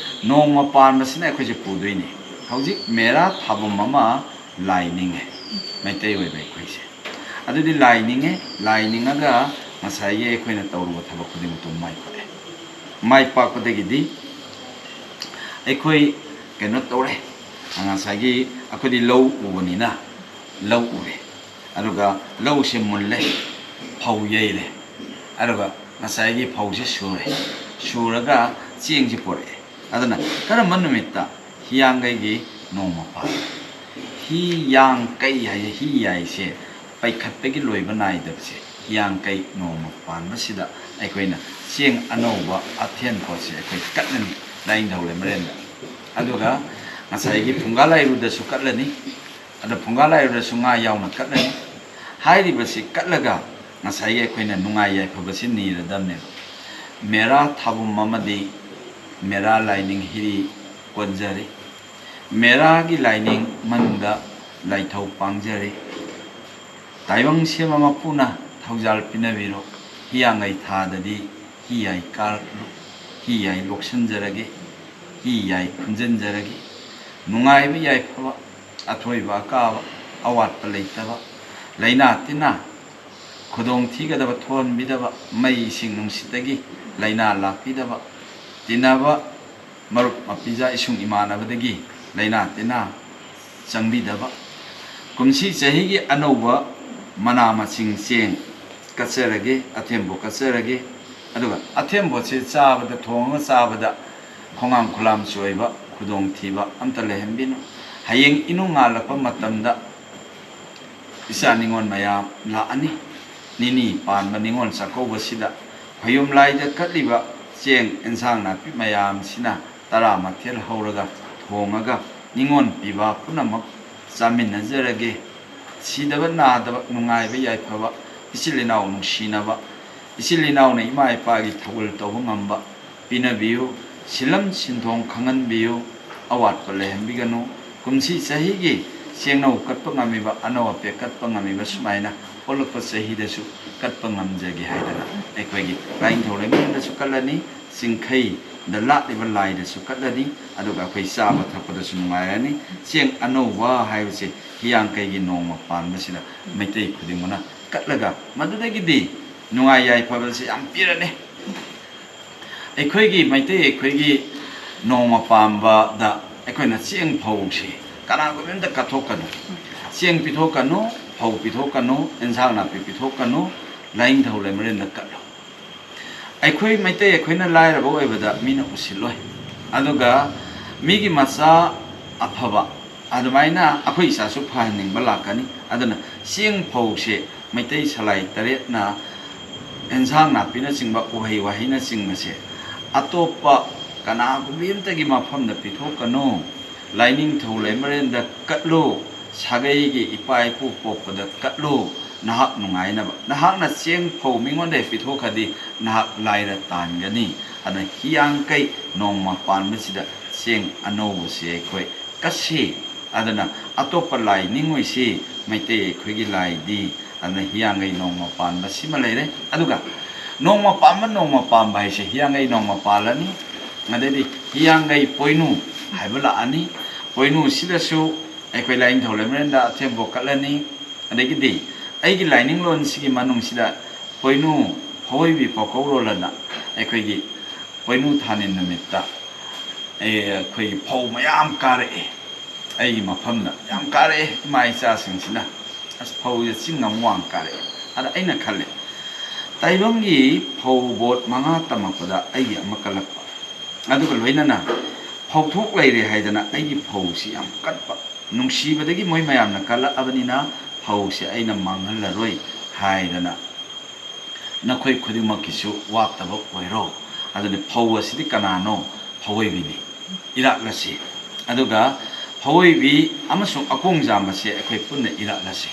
ꯅꯣꯡꯃ ꯄꯥꯟꯕꯁꯤꯅ ꯑꯩꯈꯣꯏꯁꯦ ꯄꯨꯗꯣꯏꯅꯤ꯫ ꯍꯧꯖꯤꯛ ꯃꯦꯔꯥ ꯊꯥꯕꯝ ꯑꯃ ꯂꯥꯏ ꯅꯤꯡꯉꯦ ꯃꯩꯇꯩ ꯑꯣꯏꯕ ꯑꯩꯈꯣꯏꯁꯦ꯫ ꯑꯗꯨꯗꯤ ꯂꯥꯏ ꯅꯤꯡꯉꯦ, ꯂꯥꯏ ꯅꯤꯡꯉꯒ ꯉꯁꯥꯏꯒꯤ ꯑꯩꯈꯣꯏꯅ ꯇꯧꯔꯨꯕ ꯊꯕꯛ ꯈꯨꯗꯤꯡꯃꯛꯇꯨ ꯃꯥꯏ ꯄꯥꯛꯑꯦ꯫ ꯃꯥꯏ ꯄꯥꯛꯄꯗꯒꯤꯗꯤ ꯑꯩꯈꯣꯏ ꯀꯩꯅꯣ ꯇꯧꯔꯦ, ꯉꯁꯥꯏꯒꯤ ꯑꯩꯈꯣꯏꯗꯤ ꯂꯧ ꯎꯕꯅꯤꯅ ꯂꯧ ꯎꯔꯦ, ꯑꯗꯨꯒ ꯂꯧꯁꯦ ꯃꯨꯜꯂꯦ, ꯐꯧ ꯌꯩꯔꯦ, ꯑꯗꯨꯒ ꯉꯁꯥꯏꯒꯤ ꯐꯧꯁꯦ ꯁꯨꯔꯦ, ꯁꯨꯔꯒ ꯆꯦꯡꯁꯦ ꯄꯨꯔꯛꯑꯦ꯫ ꯑꯗꯨꯅ ꯀꯔꯝꯕ ꯅꯨꯃꯤꯠꯇ? ꯍꯤꯌꯥꯡꯒꯩꯒꯤ ꯅꯣꯡꯃ ꯄꯥꯜꯂꯦ꯫ ꯍꯤ ꯌꯥꯡ ꯀꯩ ꯍꯥꯏꯁꯦ, ꯍꯤ ꯌꯥꯏꯁꯦ ꯄꯩꯈꯠꯄꯒꯤ ꯂꯣꯏꯕ ꯅꯥꯏꯗꯕꯁꯦ, ꯍꯤꯌꯥꯡ ꯀꯩ ꯅꯣꯡꯃ ꯄꯥꯟꯕꯁꯤꯗ ꯑꯩꯈꯣꯏꯅ ꯆꯦꯡ ꯑꯅꯧꯕ ꯑꯊꯦꯟ ꯄꯣꯠꯁꯦ ꯑꯩꯈꯣꯏ ꯀꯠꯂꯅꯤ ꯂꯥꯏꯅꯤꯡꯊꯧ ꯂꯩꯃꯔꯦꯟꯗ꯫ ꯑꯗꯨꯒ ꯉꯁꯥꯏꯒꯤ ꯐꯨꯡꯒꯥ ꯂꯥꯏꯔꯨꯗꯁꯨ ꯀꯠꯂꯅꯤ꯫ ꯑꯗ ꯐꯨꯡꯒꯥ ꯂꯥꯏꯔꯨꯗꯁꯨ ꯉꯥ ꯌꯥꯎꯅ ꯀꯠꯂꯅꯤ꯫ ꯍꯥꯏꯔꯤꯕꯁꯤ ꯀꯠꯂꯒ ꯉꯁꯥꯏꯒꯤ ꯑꯩꯈꯣꯏꯅ ꯅꯨꯡꯉꯥꯏ ꯌꯥꯏꯐꯕꯁꯤ ꯅꯤꯔꯗꯕꯅꯦꯕ꯫ ꯃꯦꯔꯥ ꯊꯥꯕꯨꯝ ꯑꯃꯗꯤ ꯃꯦꯔꯥ ꯂꯥꯏꯅꯤꯡ ꯍꯤꯔꯤ ꯀꯣꯟꯖꯔꯤ꯫ ꯃꯦꯔꯥꯒꯤ ꯂꯥꯏꯅꯤꯡ ꯃꯅꯨꯡꯗ ꯂꯥꯏꯊꯧ ꯄꯥꯡꯖꯔꯤ꯫ ꯇꯥꯏꯕꯪ ꯁꯦꯝꯕ ꯃꯄꯨꯅ ꯊꯧꯖꯥꯜ ꯄꯤꯅꯕꯤꯔꯣ꯫ ꯍꯤꯌꯥꯡꯒꯩ ꯊꯥꯗꯗꯤ ꯍꯤ ꯌꯥꯏ ꯀꯥꯔꯛꯂꯨ, ꯍꯤ ꯌꯥꯏ ꯂꯣꯛꯁꯤꯟꯖꯔꯒꯦ, ꯍꯤ ꯌꯥꯏ ꯈꯨꯟꯖꯤꯟꯖꯔꯒꯦ꯫ ꯅꯨꯡꯉꯥꯏꯕ ꯌꯥꯏꯐꯕ, ꯑꯊꯣꯏꯕ ꯑꯀꯥꯕ, ꯑꯋꯥꯠꯄ ꯂꯩꯇꯕ, ꯂꯩꯅꯥ ꯇꯤꯟꯅꯥ, ꯈꯨꯗꯣꯡ ꯊꯤꯒꯗꯕ ꯊꯣꯛꯍꯟꯕꯤꯗꯕ, ꯃꯩ ꯏꯁꯤꯡ ꯅꯨꯡꯁꯤꯠꯇꯒꯤ ꯂꯩꯅꯥ ꯂꯥꯛꯄꯤꯗꯕ, ꯇꯤꯟꯅꯕ ꯃꯔꯨꯞ ꯃꯄꯤꯖꯥ ꯏꯁꯨꯡ ꯏꯃꯥꯟꯅꯕꯗꯒꯤ ꯂꯩꯅꯥ ꯇꯤꯟꯅꯥ ꯆꯪꯕꯤꯗꯕ, ꯀꯨꯝꯁꯤ ꯆꯍꯤꯒꯤ ꯑꯅꯧꯕ ꯃꯅꯥ ꯃꯁꯤꯡ ꯆꯦꯡ ꯀꯠꯆꯔꯒꯦ, ꯑꯊꯦꯝꯕꯣꯠ ꯀꯠꯆꯔꯒꯦ꯫ ꯑꯗꯨꯒ ꯑꯊꯦꯝꯕꯣꯠꯁꯦ ꯆꯥꯕꯗ, ꯊꯣꯡꯉꯒ ꯆꯥꯕꯗ ꯈꯣꯡꯉꯥꯝ ꯈꯨꯂꯥꯝ ꯆꯣꯏꯕ, ꯈꯨꯗꯣꯡꯊꯤꯕ ꯑꯝꯇ ꯂꯩꯍꯟꯕꯤꯅꯨ꯫ ꯍꯌꯦꯡ ꯏꯅꯨꯡ ꯉꯥꯜꯂꯛꯄ ꯃꯇꯝꯗ ꯏꯆꯥ ꯅꯤꯉꯣꯜ ꯃꯌꯥꯝ ꯂꯥꯛꯑꯅꯤ꯫ ꯅꯤꯅꯤ ꯄꯥꯟꯕ ꯅꯤꯉꯣꯜ ꯆꯥꯛꯀꯧꯕꯁꯤꯗ ꯈꯣꯌꯨꯝ ꯂꯥꯏꯗ ꯀꯠꯂꯤꯕ ꯆꯦꯡ ꯑꯦꯟꯁꯥꯡ ꯅꯥꯄꯤ ꯃꯌꯥꯝꯁꯤꯅ ꯇꯔꯥ ꯃꯊꯦꯜ ꯍꯧꯔꯒ ꯊꯣꯡꯉꯒ ꯅꯤꯉꯣꯜ ꯄꯤꯕ ꯄꯨꯝꯅꯃꯛ ꯆꯥꯃꯤꯟꯅꯖꯔꯒꯦ꯫ ꯁꯤꯗꯕ ꯅꯥꯗꯕ, ꯅꯨꯡꯉꯥꯏꯕ ꯌꯥꯏꯐꯕ, ꯏꯆꯤꯜ ꯏꯅꯥꯎ ꯅꯨꯡꯁꯤꯅꯕ, ꯏꯆꯤꯜ ꯏꯅꯥꯎꯅ ꯏꯃꯥ ꯏꯄꯥꯒꯤ ꯊꯧꯒꯜ ꯇꯧꯕ ꯉꯝꯕ ꯄꯤꯅꯕꯤꯌꯨ꯫ ꯁꯤꯜꯂꯝ ꯁꯤꯟꯊꯣꯡ ꯈꯪꯍꯟꯕꯤꯌꯨ꯫ ꯑꯋꯥꯠꯄ ꯂꯩꯍꯟꯕꯤꯒꯅꯨ꯫ ꯀꯨꯝꯁꯤ ꯆꯍꯤꯒꯤ ꯆꯦꯡꯅꯧ ꯀꯠꯄ ꯉꯝꯃꯤꯕ, ꯑꯅꯧ ꯑꯄꯦꯠ ꯀꯠꯄ ꯉꯝꯃꯤꯕ ꯁꯨꯃꯥꯏꯅ ꯑꯣꯜꯂꯛꯄ ꯆꯍꯤꯗꯁꯨ ꯀꯠꯄ ꯉꯝꯖꯒꯦ ꯍꯥꯏꯗꯅ ꯑꯩꯈꯣꯏꯒꯤ ꯂꯥꯏꯅꯤꯡꯊꯧ ꯂꯩꯃꯔꯦꯟꯗꯁꯨ ꯀꯠꯂꯅꯤ, ꯆꯤꯡꯈꯩꯗ ꯂꯥꯠꯂꯤꯕ ꯂꯥꯏꯗꯁꯨ ꯀꯠꯂꯅꯤ, ꯑꯗꯨꯒ ꯑꯩꯈꯣꯏ ꯆꯥꯕ ꯊꯛꯄꯗꯁꯨ ꯅꯨꯡꯉꯥꯏꯔꯅꯤ꯫ ꯆꯦꯡ ꯑꯅꯧꯕ ꯍꯥꯏꯕꯁꯤ ꯍꯤꯌꯥꯡꯀꯩꯒꯤ ꯅꯣꯡꯃ ꯄꯥꯟꯕꯁꯤꯗ ꯃꯩꯇꯩ ꯈꯨꯗꯤꯡꯃꯛꯅ ꯀꯠꯂꯒ ꯃꯗꯨꯗꯒꯤꯗꯤ ꯅꯨꯡꯉꯥꯏ ꯌꯥꯏꯐꯕꯁꯤ ꯌꯥꯝ ꯄꯤꯔꯅꯤ꯫ ꯑꯩꯈꯣꯏꯒꯤ ꯃꯩꯇꯩ ꯑꯩꯈꯣꯏꯒꯤ ꯅꯣꯡꯃ ꯄꯥꯟꯕꯗ ꯑꯩꯈꯣꯏꯅ ꯆꯦꯡ ꯐꯧꯁꯤ ꯀꯅꯥꯒꯨꯝꯕ ꯑꯝꯇ ꯀꯠꯊꯣꯛꯀꯅꯨ꯫ ꯆꯦꯡ ꯄꯤꯊꯣꯛꯀꯅꯨ, ꯐꯧ ꯄꯤꯊꯣꯛꯀꯅꯨ, ꯏꯟꯁꯥꯡ ꯅꯥꯄꯤ ꯄꯤꯊꯣꯛꯀꯅꯨ, ꯂꯥꯏꯅꯤꯡꯊꯧ ꯂꯩꯃꯔꯦꯟꯗ ꯀꯠꯂꯨ꯫ ꯑꯩꯈꯣꯏ ꯃꯩꯇꯩ ꯑꯩꯈꯣꯏꯅ ꯂꯥꯏꯔꯕ ꯑꯣꯏꯕꯗ ꯃꯤꯅ ꯎꯁꯤꯜꯂꯣꯏ꯫ ꯑꯗꯨꯒ ꯃꯤꯒꯤ ꯃꯆꯥ ꯑꯐꯕ ꯑꯗꯨꯃꯥꯏꯅ ꯑꯩꯈꯣꯏ ꯏꯆꯥꯁꯨ ꯐꯍꯟꯅꯤꯡꯕ ꯂꯥꯛꯀꯅꯤ꯫ ꯑꯗꯨꯅ ꯆꯦꯡ ꯐꯧꯁꯦ ꯃꯩꯇꯩ ꯁꯂꯥꯏ ꯇꯔꯦꯠꯅ ꯑꯦꯟꯁꯥꯡ ꯅꯥꯄꯤꯅꯆꯤꯡꯕ, ꯎꯍꯩ ꯋꯥꯍꯩꯅꯆꯤꯡꯕꯁꯦ ꯑꯇꯣꯞꯄ ꯀꯅꯥꯒꯨꯝꯕꯤ ꯑꯃꯇꯒꯤ ꯃꯐꯝꯗ ꯄꯤꯊꯣꯛꯀꯅꯨ꯫ ꯂꯥꯏꯅꯤꯡꯊꯧ ꯂꯩꯃꯔꯦꯟꯗ ꯀꯠꯂꯨ, ꯁꯥꯒꯩꯒꯤ ꯏꯄꯥ ꯏꯄꯨ ꯄꯣꯛꯄꯗ ꯀꯠꯂꯨ, ꯅꯍꯥꯛ ꯅꯨꯡꯉꯥꯏꯅꯕ꯫ ꯅꯍꯥꯛꯅ ꯆꯦꯡ ꯐꯧ ꯃꯤꯉꯣꯟꯗ ꯍꯦꯛ ꯄꯤꯊꯣꯛꯈ꯭ꯔꯗꯤ ꯅꯍꯥꯛ ꯂꯥꯏꯔ ꯇꯥꯟꯒꯅꯤ꯫ ꯑꯗꯨꯅ ꯍꯤꯌꯥꯡꯀꯩ ꯅꯣꯡꯃ ꯄꯥꯟꯕꯁꯤꯗ ꯆꯦꯡ ꯑꯅꯧꯕꯁꯦ ꯑꯩꯈꯣꯏ ꯀꯠꯁꯤ꯫ ꯑꯗꯨꯅ ꯑꯇꯣꯞꯄ ꯂꯥꯏ ꯅꯤꯡꯉꯣꯏꯁꯤ, ꯃꯩꯇꯩ ꯑꯩꯈꯣꯏꯒꯤ ꯂꯥꯏꯗꯤ꯫ ꯑꯗꯨꯅ ꯍꯤꯌꯥꯡꯒꯩ ꯅꯣꯡꯃ ꯄꯥꯟꯕꯁꯤꯃ ꯂꯩꯔꯦ꯫ ꯑꯗꯨꯒ ꯅꯣꯡꯃ ꯄꯥꯟꯕ, ꯅꯣꯡꯃ ꯄꯥꯟꯕ ꯍꯥꯏꯁꯦ ꯍꯤꯌꯥꯡꯒꯩ ꯅꯣꯡꯃ ꯄꯥꯜꯂꯅꯤ꯫ ꯑꯗꯩꯗꯤ ꯍꯤꯌꯥꯡꯒꯩ ꯄꯣꯏꯅꯨ ꯍꯥꯏꯕ ꯂꯥꯛꯑꯅꯤ꯫ ꯄꯣꯏꯅꯨꯁꯤꯗꯁꯨ ꯑꯩꯈꯣꯏ ꯂꯥꯏꯅꯤꯡꯊꯧ ꯂꯩꯃꯔꯦꯟꯗ ꯑꯊꯦꯝꯕ ꯀꯠꯂꯅꯤ꯫ ꯑꯗꯒꯤꯗꯤ ꯑꯩꯒꯤ ꯂꯥꯏꯅꯤꯡꯂꯣꯟꯁꯤꯒꯤ ꯃꯅꯨꯡꯁꯤꯗ ꯄꯣꯏꯅꯨ ꯐꯧꯑꯣꯏꯕꯤ ꯐꯧꯀꯧꯔꯣꯜ ꯑꯅ ꯑꯩꯈꯣꯏꯒꯤ ꯄꯣꯏꯅꯨ ꯊꯥꯅꯤꯜ ꯅꯨꯃꯤꯠꯇ ꯑꯩ, ꯑꯩꯈꯣꯏꯒꯤ ꯐꯧ ꯃꯌꯥꯝ ꯀꯥꯔꯛꯑꯦ꯫ ꯑꯩꯒꯤ ꯃꯐꯝꯗ ꯌꯥꯝ ꯀꯥꯔꯛꯑꯦ꯫ ꯏꯃꯥ ꯏꯆꯥꯁꯤꯡꯁꯤꯅ, "ꯑꯁ, ꯐꯧꯁꯦ ꯆꯤꯡ ꯑꯃ ꯋꯥꯡ ꯀꯥꯔꯛꯑꯦ"꯫ ꯑꯗ ꯑꯩꯅ ꯈꯜꯂꯦ, ꯇꯥꯏꯕꯪꯒꯤ ꯐꯧ ꯕꯣꯠ ꯃꯉꯥ ꯇꯝꯃꯛꯄꯗ ꯑꯩꯒꯤ ꯑꯃ ꯀꯜꯂꯛꯄ, ꯑꯗꯨꯒ ꯂꯣꯏꯅꯅ ꯐꯧꯊꯣꯛ ꯂꯩꯔꯦ ꯍꯥꯏꯗꯅ ꯑꯩꯒꯤ ꯐꯧꯁꯤ ꯌꯥꯝ ꯀꯠꯄ, ꯅꯨꯡꯁꯤꯕꯗꯒꯤ ꯃꯣꯏ ꯃꯌꯥꯝꯅ ꯀꯜꯂꯛꯑꯕꯅꯤꯅ ꯐꯧꯁꯦ ꯑꯩꯅ ꯃꯥꯡꯍꯜꯂꯔꯣꯏ ꯍꯥꯏꯗꯅ ꯅꯈꯣꯏ ꯈꯨꯗꯤꯡꯃꯛꯀꯤꯁꯨ ꯋꯥꯠꯇꯕ ꯑꯣꯏꯔꯣ꯫ ꯑꯗꯨꯅ ꯐꯧ ꯑꯁꯤꯗꯤ ꯀꯅꯥꯅꯣ? ꯐꯧꯑꯣꯏꯕꯤꯅꯤ, ꯏꯔꯥꯠꯂꯁꯤ꯫ ꯑꯗꯨꯒ ꯐꯧꯑꯣꯏꯕꯤ ꯑꯃꯁꯨꯡ ꯑꯀꯣꯡꯖꯥꯝꯕꯁꯦ ꯑꯩꯈꯣꯏ ꯄꯨꯟꯅ ꯏꯔꯥꯠꯂꯁꯤ꯫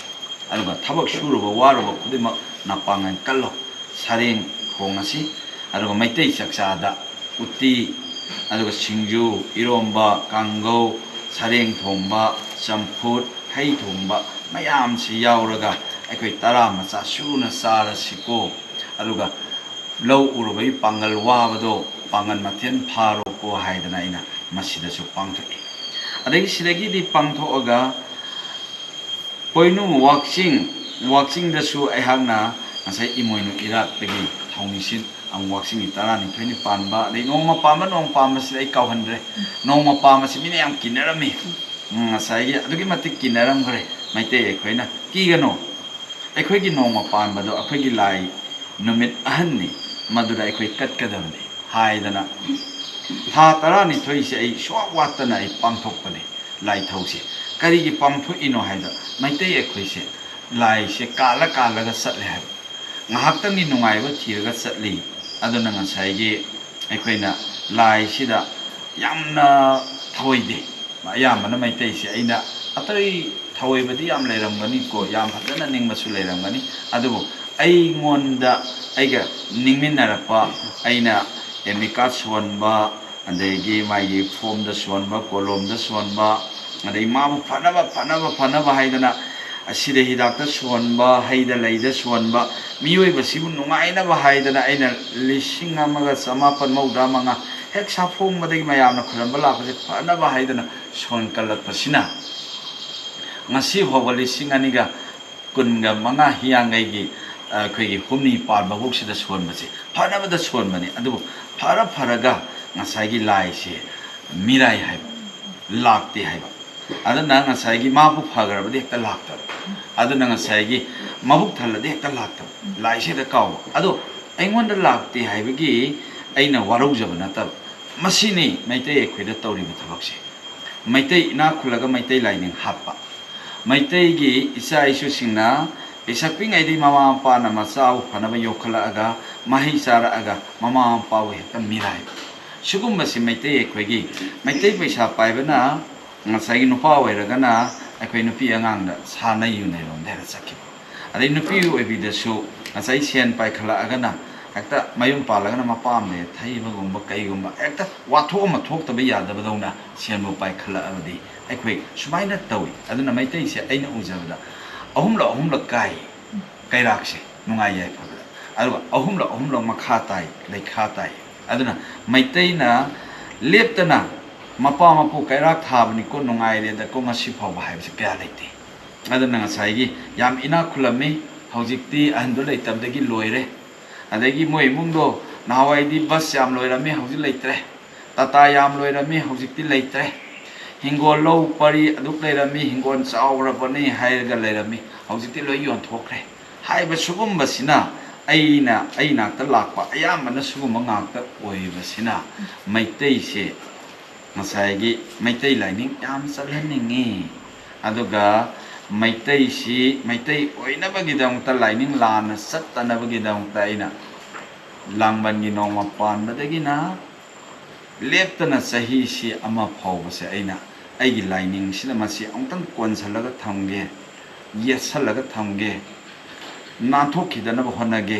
ꯑꯗꯨꯒ ꯊꯕꯛ ꯁꯨꯔꯨꯕ ꯋꯥꯔꯨꯕ ꯈꯨꯗꯤꯡꯃꯛ ꯅꯄꯥꯡꯒꯜ ꯀꯜꯂꯣ꯫ ꯁꯔꯦꯡ ꯊꯣꯡꯉꯁꯤ꯫ ꯑꯗꯨꯒ ꯃꯩꯇꯩ ꯆꯥꯛꯆꯥꯗ ꯎꯇꯤ, ꯑꯗꯨꯒ ꯁꯤꯡꯖꯨ, ꯏꯔꯣꯝꯕ, ꯀꯥꯡꯒꯧ, ꯁꯔꯦꯡ ꯊꯣꯡꯕ, ꯆꯝꯐꯨꯠ, ꯍꯩ ꯊꯣꯡꯕ ꯃꯌꯥꯝꯁꯤ ꯌꯥꯎꯔꯒ ꯑꯩꯈꯣꯏ ꯇꯔꯥ ꯃꯆꯥ ꯁꯨꯅ ꯆꯥꯔꯁꯤꯀꯣ꯫ ꯑꯗꯨꯒ ꯂꯧ ꯎꯔꯨꯕꯒꯤ ꯄꯥꯡꯒꯜ ꯋꯥꯕꯗꯣ ꯄꯥꯡꯒꯜ ꯃꯊꯦꯜ ꯐꯥꯔꯣꯀꯣ ꯍꯥꯏꯗꯅ ꯑꯩꯅ ꯃꯁꯤꯗꯁꯨ ꯄꯥꯡꯊꯣꯛꯏ꯫ ꯑꯗꯒꯤ ꯁꯤꯗꯒꯤꯗꯤ ꯄꯥꯡꯊꯣꯛꯑꯒ ꯄꯣꯏꯅꯨ ꯋꯥꯛꯆꯤꯡ, ꯋꯥꯛꯆꯤꯡꯗꯁꯨ ꯑꯩꯍꯥꯛꯅ ꯉꯁꯥꯏ ꯏꯃꯣꯏꯅꯨ ꯏꯔꯥꯠꯄꯒꯤ ꯊꯧꯅꯤꯁꯤꯟ ꯑꯃꯨꯛ ꯋꯥꯛꯆꯤꯡꯒꯤ ꯇꯔꯥꯅꯤꯊꯣꯏꯅꯤ ꯄꯥꯟꯕ, ꯑꯗꯩ ꯅꯣꯡꯃ ꯄꯥꯟꯕ, ꯅꯣꯡꯃ ꯄꯥꯟꯕꯁꯤꯗꯤ ꯑꯩ ꯀꯥꯎꯍꯟꯗ꯭ꯔꯦ꯫ ꯅꯣꯡꯃ ꯄꯥꯟꯕꯁꯤ ꯃꯤꯅ ꯌꯥꯝ ꯀꯤꯅꯔꯝꯃꯤ꯫ ꯎꯝ, ꯉꯁꯥꯏꯒꯤ ꯑꯗꯨꯛꯀꯤ ꯃꯇꯤꯛ ꯀꯤꯅꯔꯝꯈ꯭ꯔꯦ ꯃꯩꯇꯩ ꯑꯩꯈꯣꯏꯅ꯫ ꯀꯤꯒꯅꯨ, ꯑꯩꯈꯣꯏꯒꯤ ꯅꯣꯡꯃ ꯄꯥꯟꯕꯗꯣ ꯑꯩꯈꯣꯏꯒꯤ ꯂꯥꯏ ꯅꯨꯃꯤꯠ ꯑꯍꯟꯅꯤ, ꯃꯗꯨꯗ ꯑꯩꯈꯣꯏ ꯀꯠꯀꯗꯕꯅꯤ ꯍꯥꯏꯗꯅ ꯊꯥ ꯇꯔꯥꯅꯤꯊꯣꯏꯁꯦ ꯑꯩ ꯁꯨꯋꯥꯠ ꯋꯥꯠꯇꯅ ꯑꯩ ꯄꯥꯡꯊꯣꯛꯄꯅꯤ꯫ ꯂꯥꯏꯊꯧꯁꯦ ꯀꯔꯤꯒꯤ ꯄꯥꯡꯊꯣꯛꯏꯅꯣ ꯍꯥꯏꯕꯗ, ꯃꯩꯇꯩ ꯑꯩꯈꯣꯏꯁꯦ ꯂꯥꯏꯁꯦ ꯀꯥꯜꯂ ꯀꯥꯜꯂꯒ ꯆꯠꯂꯦ ꯍꯥꯏꯕ꯫ ꯉꯥꯏꯍꯥꯛꯇꯪꯒꯤ ꯅꯨꯡꯉꯥꯏꯕ ꯊꯤꯔꯒ ꯆꯠꯂꯤ꯫ ꯑꯗꯨꯅ ꯉꯁꯥꯏꯒꯤ ꯑꯩꯈꯣꯏꯅ ꯂꯥꯏꯁꯤꯗ ꯌꯥꯝꯅ ꯊꯧꯑꯣꯏꯗꯦ꯫ ꯑꯌꯥꯝꯕꯅ ꯃꯩꯇꯩꯁꯦ ꯑꯩꯅ ꯑꯇꯩ ꯊꯧꯑꯣꯏꯕꯗꯤ ꯌꯥꯝ ꯂꯩꯔꯝꯒꯅꯤꯀꯣ, ꯌꯥꯝ ꯐꯖꯅ ꯅꯤꯡꯕꯁꯨ ꯂꯩꯔꯝꯒꯅꯤ꯫ ꯑꯗꯨꯕꯨ ꯑꯩꯉꯣꯟꯗ, ꯑꯩꯒ ꯅꯤꯡꯃꯤꯟꯅꯔꯛꯄ, ꯑꯩꯅ ꯑꯦꯃꯤꯀꯥ ꯁꯣꯟꯕ, ꯑꯗꯒꯤ ꯃꯥꯒꯤ ꯐꯣꯝꯗ ꯁꯣꯟꯕ, ꯀꯣꯂꯣꯝꯗ ꯁꯣꯟꯕ, ꯑꯗꯩ ꯃꯥꯕꯨ ꯐꯅꯕ, ꯐꯅꯕ, ꯐꯅꯕ ꯍꯥꯏꯗꯅ ꯑꯁꯤꯗ ꯍꯤꯗꯥꯛꯇ ꯁꯣꯟꯕ, ꯍꯩꯗ ꯂꯩꯗ ꯁꯣꯟꯕ, ꯃꯤꯑꯣꯏꯕꯁꯤꯕꯨ ꯅꯨꯡꯉꯥꯏꯅꯕ ꯍꯥꯏꯗꯅ ꯑꯩꯅ ꯂꯤꯁꯤꯡ ꯑꯃꯒ ꯆꯃꯥꯄꯟ ꯃꯧꯗ꯭ꯔꯥ ꯃꯉꯥ ꯍꯦꯛ ꯁꯥꯐꯣꯡꯕꯗꯒꯤ ꯃꯌꯥꯝꯅ ꯈꯨꯔꯝꯕ ꯂꯥꯛꯄꯁꯦ ꯐꯅꯕ ꯍꯥꯏꯗꯅ ꯁꯣꯟ ꯀꯜꯂꯛꯄꯁꯤꯅ ꯉꯁꯤ ꯐꯥꯎꯕ ꯂꯤꯁꯤꯡ ꯑꯅꯤꯒ ꯀꯨꯟꯒ ꯃꯉꯥ ꯍꯤꯌꯥꯡꯒꯩꯒꯤ, ꯑ, ꯑꯩꯈꯣꯏꯒꯤ ꯍꯨꯝꯅꯤ ꯄꯥꯟꯕ ꯐꯥꯎꯁꯤꯗ ꯁꯣꯟꯕꯁꯦ ꯐꯅꯕꯗ ꯁꯣꯟꯕꯅꯤ꯫ ꯑꯗꯨꯕꯨ ꯐꯔ ꯐꯔꯒ ꯉꯁꯥꯏꯒꯤ ꯂꯥꯏꯁꯦ ꯃꯤꯔꯥꯏ ꯍꯥꯏꯕ, ꯂꯥꯛꯇꯦ ꯍꯥꯏꯕ꯫ ꯑꯗꯨꯅ ꯉꯁꯥꯏꯒꯤ ꯃꯥꯕꯨ ꯐꯈ꯭ꯔꯕꯗꯤ ꯍꯦꯛꯇ ꯂꯥꯛꯇꯕ, ꯑꯗꯨꯅ ꯉꯁꯥꯏꯒꯤ ꯃꯕꯨꯛ ꯊꯜꯂꯗꯤ ꯍꯦꯛꯇ ꯂꯥꯛꯇꯕ, ꯂꯥꯏꯁꯦ ꯍꯦꯛꯇ ꯀꯥꯎꯕ꯫ ꯑꯗꯣ ꯑꯩꯉꯣꯟꯗ ꯂꯥꯛꯇꯦ ꯍꯥꯏꯕꯒꯤ ꯑꯩꯅ ꯋꯥꯔꯧꯖꯕ ꯅꯠꯇꯕ, ꯃꯁꯤꯅꯤ ꯃꯩꯇꯩ ꯑꯩꯈꯣꯏꯗ ꯇꯧꯔꯤꯕ ꯊꯕꯛꯁꯦ꯫ ꯃꯩꯇꯩ ꯏꯅꯥꯛ ꯈꯨꯜꯂꯒ ꯃꯩꯇꯩ ꯂꯥꯏꯅꯤꯡ ꯍꯥꯠꯄ, ꯃꯩꯇꯩꯒꯤ ꯏꯆꯥ ꯏꯁꯨꯁꯤꯡꯅ ꯄꯤꯁꯛ ꯄꯤꯛꯉꯩꯗꯒꯤ ꯃꯃꯥ ꯃꯄꯥꯅ ꯃꯆꯥꯕꯨ ꯐꯅꯕ ꯌꯣꯛꯈꯠꯂꯛꯑꯒ, ꯃꯍꯩ ꯆꯥꯔꯛꯑꯒ ꯃꯃꯥ ꯃꯄꯥꯕꯨ ꯍꯦꯛꯇ ꯃꯤꯔꯥꯏꯕ, ꯁꯤꯒꯨꯝꯕꯁꯤ ꯃꯩꯇꯩ ꯑꯩꯈꯣꯏꯒꯤ, ꯃꯩꯇꯩ ꯄꯩꯁꯥ ꯄꯥꯏꯕꯅ ꯉꯁꯥꯏꯒꯤ ꯅꯨꯄꯥ ꯑꯣꯏꯔꯒꯅ ꯑꯩꯈꯣꯏ ꯅꯨꯄꯤ ꯑꯉꯥꯡꯗ ꯁꯥꯟꯅ ꯌꯨꯅꯩꯔꯣꯝꯗ ꯍꯦꯛꯇ ꯆꯠꯈꯤꯕ, ꯑꯗꯩ ꯅꯨꯄꯤ ꯑꯣꯏꯕꯤꯗꯁꯨ ꯉꯁꯥꯏ ꯁꯦꯟ ꯄꯥꯏꯈꯠꯂꯛꯑꯒꯅ ꯍꯦꯛꯇ ꯃꯌꯨꯝ ꯄꯥꯜꯂꯒꯅ ꯃꯄꯥꯝꯗ ꯊꯩꯕꯒꯨꯝꯕ ꯀꯩꯒꯨꯝꯕ, ꯍꯦꯛꯇ ꯋꯥꯊꯣꯛ ꯑꯃ ꯊꯣꯛꯇꯕ ꯌꯥꯗꯕꯗꯧꯅ ꯁꯦꯟꯕꯨ ꯄꯥꯏꯈꯠꯂꯛꯑꯕꯗꯤ ꯑꯩꯈꯣꯏ ꯁꯨꯃꯥꯏꯅ ꯇꯧꯏ꯫ ꯑꯗꯨꯅ ꯃꯩꯇꯩꯁꯦ ꯑꯩꯅ ꯎꯖꯕꯗ ꯑꯍꯨꯝꯂꯛ ꯑꯍꯨꯝꯂꯛ ꯀꯥꯏ ꯀꯩꯔꯥꯛꯁꯦ ꯅꯨꯡꯉꯥꯏ ꯌꯥꯏꯐꯕꯗ, ꯑꯗꯨꯒ ꯑꯍꯨꯝꯂꯛ ꯑꯍꯨꯝꯂꯛ ꯃꯈꯥ ꯇꯥꯏ, ꯂꯩꯈꯥ ꯇꯥꯏ꯫ ꯑꯗꯨꯅ ꯃꯩꯇꯩꯅ ꯂꯦꯞꯇꯅ ꯃꯄꯥ ꯃꯄꯨ ꯀꯩꯔꯥꯛ ꯊꯥꯕꯅꯤꯀꯣ, ꯅꯨꯡꯉꯥꯏꯔꯦꯗꯀꯣ ꯉꯁꯤ ꯐꯥꯎꯕ ꯍꯥꯏꯕꯁꯦ ꯀꯌꯥ ꯂꯩꯇꯦ꯫ ꯑꯗꯨꯅ ꯉꯁꯥꯏꯒꯤ ꯌꯥꯝ ꯏꯅꯥꯛ ꯈꯨꯜꯂꯝꯃꯤ, ꯍꯧꯖꯤꯛꯇꯤ ꯑꯍꯟꯗꯣ ꯂꯩꯇꯕꯗꯒꯤ ꯂꯣꯏꯔꯦ꯫ ꯑꯗꯒꯤ ꯃꯣꯏ ꯏꯃꯨꯡꯗꯣ ꯅꯍꯥꯟꯋꯥꯏꯗꯤ ꯕꯁ ꯌꯥꯝ ꯂꯣꯏꯔꯝꯃꯤ, ꯍꯧꯖꯤꯛ ꯂꯩꯇ꯭ꯔꯦ꯫ ꯇꯥꯇꯥ ꯌꯥꯝ ꯂꯣꯏꯔꯝꯃꯤ, ꯍꯧꯖꯤꯛꯇꯤ ꯂꯩꯇ꯭ꯔꯦ꯫ ꯍꯤꯡꯒꯣꯜ ꯂꯧ ꯄꯔꯤ ꯑꯗꯨꯛ ꯂꯩꯔꯝꯃꯤ, ꯍꯤꯡꯒꯣꯜ ꯆꯥꯎꯔꯕꯅꯤ ꯍꯥꯏꯔꯒ ꯂꯩꯔꯝꯃꯤ, ꯍꯧꯖꯤꯛꯇꯤ ꯂꯣꯏ ꯌꯣꯟꯊꯣꯛꯈ꯭ꯔꯦ ꯍꯥꯏꯕ ꯁꯤꯒꯨꯝꯕꯁꯤꯅ ꯑꯩꯅ, ꯑꯩ ꯅꯥꯛꯇ ꯂꯥꯛꯄ ꯑꯌꯥꯝꯕꯅ ꯁꯤꯒꯨꯝꯕ ꯉꯥꯛꯇ ꯑꯣꯏꯕꯁꯤꯅ ꯃꯩꯇꯩꯁꯦ ꯉꯁꯥꯏꯒꯤ ꯃꯩꯇꯩ ꯂꯥꯏꯅꯤꯡ ꯌꯥꯝ ꯆꯠꯍꯟꯅꯤꯡꯉꯤ꯫ ꯑꯗꯨꯒ ꯃꯩꯇꯩꯁꯤ ꯃꯩꯇꯩ ꯑꯣꯏꯅꯕꯒꯤꯗꯃꯛꯇ, ꯂꯥꯏꯅꯤꯡ ꯂꯥꯟꯅ ꯆꯠꯇꯅꯕꯒꯤꯗꯃꯛꯇ ꯑꯩꯅ ꯂꯥꯡꯕꯟꯒꯤ ꯅꯣꯡꯃ ꯄꯥꯟꯕꯗꯒꯤꯅ ꯂꯦꯞꯇꯅ ꯆꯍꯤꯁꯤ ꯑꯃ ꯐꯥꯎꯕꯁꯦ ꯑꯩꯅ ꯑꯩꯒꯤ ꯂꯥꯏꯅꯤꯡꯁꯤꯗ ꯃꯁꯤ ꯑꯃꯨꯛꯇꯪ ꯀꯣꯟꯁꯤꯜꯂꯒ ꯊꯝꯒꯦ, ꯌꯦꯠꯁꯜꯂꯒ ꯊꯝꯒꯦ, ꯅꯥꯟꯊꯣꯛꯈꯤꯗꯅꯕ ꯍꯣꯠꯅꯒꯦ,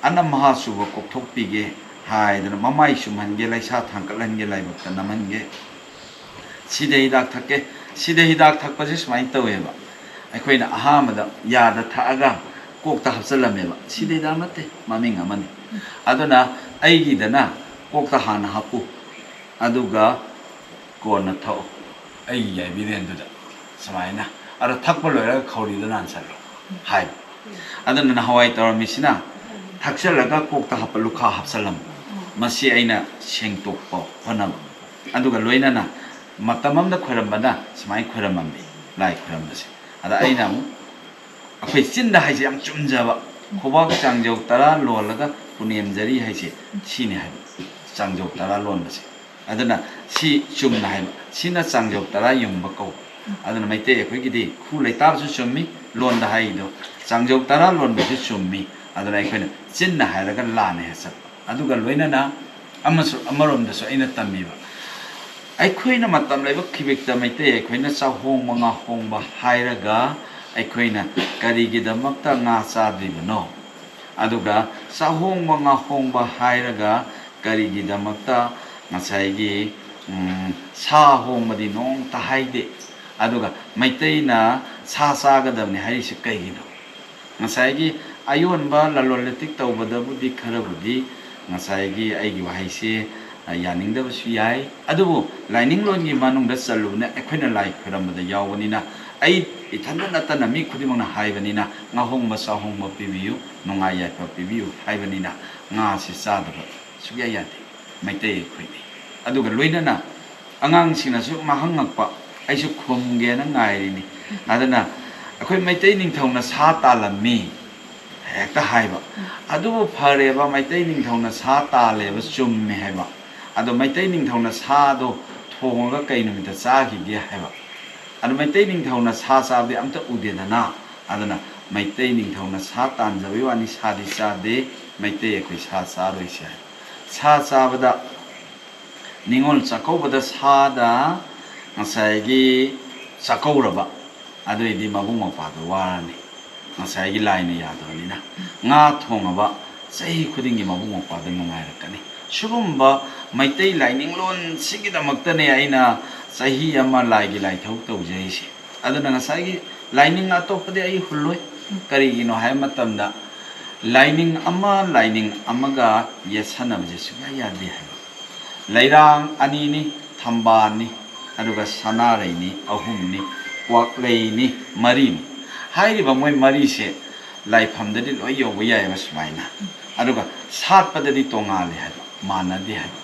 ꯑꯅꯝ ꯃꯍꯥ ꯆꯨꯕ ꯀꯣꯛꯊꯣꯛꯄꯤꯒꯦ ꯍꯥꯏꯗꯅ ꯃꯃꯥꯏ ꯆꯨꯝꯍꯟꯒꯦ, ꯂꯩꯁꯥ ꯊꯥꯡꯀꯠꯍꯟꯒꯦ, ꯂꯥꯏꯕꯛꯇ ꯅꯝꯍꯟꯒꯦ, ꯁꯤꯗ ꯍꯤꯗꯥꯛ ꯊꯛꯀꯦ꯫ ꯁꯤꯗ ꯍꯤꯗꯥꯛ ꯊꯛꯄꯁꯦ ꯁꯨꯃꯥꯏꯅ ꯇꯧꯋꯦꯕ꯫ ꯑꯩꯈꯣꯏꯅ ꯑꯍꯥꯟꯕꯗ ꯌꯥꯗ ꯊꯛꯑꯒ ꯀꯣꯛꯇ ꯍꯥꯞꯆꯜꯂꯝꯃꯦꯕ꯫ ꯁꯤꯗ ꯍꯤꯗꯥꯛ ꯅꯠꯇꯦ, ꯃꯃꯤꯡ ꯑꯃꯅꯤ꯫ ꯑꯗꯨꯅ ꯑꯩꯒꯤꯗꯅ ꯀꯣꯛꯇ ꯍꯥꯟꯅ ꯍꯥꯞꯄꯨ, ꯑꯗꯨꯒ ꯀꯣꯟꯅ ꯊꯛꯎ꯫ ꯑꯩꯒꯤ ꯌꯥꯏꯕꯤꯔꯦꯟꯗꯨꯗ ꯁꯨꯃꯥꯏꯅ꯫ ꯑꯗꯣ ꯊꯛꯄ ꯂꯣꯏꯔꯒ ꯈꯧꯔꯤꯗ ꯅꯥꯟꯁꯜꯂꯣ ꯍꯥꯏꯕ꯫ ꯑꯗꯨꯅ ꯅꯍꯥꯟꯋꯥꯏ ꯇꯧꯔꯝꯃꯤꯁꯤꯅ ꯊꯛꯆꯜꯂꯒ ꯀꯣꯛꯇ ꯍꯥꯞꯄ ꯂꯨꯈꯥ ꯍꯥꯞꯆꯜꯂꯝꯕ꯫ ꯃꯁꯤ ꯑꯩꯅ ꯁꯦꯡꯇꯣꯛꯄ ꯍꯣꯠꯅꯕ꯫ ꯑꯗꯨꯒ ꯂꯣꯏꯅꯅ ꯃꯇꯝ ꯑꯃꯗ ꯈꯣꯏꯔꯝꯕꯅ ꯁꯨꯃꯥꯏꯅ ꯈꯣꯏꯔꯝꯃꯝꯃꯤ, ꯂꯥꯏ ꯈꯣꯏꯔꯝꯕꯁꯦ꯫ ꯑꯗ ꯑꯩꯅ ꯑꯃꯨꯛ ꯑꯩꯈꯣꯏ ꯆꯤꯟꯗ ꯍꯥꯏꯁꯦ ꯌꯥꯝ ꯆꯨꯝꯖꯕ, ꯈꯨꯕꯥꯛ ꯆꯥꯡꯖꯧ ꯇꯔꯥ ꯂꯣꯜꯂꯒ ꯄꯨꯅꯦꯝꯖꯔꯤ ꯍꯥꯏꯁꯦ ꯁꯤꯅꯤ ꯍꯥꯏꯕ, ꯆꯥꯡꯖꯧ ꯇꯔꯥ ꯂꯣꯟꯕꯁꯦ꯫ ꯑꯗꯨꯅ ꯁꯤ ꯆꯨꯝꯅ ꯍꯥꯏꯕ, ꯁꯤꯅ ꯆꯥꯡꯖꯧ ꯇꯔꯥ ꯌꯨꯡꯕ ꯀꯧꯕ꯫ ꯑꯗꯨꯅ ꯃꯩꯇꯩ ꯑꯩꯈꯣꯏꯒꯤꯗꯤ ꯈꯨ ꯂꯩꯇꯥꯕꯁꯨ ꯆꯨꯝꯃꯤ, ꯂꯣꯟꯗ ꯍꯥꯏꯔꯤꯗꯣ ꯆꯥꯡꯖꯧ ꯇꯔꯥ ꯂꯣꯟꯕꯁꯨ ꯆꯨꯝꯃꯤ꯫ ꯑꯗꯨꯅ ꯑꯩꯈꯣꯏꯅ ꯆꯤꯟꯅ ꯍꯥꯏꯔꯒ ꯂꯥꯟꯅ ꯍꯦꯛ ꯆꯠꯄ꯫ ꯑꯗꯨꯒ ꯂꯣꯏꯅꯅ ꯑꯃꯁꯨ, ꯑꯃꯔꯣꯝꯗꯁꯨ ꯑꯩꯅ ꯇꯝꯃꯤꯕ, ꯑꯩꯈꯣꯏꯅ ꯃꯇꯝ ꯂꯩꯕ ꯈꯤꯕꯤꯛꯇ ꯃꯩꯇꯩ ꯑꯩꯈꯣꯏꯅ ꯆꯥꯍꯣꯡꯕ ꯉꯥꯍꯣꯡꯕ ꯍꯥꯏꯔꯒ ꯑꯩꯈꯣꯏꯅ ꯀꯔꯤꯒꯤꯗꯃꯛꯇ ꯉꯥ ꯆꯥꯗ꯭ꯔꯤꯕꯅꯣ? ꯑꯗꯨꯒ ꯆꯥꯍꯣꯡꯕ ꯉꯥꯍꯣꯡꯕ ꯍꯥꯏꯔꯒ ꯀꯔꯤꯒꯤꯗꯃꯛꯇ ꯉꯁꯥꯏꯒꯤ, ꯎꯝ, ꯁꯥ ꯍꯣꯡꯕꯗꯤ ꯅꯣꯡꯃꯇ ꯍꯥꯏꯗꯦ? ꯑꯗꯨꯒ ꯃꯩꯇꯩꯅ ꯁꯥ ꯆꯥꯒꯗꯕꯅꯤ ꯍꯥꯏꯔꯤꯁꯤ ꯀꯩꯒꯤꯅꯣ? ꯉꯁꯥꯏꯒꯤ ꯑꯌꯣꯟꯕ ꯂꯂꯣꯟ ꯏꯇꯤꯛ ꯇꯧꯕꯗꯕꯨꯗꯤ ꯈꯔꯕꯨꯗꯤ ꯉꯁꯥꯏꯒꯤ ꯑꯩꯒꯤ ꯋꯥꯍꯩꯁꯦ, ꯑ, ꯌꯥꯅꯤꯡꯗꯕꯁꯨ ꯌꯥꯏ, ꯑꯗꯨꯕꯨ ꯂꯥꯏꯅꯤꯡꯂꯣꯟꯒꯤ ꯃꯅꯨꯡꯗ ꯆꯜꯂꯨꯕꯅ ꯑꯩꯈꯣꯏꯅ ꯂꯥꯏ ꯈꯣꯏꯔꯝꯕꯗ ꯌꯥꯎꯕꯅꯤꯅ, ꯑꯩ ꯏꯊꯟꯇ ꯅꯠꯇꯅ ꯃꯤ ꯈꯨꯗꯤꯡꯃꯛꯅ ꯍꯥꯏꯕꯅꯤꯅ, ꯉꯥꯍꯣꯡꯕ ꯆꯥꯍꯣꯡꯕ ꯄꯤꯕꯤꯌꯨ, ꯅꯨꯡꯉꯥꯏ ꯌꯥꯏꯐ ꯄꯤꯕꯤꯌꯨ ꯍꯥꯏꯕꯅꯤꯅ ꯉꯥꯁꯤ ꯆꯥꯗꯕ ꯁꯨꯛꯌꯥ ꯌꯥꯗꯦ ꯃꯩꯇꯩ ꯑꯩꯈꯣꯏꯗꯤ꯫ ꯑꯗꯨꯒ ꯂꯣꯏꯅꯅ ꯑꯉꯥꯡꯁꯤꯡꯅꯁꯨ ꯃꯍꯪꯉꯛꯄ, ꯑꯩꯁꯨ ꯈꯨꯝꯒꯦꯅ ꯉꯥꯏꯔꯤꯅꯤ꯫ ꯑꯗꯨꯅ ꯑꯩꯈꯣꯏ ꯃꯩꯇꯩ ꯅꯤꯡꯊꯧꯅ ꯁꯥ ꯇꯥꯜꯂꯝꯃꯤ ꯍꯦꯛꯇ ꯍꯥꯏꯕ꯫ ꯑꯗꯨꯕꯨ ꯐꯔꯦꯕ, ꯃꯩꯇꯩ ꯅꯤꯡꯊꯧꯅ ꯁꯥ ꯇꯥꯜꯂꯦꯕ, ꯆꯨꯝꯃꯦ ꯍꯥꯏꯕ꯫ ꯑꯗꯣ ꯃꯩꯇꯩ ꯅꯤꯡꯊꯧꯅ ꯁꯥꯗꯣ ꯊꯣꯡꯉꯒ ꯀꯩ ꯅꯨꯃꯤꯠꯇ ꯆꯥꯈꯤꯒꯦ ꯍꯥꯏꯕ꯫ ꯑꯗꯣ ꯃꯩꯇꯩ ꯅꯤꯡꯊꯧꯅ ꯁꯥ ꯆꯥꯕꯗꯤ ꯑꯝꯇ ꯎꯗꯦꯗꯅ꯫ ꯑꯗꯨꯅ ꯃꯩꯇꯩ ꯅꯤꯡꯊꯧꯅ ꯁꯥ ꯇꯥꯟꯖꯕꯒꯤ ꯋꯥꯅꯤ, ꯁꯥꯗꯤ ꯆꯥꯗꯦ꯫ ꯃꯩꯇꯩ ꯑꯩꯈꯣꯏ ꯁꯥ ꯆꯥꯔꯣꯏꯁꯦ ꯍꯥꯏ꯫ ꯁꯥ ꯆꯥꯕꯗ ꯅꯤꯉꯣꯜ ꯆꯥꯛꯀꯧꯕꯗ ꯁꯥꯗ ꯉꯁꯥꯏꯒꯤ ꯆꯥꯛꯀꯧꯔꯕ, ꯑꯗꯨꯏꯗꯤ ꯃꯕꯨꯡ ꯃꯧꯄ꯭ꯋꯥꯗꯣ ꯋꯥꯔꯅꯤ꯫ ꯉꯁꯥꯏꯒꯤ ꯂꯥꯏꯅ ꯌꯥꯗꯕꯅꯤꯅ ꯉꯥ ꯊꯣꯡꯉꯕ ꯆꯍꯤ ꯈꯨꯗꯤꯡꯒꯤ ꯃꯕꯨꯡ ꯃꯧꯄ꯭ꯋꯥꯗ ꯅꯨꯡꯉꯥꯏꯔꯛꯀꯅꯤ꯫ ꯁꯤꯒꯨꯝꯕ ꯃꯩꯇꯩ ꯂꯥꯏꯅꯤꯡꯂꯣꯟꯁꯤꯒꯤꯗꯃꯛꯇꯅꯦ ꯑꯩꯅ ꯆꯍꯤ ꯑꯃ ꯂꯥꯏꯒꯤ ꯂꯥꯏꯊꯧ ꯇꯧꯖꯔꯤꯁꯦ꯫ ꯑꯗꯨꯅ ꯉꯁꯥꯏꯒꯤ ꯂꯥꯏꯅꯤꯡ ꯑꯇꯣꯞꯄꯗꯤ ꯑꯩ ꯍꯨꯜꯂꯣꯏ꯫ ꯀꯔꯤꯒꯤꯅꯣ ꯍꯥꯏꯕ ꯃꯇꯝꯗ, ꯂꯥꯏꯅꯤꯡ ꯑꯃ ꯂꯥꯏꯅꯤꯡ ꯑꯃꯒ ꯌꯦꯠꯁꯟꯅꯕꯁꯦ ꯁꯨꯡꯌꯥ ꯌꯥꯗꯦ ꯍꯥꯏꯕ꯫ ꯂꯩꯔꯥꯡ ꯑꯅꯤꯅꯤ, ꯊꯝꯕꯥꯜꯅꯤ, ꯑꯗꯨꯒ ꯁꯅꯥꯔꯩꯅꯤ ꯑꯍꯨꯝꯅꯤ, ꯀ꯭ꯋꯥꯛꯂꯩꯅꯤ ꯃꯔꯤꯅꯤ꯫ ꯍꯥꯏꯔꯤꯕ ꯃꯣꯏ ꯃꯔꯤꯁꯦ ꯂꯥꯏꯐꯝꯗꯗꯤ ꯂꯣꯏ ꯌꯧꯕ ꯌꯥꯏꯑꯕ ꯁꯨꯃꯥꯏꯅ, ꯑꯗꯨꯒ ꯁꯥꯠꯄꯗꯗꯤ ꯇꯣꯉꯥꯜꯂꯦ ꯍꯥꯏꯕ, ꯃꯥꯟꯅꯗꯦ ꯍꯥꯏꯕ꯫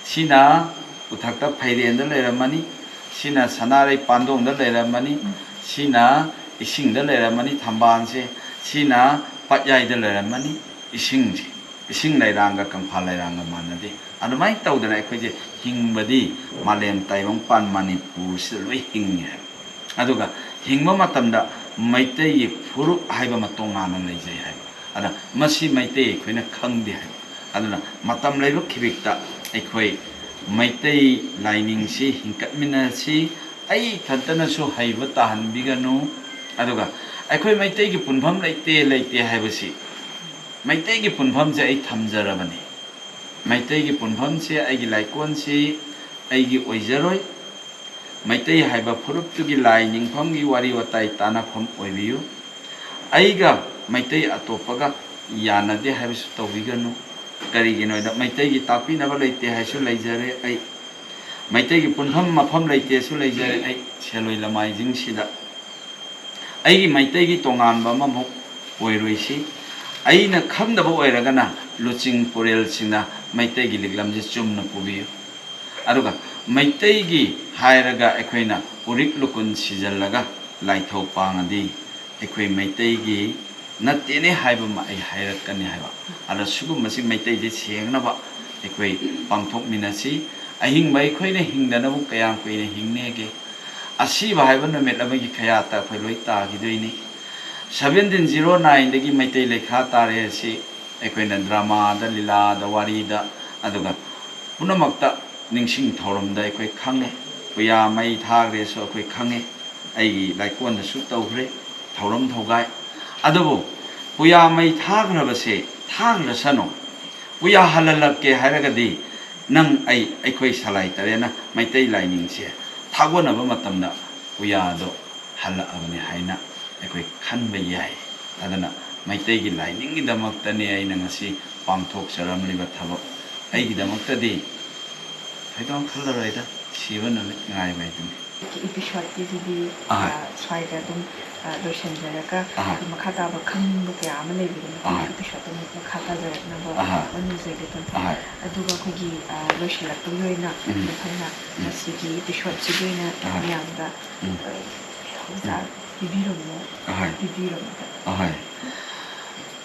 ꯁꯤꯅ ꯎꯊꯛꯇ ꯐꯩꯔꯦꯟꯗ ꯂꯩꯔꯝꯃꯅꯤ, ꯁꯤꯅ ꯁꯅꯥꯔꯩ ꯄꯥꯟꯗꯣꯡꯗ ꯂꯩꯔꯝꯃꯅꯤ, ꯁꯤꯅ ꯏꯁꯤꯡꯗ ꯂꯩꯔꯝꯃꯅꯤ ꯊꯝꯕꯥꯜꯁꯦ, ꯁꯤꯅ ꯄꯠꯌꯥꯏꯗ ꯂꯩꯔꯝꯃꯅꯤ ꯏꯁꯤꯡꯁꯦ꯫ ꯏꯁꯤꯡ ꯂꯩꯔꯥꯡꯒ ꯀꯪꯐꯥꯜ ꯂꯩꯔꯥꯡꯒ ꯃꯥꯟꯅꯗꯦ꯫ ꯑꯗꯨꯃꯥꯏꯅ ꯇꯧꯗꯅ ꯑꯩꯈꯣꯏꯁꯦ ꯍꯤꯡꯕꯗꯤ ꯃꯥꯂꯦꯝ ꯇꯥꯏꯕꯪꯄꯥꯟ ꯃꯅꯤꯄꯨꯔꯁꯤꯗ ꯂꯣꯏ ꯍꯤꯡꯉꯦ ꯍꯥꯏꯕ꯫ ꯑꯗꯨꯒ ꯍꯤꯡꯕ ꯃꯇꯝꯗ ꯃꯩꯇꯩꯒꯤ ꯐꯨꯔꯨꯞ ꯍꯥꯏꯕ ꯑꯃ ꯇꯣꯉꯥꯟꯅ ꯂꯩꯖꯩ ꯍꯥꯏꯕ꯫ ꯑꯗ ꯃꯁꯤ ꯃꯩꯇꯩ ꯑꯩꯈꯣꯏꯅ ꯈꯪꯗꯦ ꯍꯥꯏꯕ꯫ ꯑꯗꯨꯅ ꯃꯇꯝ ꯂꯩꯕ ꯈꯤꯕꯤꯛꯇ ꯑꯩꯈꯣꯏ ꯃꯩꯇꯩ ꯂꯥꯏꯅꯤꯡꯁꯤ ꯍꯤꯡꯀꯠꯃꯤꯟꯅꯁꯤ꯫ ꯑꯩ ꯏꯊꯟꯇꯅꯁꯨ ꯍꯩꯕ ꯇꯥꯍꯟꯕꯤꯒꯅꯨ꯫ ꯑꯗꯨꯒ ꯑꯩꯈꯣꯏ ꯃꯩꯇꯩꯒꯤ ꯄꯨꯟꯐꯝ ꯂꯩꯇꯦ, ꯂꯩꯇꯦ ꯍꯥꯏꯕꯁꯤ, ꯃꯩꯇꯩꯒꯤ ꯄꯨꯟꯐꯝꯁꯦ ꯑꯩ ꯊꯝꯖꯔꯕꯅꯤ꯫ ꯃꯩꯇꯩꯒꯤ ꯄꯨꯟꯐꯝꯁꯦ, ꯑꯩꯒꯤ ꯂꯥꯏꯀꯣꯟꯁꯤ ꯑꯩꯒꯤ ꯑꯣꯏꯖꯔꯣꯏ꯫ ꯃꯩꯇꯩ ꯍꯥꯏꯕ ꯐꯨꯔꯨꯞꯇꯨꯒꯤ ꯂꯥꯏ ꯅꯤꯡꯐꯝꯒꯤ ꯋꯥꯔꯤ ꯋꯥꯇꯥꯏ ꯇꯥꯟꯅꯐꯝ ꯑꯣꯏꯕꯤꯌꯨ꯫ ꯑꯩꯒ ꯃꯩꯇꯩ ꯑꯇꯣꯞꯄꯒ ꯌꯥꯅꯗꯦ ꯍꯥꯏꯕꯁꯨ ꯇꯧꯕꯤꯒꯅꯨ꯫ ꯀꯔꯤꯒꯤꯅꯣꯗ ꯃꯩꯇꯩꯒꯤ ꯇꯥꯛꯄꯤꯅꯕ ꯂꯩꯇꯦ ꯍꯥꯏꯁꯨ ꯂꯩꯖꯔꯦ ꯑꯩ꯫ ꯃꯩꯇꯩꯒꯤ ꯄꯨꯟꯐꯝ ꯃꯐꯝ ꯂꯩꯇꯦꯁꯨ ꯂꯩꯖꯔꯦ ꯑꯩ꯫ ꯁꯦꯜꯂꯣꯏ ꯂꯃꯥꯏꯁꯤꯡꯁꯤꯗ ꯑꯩꯒꯤ ꯃꯩꯇꯩꯒꯤ ꯇꯣꯉꯥꯟꯕ ꯑꯃꯃꯨꯛ ꯑꯣꯏꯔꯣꯏꯁꯤ꯫ ꯑꯩꯅ ꯈꯪꯗꯕ ꯑꯣꯏꯔꯒꯅ ꯂꯨꯆꯤꯡ ꯄꯨꯔꯦꯜꯁꯤꯡꯅ ꯃꯩꯇꯩꯒꯤ ꯂꯤꯛꯂꯝꯁꯦ ꯆꯨꯝꯅ ꯄꯨꯕꯤꯌꯨ꯫ ꯑꯗꯨꯒ ꯃꯩꯇꯩꯒꯤ ꯍꯥꯏꯔꯒ ꯑꯩꯈꯣꯏꯅ ꯎꯔꯤꯛ ꯂꯨꯀꯨꯟ ꯁꯤꯖꯜꯂꯒ ꯂꯥꯏꯊꯧ ꯄꯥꯡꯉꯗꯤ ꯑꯩꯈꯣꯏ ꯃꯩꯇꯩꯒꯤ ꯅꯠꯇꯦꯅꯦ ꯍꯥꯏꯕ ꯑꯃ ꯑꯩ ꯍꯥꯏꯔꯛꯀꯅꯤ ꯍꯥꯏꯕ꯫ ꯑꯗ ꯁꯤꯒꯨꯝꯕꯁꯤ ꯃꯩꯇꯩꯁꯦ ꯁꯦꯡꯅꯕ ꯑꯩꯈꯣꯏ ꯄꯥꯡꯊꯣꯛꯃꯤꯟꯅꯁꯤ꯫ ꯑꯍꯤꯡꯕ ꯑꯩꯈꯣꯏꯅ ꯍꯤꯡꯗꯅꯕꯨ ꯀꯌꯥꯝ ꯀꯨꯏꯅ ꯍꯤꯡꯅꯦꯒꯦ? ꯑꯁꯤꯕ ꯍꯥꯏꯕ ꯅꯨꯃꯤꯠ ꯑꯃꯒꯤ ꯈꯌꯥꯠꯇ ꯑꯩꯈꯣꯏ ꯂꯣꯏ ꯇꯥꯈꯤꯗꯣꯏꯅꯤ꯫ ꯁꯚꯦꯟꯇꯤꯟ ꯖꯤꯔꯣ ꯅꯥꯏꯟꯗꯒꯤ ꯃꯩꯇꯩ ꯂꯩꯈꯥ ꯇꯥꯔꯦ ꯑꯁꯤ ꯑꯩꯈꯣꯏꯅ ꯗ꯭ꯔꯃꯥꯗ, ꯂꯤꯂꯥꯗ, ꯋꯥꯔꯤꯗ, ꯑꯗꯨꯒ ꯄꯨꯝꯅꯃꯛꯇ ꯅꯤꯡꯁꯤꯡ ꯊꯧꯔꯝꯗ ꯑꯩꯈꯣꯏ ꯈꯪꯉꯦ꯫ ꯄꯨꯌꯥ ꯃꯩ ꯊꯥꯈ꯭ꯔꯦꯁꯨ ꯑꯩꯈꯣꯏ ꯈꯪꯉꯦ, ꯑꯩꯒꯤ ꯂꯥꯏꯀꯣꯟꯗꯁꯨ ꯇꯧꯈ꯭ꯔꯦ ꯊꯧꯔꯝ ꯊꯧꯒꯥꯏ꯫ ꯑꯗꯨꯕꯨ ꯄꯨꯌꯥ ꯃꯩ ꯊꯥꯈ꯭ꯔꯕꯁꯦ ꯊꯥꯈ꯭ꯔꯁꯅꯨ, ꯄꯨꯌꯥ ꯍꯜꯍꯜꯂꯛꯀꯦ ꯍꯥꯏꯔꯒꯗꯤ ꯅꯪ ꯑꯩ, ꯑꯩꯈꯣꯏ ꯁꯂꯥꯏ ꯇꯔꯦꯠꯅ ꯃꯩꯇꯩ ꯂꯥꯏꯅꯤꯡꯁꯦ ꯊꯥꯒꯣꯟꯅꯕ ꯃꯇꯝꯗ ꯄꯨꯌꯥꯗꯣ ꯍꯜꯂꯛꯑꯕꯅꯤ ꯍꯥꯏꯅ ꯑꯩꯈꯣꯏ ꯈꯟꯕ ꯌꯥꯏ꯫ ꯑꯗꯨꯅ ꯃꯩꯇꯩꯒꯤ ꯂꯥꯏꯅꯤꯡꯒꯤꯗꯃꯛꯇꯅꯤ ꯑꯩꯅ ꯉꯁꯤ ꯄꯥꯡꯊꯣꯛꯆꯔꯝꯂꯤꯕ ꯊꯕꯛ꯫ ꯑꯩꯒꯤꯗꯃꯛꯇꯗꯤ ꯊꯣꯏꯗꯣꯛ ꯈꯜꯂꯔꯣꯏꯗ, ꯁꯤꯕ ꯅꯨꯃꯤꯠ ꯉꯥꯏꯕ ꯍꯥꯏꯗꯨꯅꯤ꯫ ꯏꯄꯤꯁꯣꯠꯀꯤꯁꯤꯗꯤ ꯑꯍꯣꯏ꯫ ꯑ, ꯁ꯭ꯋꯥꯏꯗ ꯑꯗꯨꯝ ꯑ, ꯂꯣꯏꯁꯤꯟꯖꯔꯒ ꯑꯍꯣꯏ꯫ ꯑꯗꯨꯝ ꯃꯈꯥ ꯇꯥꯕ ꯈꯪꯅꯤꯡꯕ ꯀꯌꯥ ꯑꯃ ꯂꯩꯕꯗꯨꯅ ꯑꯍꯣꯏ꯫ ꯏꯄꯤꯁꯣꯠꯇ ꯑꯃꯨꯛ ꯃꯈꯥ ꯇꯥꯖꯔꯛꯅꯕ ꯑꯍꯣꯏ꯫ ꯍꯣꯠꯅꯖꯒꯦ ꯇꯧꯖꯩ꯫ ꯑꯍꯣꯏ꯫ ꯑꯗꯨꯒ ꯑꯩꯈꯣꯏꯒꯤ ꯑ, ꯂꯣꯏꯁꯤꯜꯂꯛꯄꯒꯤ ꯑꯣꯏꯅ ꯎꯝ꯫ ꯃꯊꯪꯅ ꯎꯝ꯫ ꯉꯁꯤꯒꯤ ꯏꯄꯤꯁꯣꯠꯁꯤꯒꯤ ꯑꯣꯏꯅ ꯑꯍꯣꯏ꯫ ꯃꯌꯥꯝꯗ ꯎꯝ꯫ ꯑ, ꯄꯩꯁꯥ ꯄꯤꯕꯤꯔꯝꯃꯣ ꯑꯍꯣꯏ꯫ ꯄꯤꯕꯤꯔꯝꯃꯣ꯫ ꯑꯍꯣꯏ꯫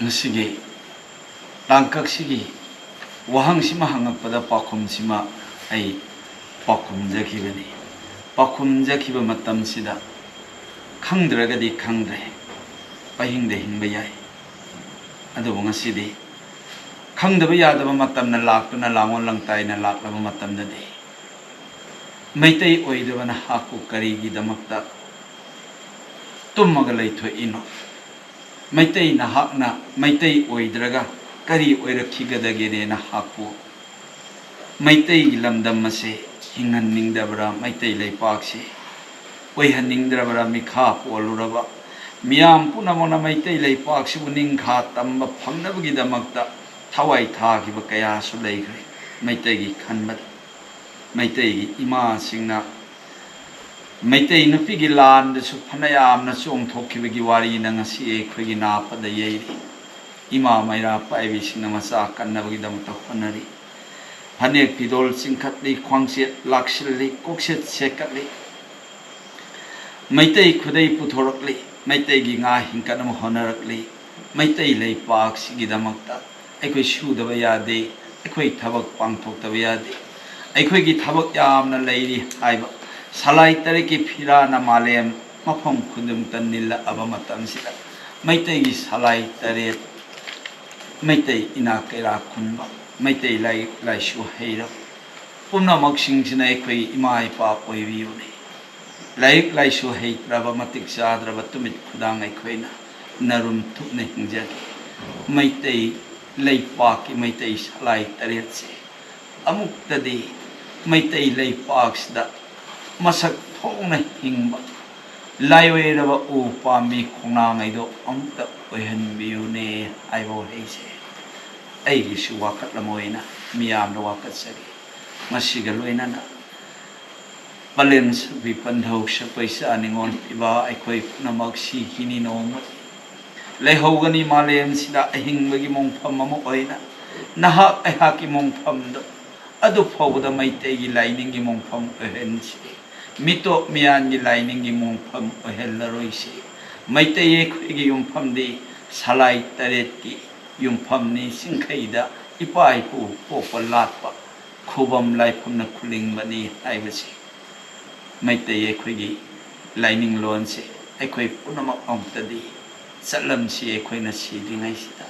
ꯉꯁꯤꯒꯤ ꯇꯥꯡꯀꯛꯁꯤꯒꯤ ꯋꯥꯍꯪꯁꯤꯃ ꯍꯪꯉꯛꯄꯗ ꯄꯥꯎꯈꯨꯝꯁꯤꯃ ꯑꯩ ꯄꯥꯎꯈꯨꯝꯖꯈꯤꯕꯅꯤ꯫ ꯄꯥꯎꯈꯨꯝꯖꯈꯤꯕ ꯃꯇꯝꯁꯤꯗ ꯈꯪꯗ꯭ꯔꯒꯗꯤ ꯈꯪꯗ꯭ꯔꯦ, ꯄꯍꯤꯡꯗ ꯍꯤꯡꯕ ꯌꯥꯏ꯫ ꯑꯗꯨꯕꯨ ꯉꯁꯤꯗꯤ ꯈꯪꯗꯕ ꯌꯥꯗꯕ ꯃꯇꯝꯅ ꯂꯥꯛꯇꯨꯅ ꯂꯥꯡꯑꯣꯟ ꯂꯪꯇꯥꯏꯅ ꯂꯥꯛꯂꯕ ꯃꯇꯝꯗꯗꯤ ꯃꯩꯇꯩ ꯑꯣꯏꯗꯕ ꯅꯍꯥꯛꯄꯨ ꯀꯔꯤꯒꯤꯗꯃꯛꯇ ꯇꯨꯝꯃꯒ ꯂꯩꯊꯣꯛꯏꯅꯣ? ꯃꯩꯇꯩ ꯅꯍꯥꯛꯅ ꯃꯩꯇꯩ ꯑꯣꯏꯗ꯭ꯔꯒ ꯀꯔꯤ ꯑꯣꯏꯔꯛꯈꯤꯒꯗꯒꯦꯅꯦ? ꯅꯍꯥꯛꯄꯨ ꯃꯩꯇꯩꯒꯤ ꯂꯝꯗꯝ ꯑꯁꯦ ꯍꯤꯡꯍꯟꯅꯤꯡꯗꯕ꯭ꯔꯥ? ꯃꯩꯇꯩ ꯂꯩꯄꯥꯛꯁꯤ ꯑꯣꯏꯍꯟꯅꯤꯡꯗ꯭ꯔꯕ꯭ꯔꯥ? ꯃꯤꯈꯥ ꯄꯣꯜꯂꯨꯔꯕ ꯃꯤꯌꯥꯝ ꯄꯨꯝꯅꯃꯛꯅ ꯃꯩꯇꯩ ꯂꯩꯄꯥꯛꯁꯤꯕꯨ ꯅꯤꯡꯈꯥ ꯇꯝꯕ ꯐꯪꯅꯕꯒꯤꯗꯃꯛꯇ ꯊꯋꯥꯏ ꯊꯥꯈꯤꯕ ꯀꯌꯥꯁꯨ ꯂꯩꯈ꯭ꯔꯦ꯫ ꯃꯩꯇꯩꯒꯤ ꯈꯟꯕꯗ ꯃꯩꯇꯩꯒꯤ ꯏꯃꯥꯁꯤꯡꯅ ꯃꯩꯇꯩ ꯅꯨꯄꯤꯒꯤ ꯂꯥꯟꯗꯁꯨ ꯐꯅꯌꯥꯝꯅ ꯆꯣꯡꯊꯣꯛꯈꯤꯕꯒꯤ ꯋꯥꯔꯤꯅ ꯉꯁꯤ ꯑꯩꯈꯣꯏꯒꯤ ꯅꯥꯄꯗ ꯌꯩꯔꯤ꯫ ꯏꯃꯥ ꯃꯩꯔꯥ ꯄꯥꯏꯕꯤꯁꯤꯡꯅ ꯃꯆꯥ ꯀꯟꯅꯕꯒꯤꯗꯃꯛꯇ ꯍꯣꯠꯅꯔꯤ꯫ ꯐꯅꯦꯛ ꯐꯤꯗꯣꯜ ꯆꯤꯡꯈꯠꯂꯤ, ꯈ꯭ꯋꯥꯡꯆꯦꯠ ꯂꯥꯛꯁꯤꯜꯂꯤ, ꯀꯣꯛꯆꯦꯠ ꯁꯦꯠꯀꯠꯂꯤ꯫ ꯃꯩꯇꯩ ꯈꯨꯗꯩ ꯄꯨꯊꯣꯔꯛꯂꯤ, ꯃꯩꯇꯩꯒꯤ ꯉꯥ ꯍꯤꯡꯀꯠꯅꯕ ꯍꯣꯠꯅꯔꯛꯂꯤ꯫ ꯃꯩꯇꯩ ꯂꯩꯄꯥꯛꯁꯤꯒꯤꯗꯃꯛꯇ ꯑꯩꯈꯣꯏ ꯁꯨꯗꯕ ꯌꯥꯗꯦ, ꯑꯩꯈꯣꯏ ꯊꯕꯛ ꯄꯥꯡꯊꯣꯛꯇꯕ ꯌꯥꯗꯦ꯫ ꯑꯩꯈꯣꯏꯒꯤ ꯊꯕꯛ ꯌꯥꯝꯅ ꯂꯩꯔꯤ ꯍꯥꯏꯕ ꯁꯂꯥꯏ ꯇꯔꯦꯠꯀꯤ ꯐꯤꯔꯥꯅ ꯃꯥꯂꯦꯝ ꯃꯐꯝ ꯈꯨꯗꯤꯡꯃꯛꯇ ꯅꯤꯜꯂꯛꯑꯕ ꯃꯇꯝꯁꯤꯗ ꯃꯩꯇꯩꯒꯤ ꯁꯂꯥꯏ ꯇꯔꯦꯠ, ꯃꯩꯇꯩ ꯏꯅꯥꯛ ꯀꯩꯔꯥꯛ ꯈꯨꯟꯕ, ꯃꯩꯇꯩ ꯂꯥꯏꯔꯤꯛ ꯂꯥꯏꯁꯨ ꯍꯩꯔꯕ, ꯄꯨꯝꯅꯃꯛꯁꯤꯡꯁꯤꯅ ꯑꯩꯈꯣꯏ ꯏꯃꯥ ꯏꯄꯥ ꯑꯣꯏꯕꯤꯌꯨꯅꯦ꯫ ꯂꯥꯏꯔꯤꯛ ꯂꯥꯏꯁꯨ ꯍꯩꯇ꯭ꯔꯕ, ꯃꯇꯤꯛ ꯆꯥꯗ꯭ꯔꯕ ꯇꯨꯃꯤꯠ ꯈꯨꯗꯥꯡ ꯑꯩꯈꯣꯏꯅ ꯅꯔꯨꯝ ꯊꯨꯞꯅ ꯍꯤꯡꯖꯒꯦ꯫ ꯃꯩꯇꯩ ꯂꯩꯄꯥꯛꯀꯤ ꯃꯩꯇꯩ ꯁꯂꯥꯏ ꯇꯔꯦꯠꯁꯦ ꯑꯃꯨꯛꯇꯗꯤ ꯃꯩꯇꯩ ꯂꯩꯄꯥꯛꯁꯤꯗ ꯃꯁꯛ ꯊꯣꯛꯅ ꯍꯤꯡꯕ, ꯂꯥꯏꯑꯣꯏꯔꯕ ꯎ ꯄꯥꯝꯕꯤ ꯈꯣꯡꯅꯥꯡ ꯍꯥꯏꯗꯣ ꯑꯃꯨꯛꯇ ꯑꯣꯏꯍꯟꯕꯤꯌꯨꯅꯦ ꯍꯥꯏꯕ ꯋꯥꯍꯩꯁꯦ ꯑꯩꯒꯤꯁꯨ ꯋꯥꯀꯠ ꯑꯃ ꯑꯣꯏꯅ ꯃꯤꯌꯥꯝꯗ ꯋꯥꯀꯠꯆꯔꯤ꯫ ꯃꯁꯤꯒ ꯂꯣꯏꯅꯅ ꯄꯂꯦꯝ ꯁꯛꯄꯤ ꯄꯟꯊꯧ ꯁꯛꯄ ꯏꯆꯥ ꯅꯤꯉꯣꯜ ꯄꯤꯕ ꯑꯩꯈꯣꯏ ꯄꯨꯝꯅꯃꯛ ꯁꯤꯈꯤꯅꯤ ꯅꯣꯡꯃꯗꯤ꯫ ꯂꯩꯍꯧꯒꯅꯤ ꯃꯥꯂꯦꯝꯁꯤꯗ ꯑꯍꯤꯡꯕꯒꯤ ꯃꯣꯡꯐꯝ ꯑꯃ ꯑꯣꯏꯅ꯫ ꯅꯍꯥꯛ ꯑꯩꯍꯥꯛꯀꯤ ꯃꯣꯡꯐꯝꯗꯣ ꯑꯗꯨ ꯐꯥꯎꯕꯗ ꯃꯩꯇꯩꯒꯤ ꯂꯥꯏꯅꯤꯡꯒꯤ ꯃꯣꯡꯐꯝ ꯑꯣꯏꯍꯟꯁꯤ꯫ ꯃꯤꯇꯣꯞ ꯃꯤꯌꯥꯟꯒꯤ ꯂꯥꯏꯅꯤꯡꯒꯤ ꯃꯣꯡꯐꯝ ꯑꯣꯏꯍꯜꯂꯔꯣꯏꯁꯤ꯫ ꯃꯩꯇꯩ ꯑꯩꯈꯣꯏꯒꯤ ꯌꯨꯝꯐꯝꯗꯤ ꯁꯂꯥꯏ ꯇꯔꯦꯠꯀꯤ ꯌꯨꯝꯐꯝꯅꯤ꯫ ꯆꯤꯡꯈꯩꯗ ꯏꯄꯥ ꯏꯄꯨ ꯄꯣꯛꯄ ꯂꯥꯠꯄ ꯈꯨꯕꯝ ꯂꯥꯏꯐꯝꯅ ꯈꯨꯂꯤꯡꯕꯅꯤ ꯍꯥꯏꯕꯁꯤ ꯃꯩꯇꯩ ꯑꯩꯈꯣꯏꯒꯤ ꯂꯥꯏꯅꯤꯡꯂꯣꯟꯁꯦ ꯑꯩꯈꯣꯏ ꯄꯨꯝꯅꯃꯛ ꯑꯃꯨꯛꯇꯗꯤ ꯆꯠꯂꯝꯁꯤ꯫ ꯑꯩꯈꯣꯏꯅ ꯁꯤꯗ꯭ꯔꯤꯉꯩꯁꯤꯗ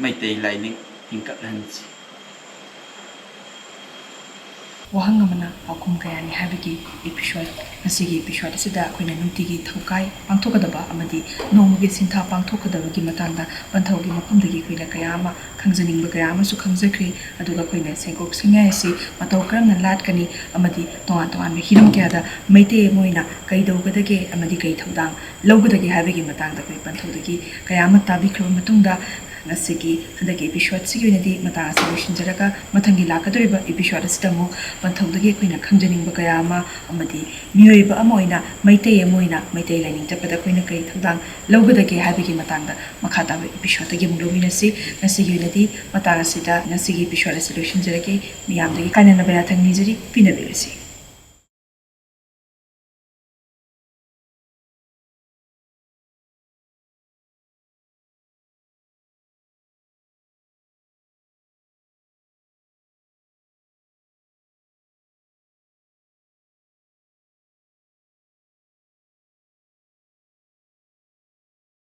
ꯃꯩꯇꯩ ꯂꯥꯏꯅꯤꯡ ꯂꯤꯡꯈꯠꯍꯟꯁꯤ꯫ ꯋꯥꯍꯪ ꯑꯃꯅ ꯄꯥꯎꯈꯨꯝ ꯀꯌꯥꯅꯤ ꯍꯥꯏꯕꯒꯤ episode, ꯉꯁꯤꯒꯤ episode ꯑꯁꯤꯗ ꯑꯩꯈꯣꯏꯅ ꯅꯨꯡꯇꯤꯒꯤ ꯊꯧꯀꯥꯏ ꯄꯥꯡꯊꯣꯛꯀꯗꯕ ꯑꯃꯗꯤ ꯅꯣꯡꯃꯒꯤ ꯁꯤꯟꯊꯥ ꯄꯥꯡꯊꯣꯛꯀꯗꯕꯒꯤ ꯃꯇꯥꯡꯗ ꯄꯟꯊꯧꯒꯤ ꯃꯐꯝꯗꯒꯤ ꯑꯩꯈꯣꯏꯅ ꯀꯌꯥ ꯑꯃ ꯈꯪꯖꯅꯤꯡꯕ ꯀꯌꯥ ꯑꯃꯁꯨ ꯈꯪꯖꯈ꯭ꯔꯦ꯫ ꯑꯗꯨꯒ ꯑꯩꯈꯣꯏꯅ ꯁꯦꯡꯗꯣꯛ ꯁꯦꯡꯌꯥꯏ ꯑꯁꯤ ꯃꯇꯧ ꯀꯔꯝꯅ ꯂꯥꯠꯀꯅꯤ ꯑꯃꯗꯤ ꯇꯣꯉꯥꯟ ꯇꯣꯉꯥꯟꯕ ꯍꯤꯔꯝ ꯀꯌꯥꯗ ꯃꯩꯇꯩ ꯑꯃ ꯑꯣꯏꯅ ꯀꯩꯗꯧꯒꯗꯒꯦ ꯑꯃꯗꯤ ꯀꯩ ꯊꯧꯗꯥꯡ ꯂꯧꯒꯗꯒꯦ ꯍꯥꯏꯕꯒꯤ ꯃꯇꯥꯡꯗ ꯑꯩꯈꯣꯏ ꯄꯟꯊꯧꯗꯒꯤ ꯀꯌꯥ ꯑꯃ ꯇꯥꯕꯤꯈ꯭ꯔꯕ ꯃꯇꯨꯡꯗ, ꯉꯁꯤꯒꯤ ꯍꯟꯗꯛꯀꯤ episode ꯁꯤꯒꯤ ꯑꯣꯏꯅꯗꯤ ꯃꯇꯥꯡ ꯑꯁꯤ ꯂꯣꯏꯁꯤꯟꯖꯔꯒ, ꯃꯊꯪꯒꯤ ꯂꯥꯛꯀꯗꯧꯔꯤꯕ episode ꯑꯁꯤꯗ ꯑꯃꯨꯛ ꯄꯟꯊꯧꯗꯒꯤ ꯑꯩꯈꯣꯏꯅ ꯈꯪꯖꯅꯤꯡꯕ ꯀꯌꯥ ꯑꯃ ꯑꯃꯗꯤ ꯃꯤꯑꯣꯏꯕ ꯑꯃ ꯑꯣꯏꯅ, ꯃꯩꯇꯩ ꯑꯃ ꯑꯣꯏꯅ ꯃꯩꯇꯩ ꯂꯥꯏꯅꯤꯡ ꯆꯠꯄꯗ ꯑꯩꯈꯣꯏꯅ ꯀꯔꯤ ꯊꯧꯗꯥꯡ ꯂꯧꯒꯗꯒꯦ ꯍꯥꯏꯕꯒꯤ ꯃꯇꯥꯡꯗ ꯃꯈꯥ ꯇꯥꯕ episode ꯇꯒꯤ ꯑꯃꯨꯛ ꯂꯧꯃꯤꯟꯅꯁꯤ꯫ ꯉꯁꯤꯒꯤ ꯑꯣꯏꯅꯗꯤ ꯃꯇꯥꯡ ꯑꯁꯤꯗ, ꯉꯁꯤꯒꯤ episode ꯑꯁꯤ ꯂꯣꯏꯁꯤꯟꯖꯔꯒꯦ꯫ ꯃꯤꯌꯥꯝꯗꯒꯤ ꯀꯥꯏꯅꯅꯕ ꯌꯥꯊꯪ ꯅꯤꯖꯔꯤ, ꯄꯤꯅꯕꯤꯔꯁꯤ꯫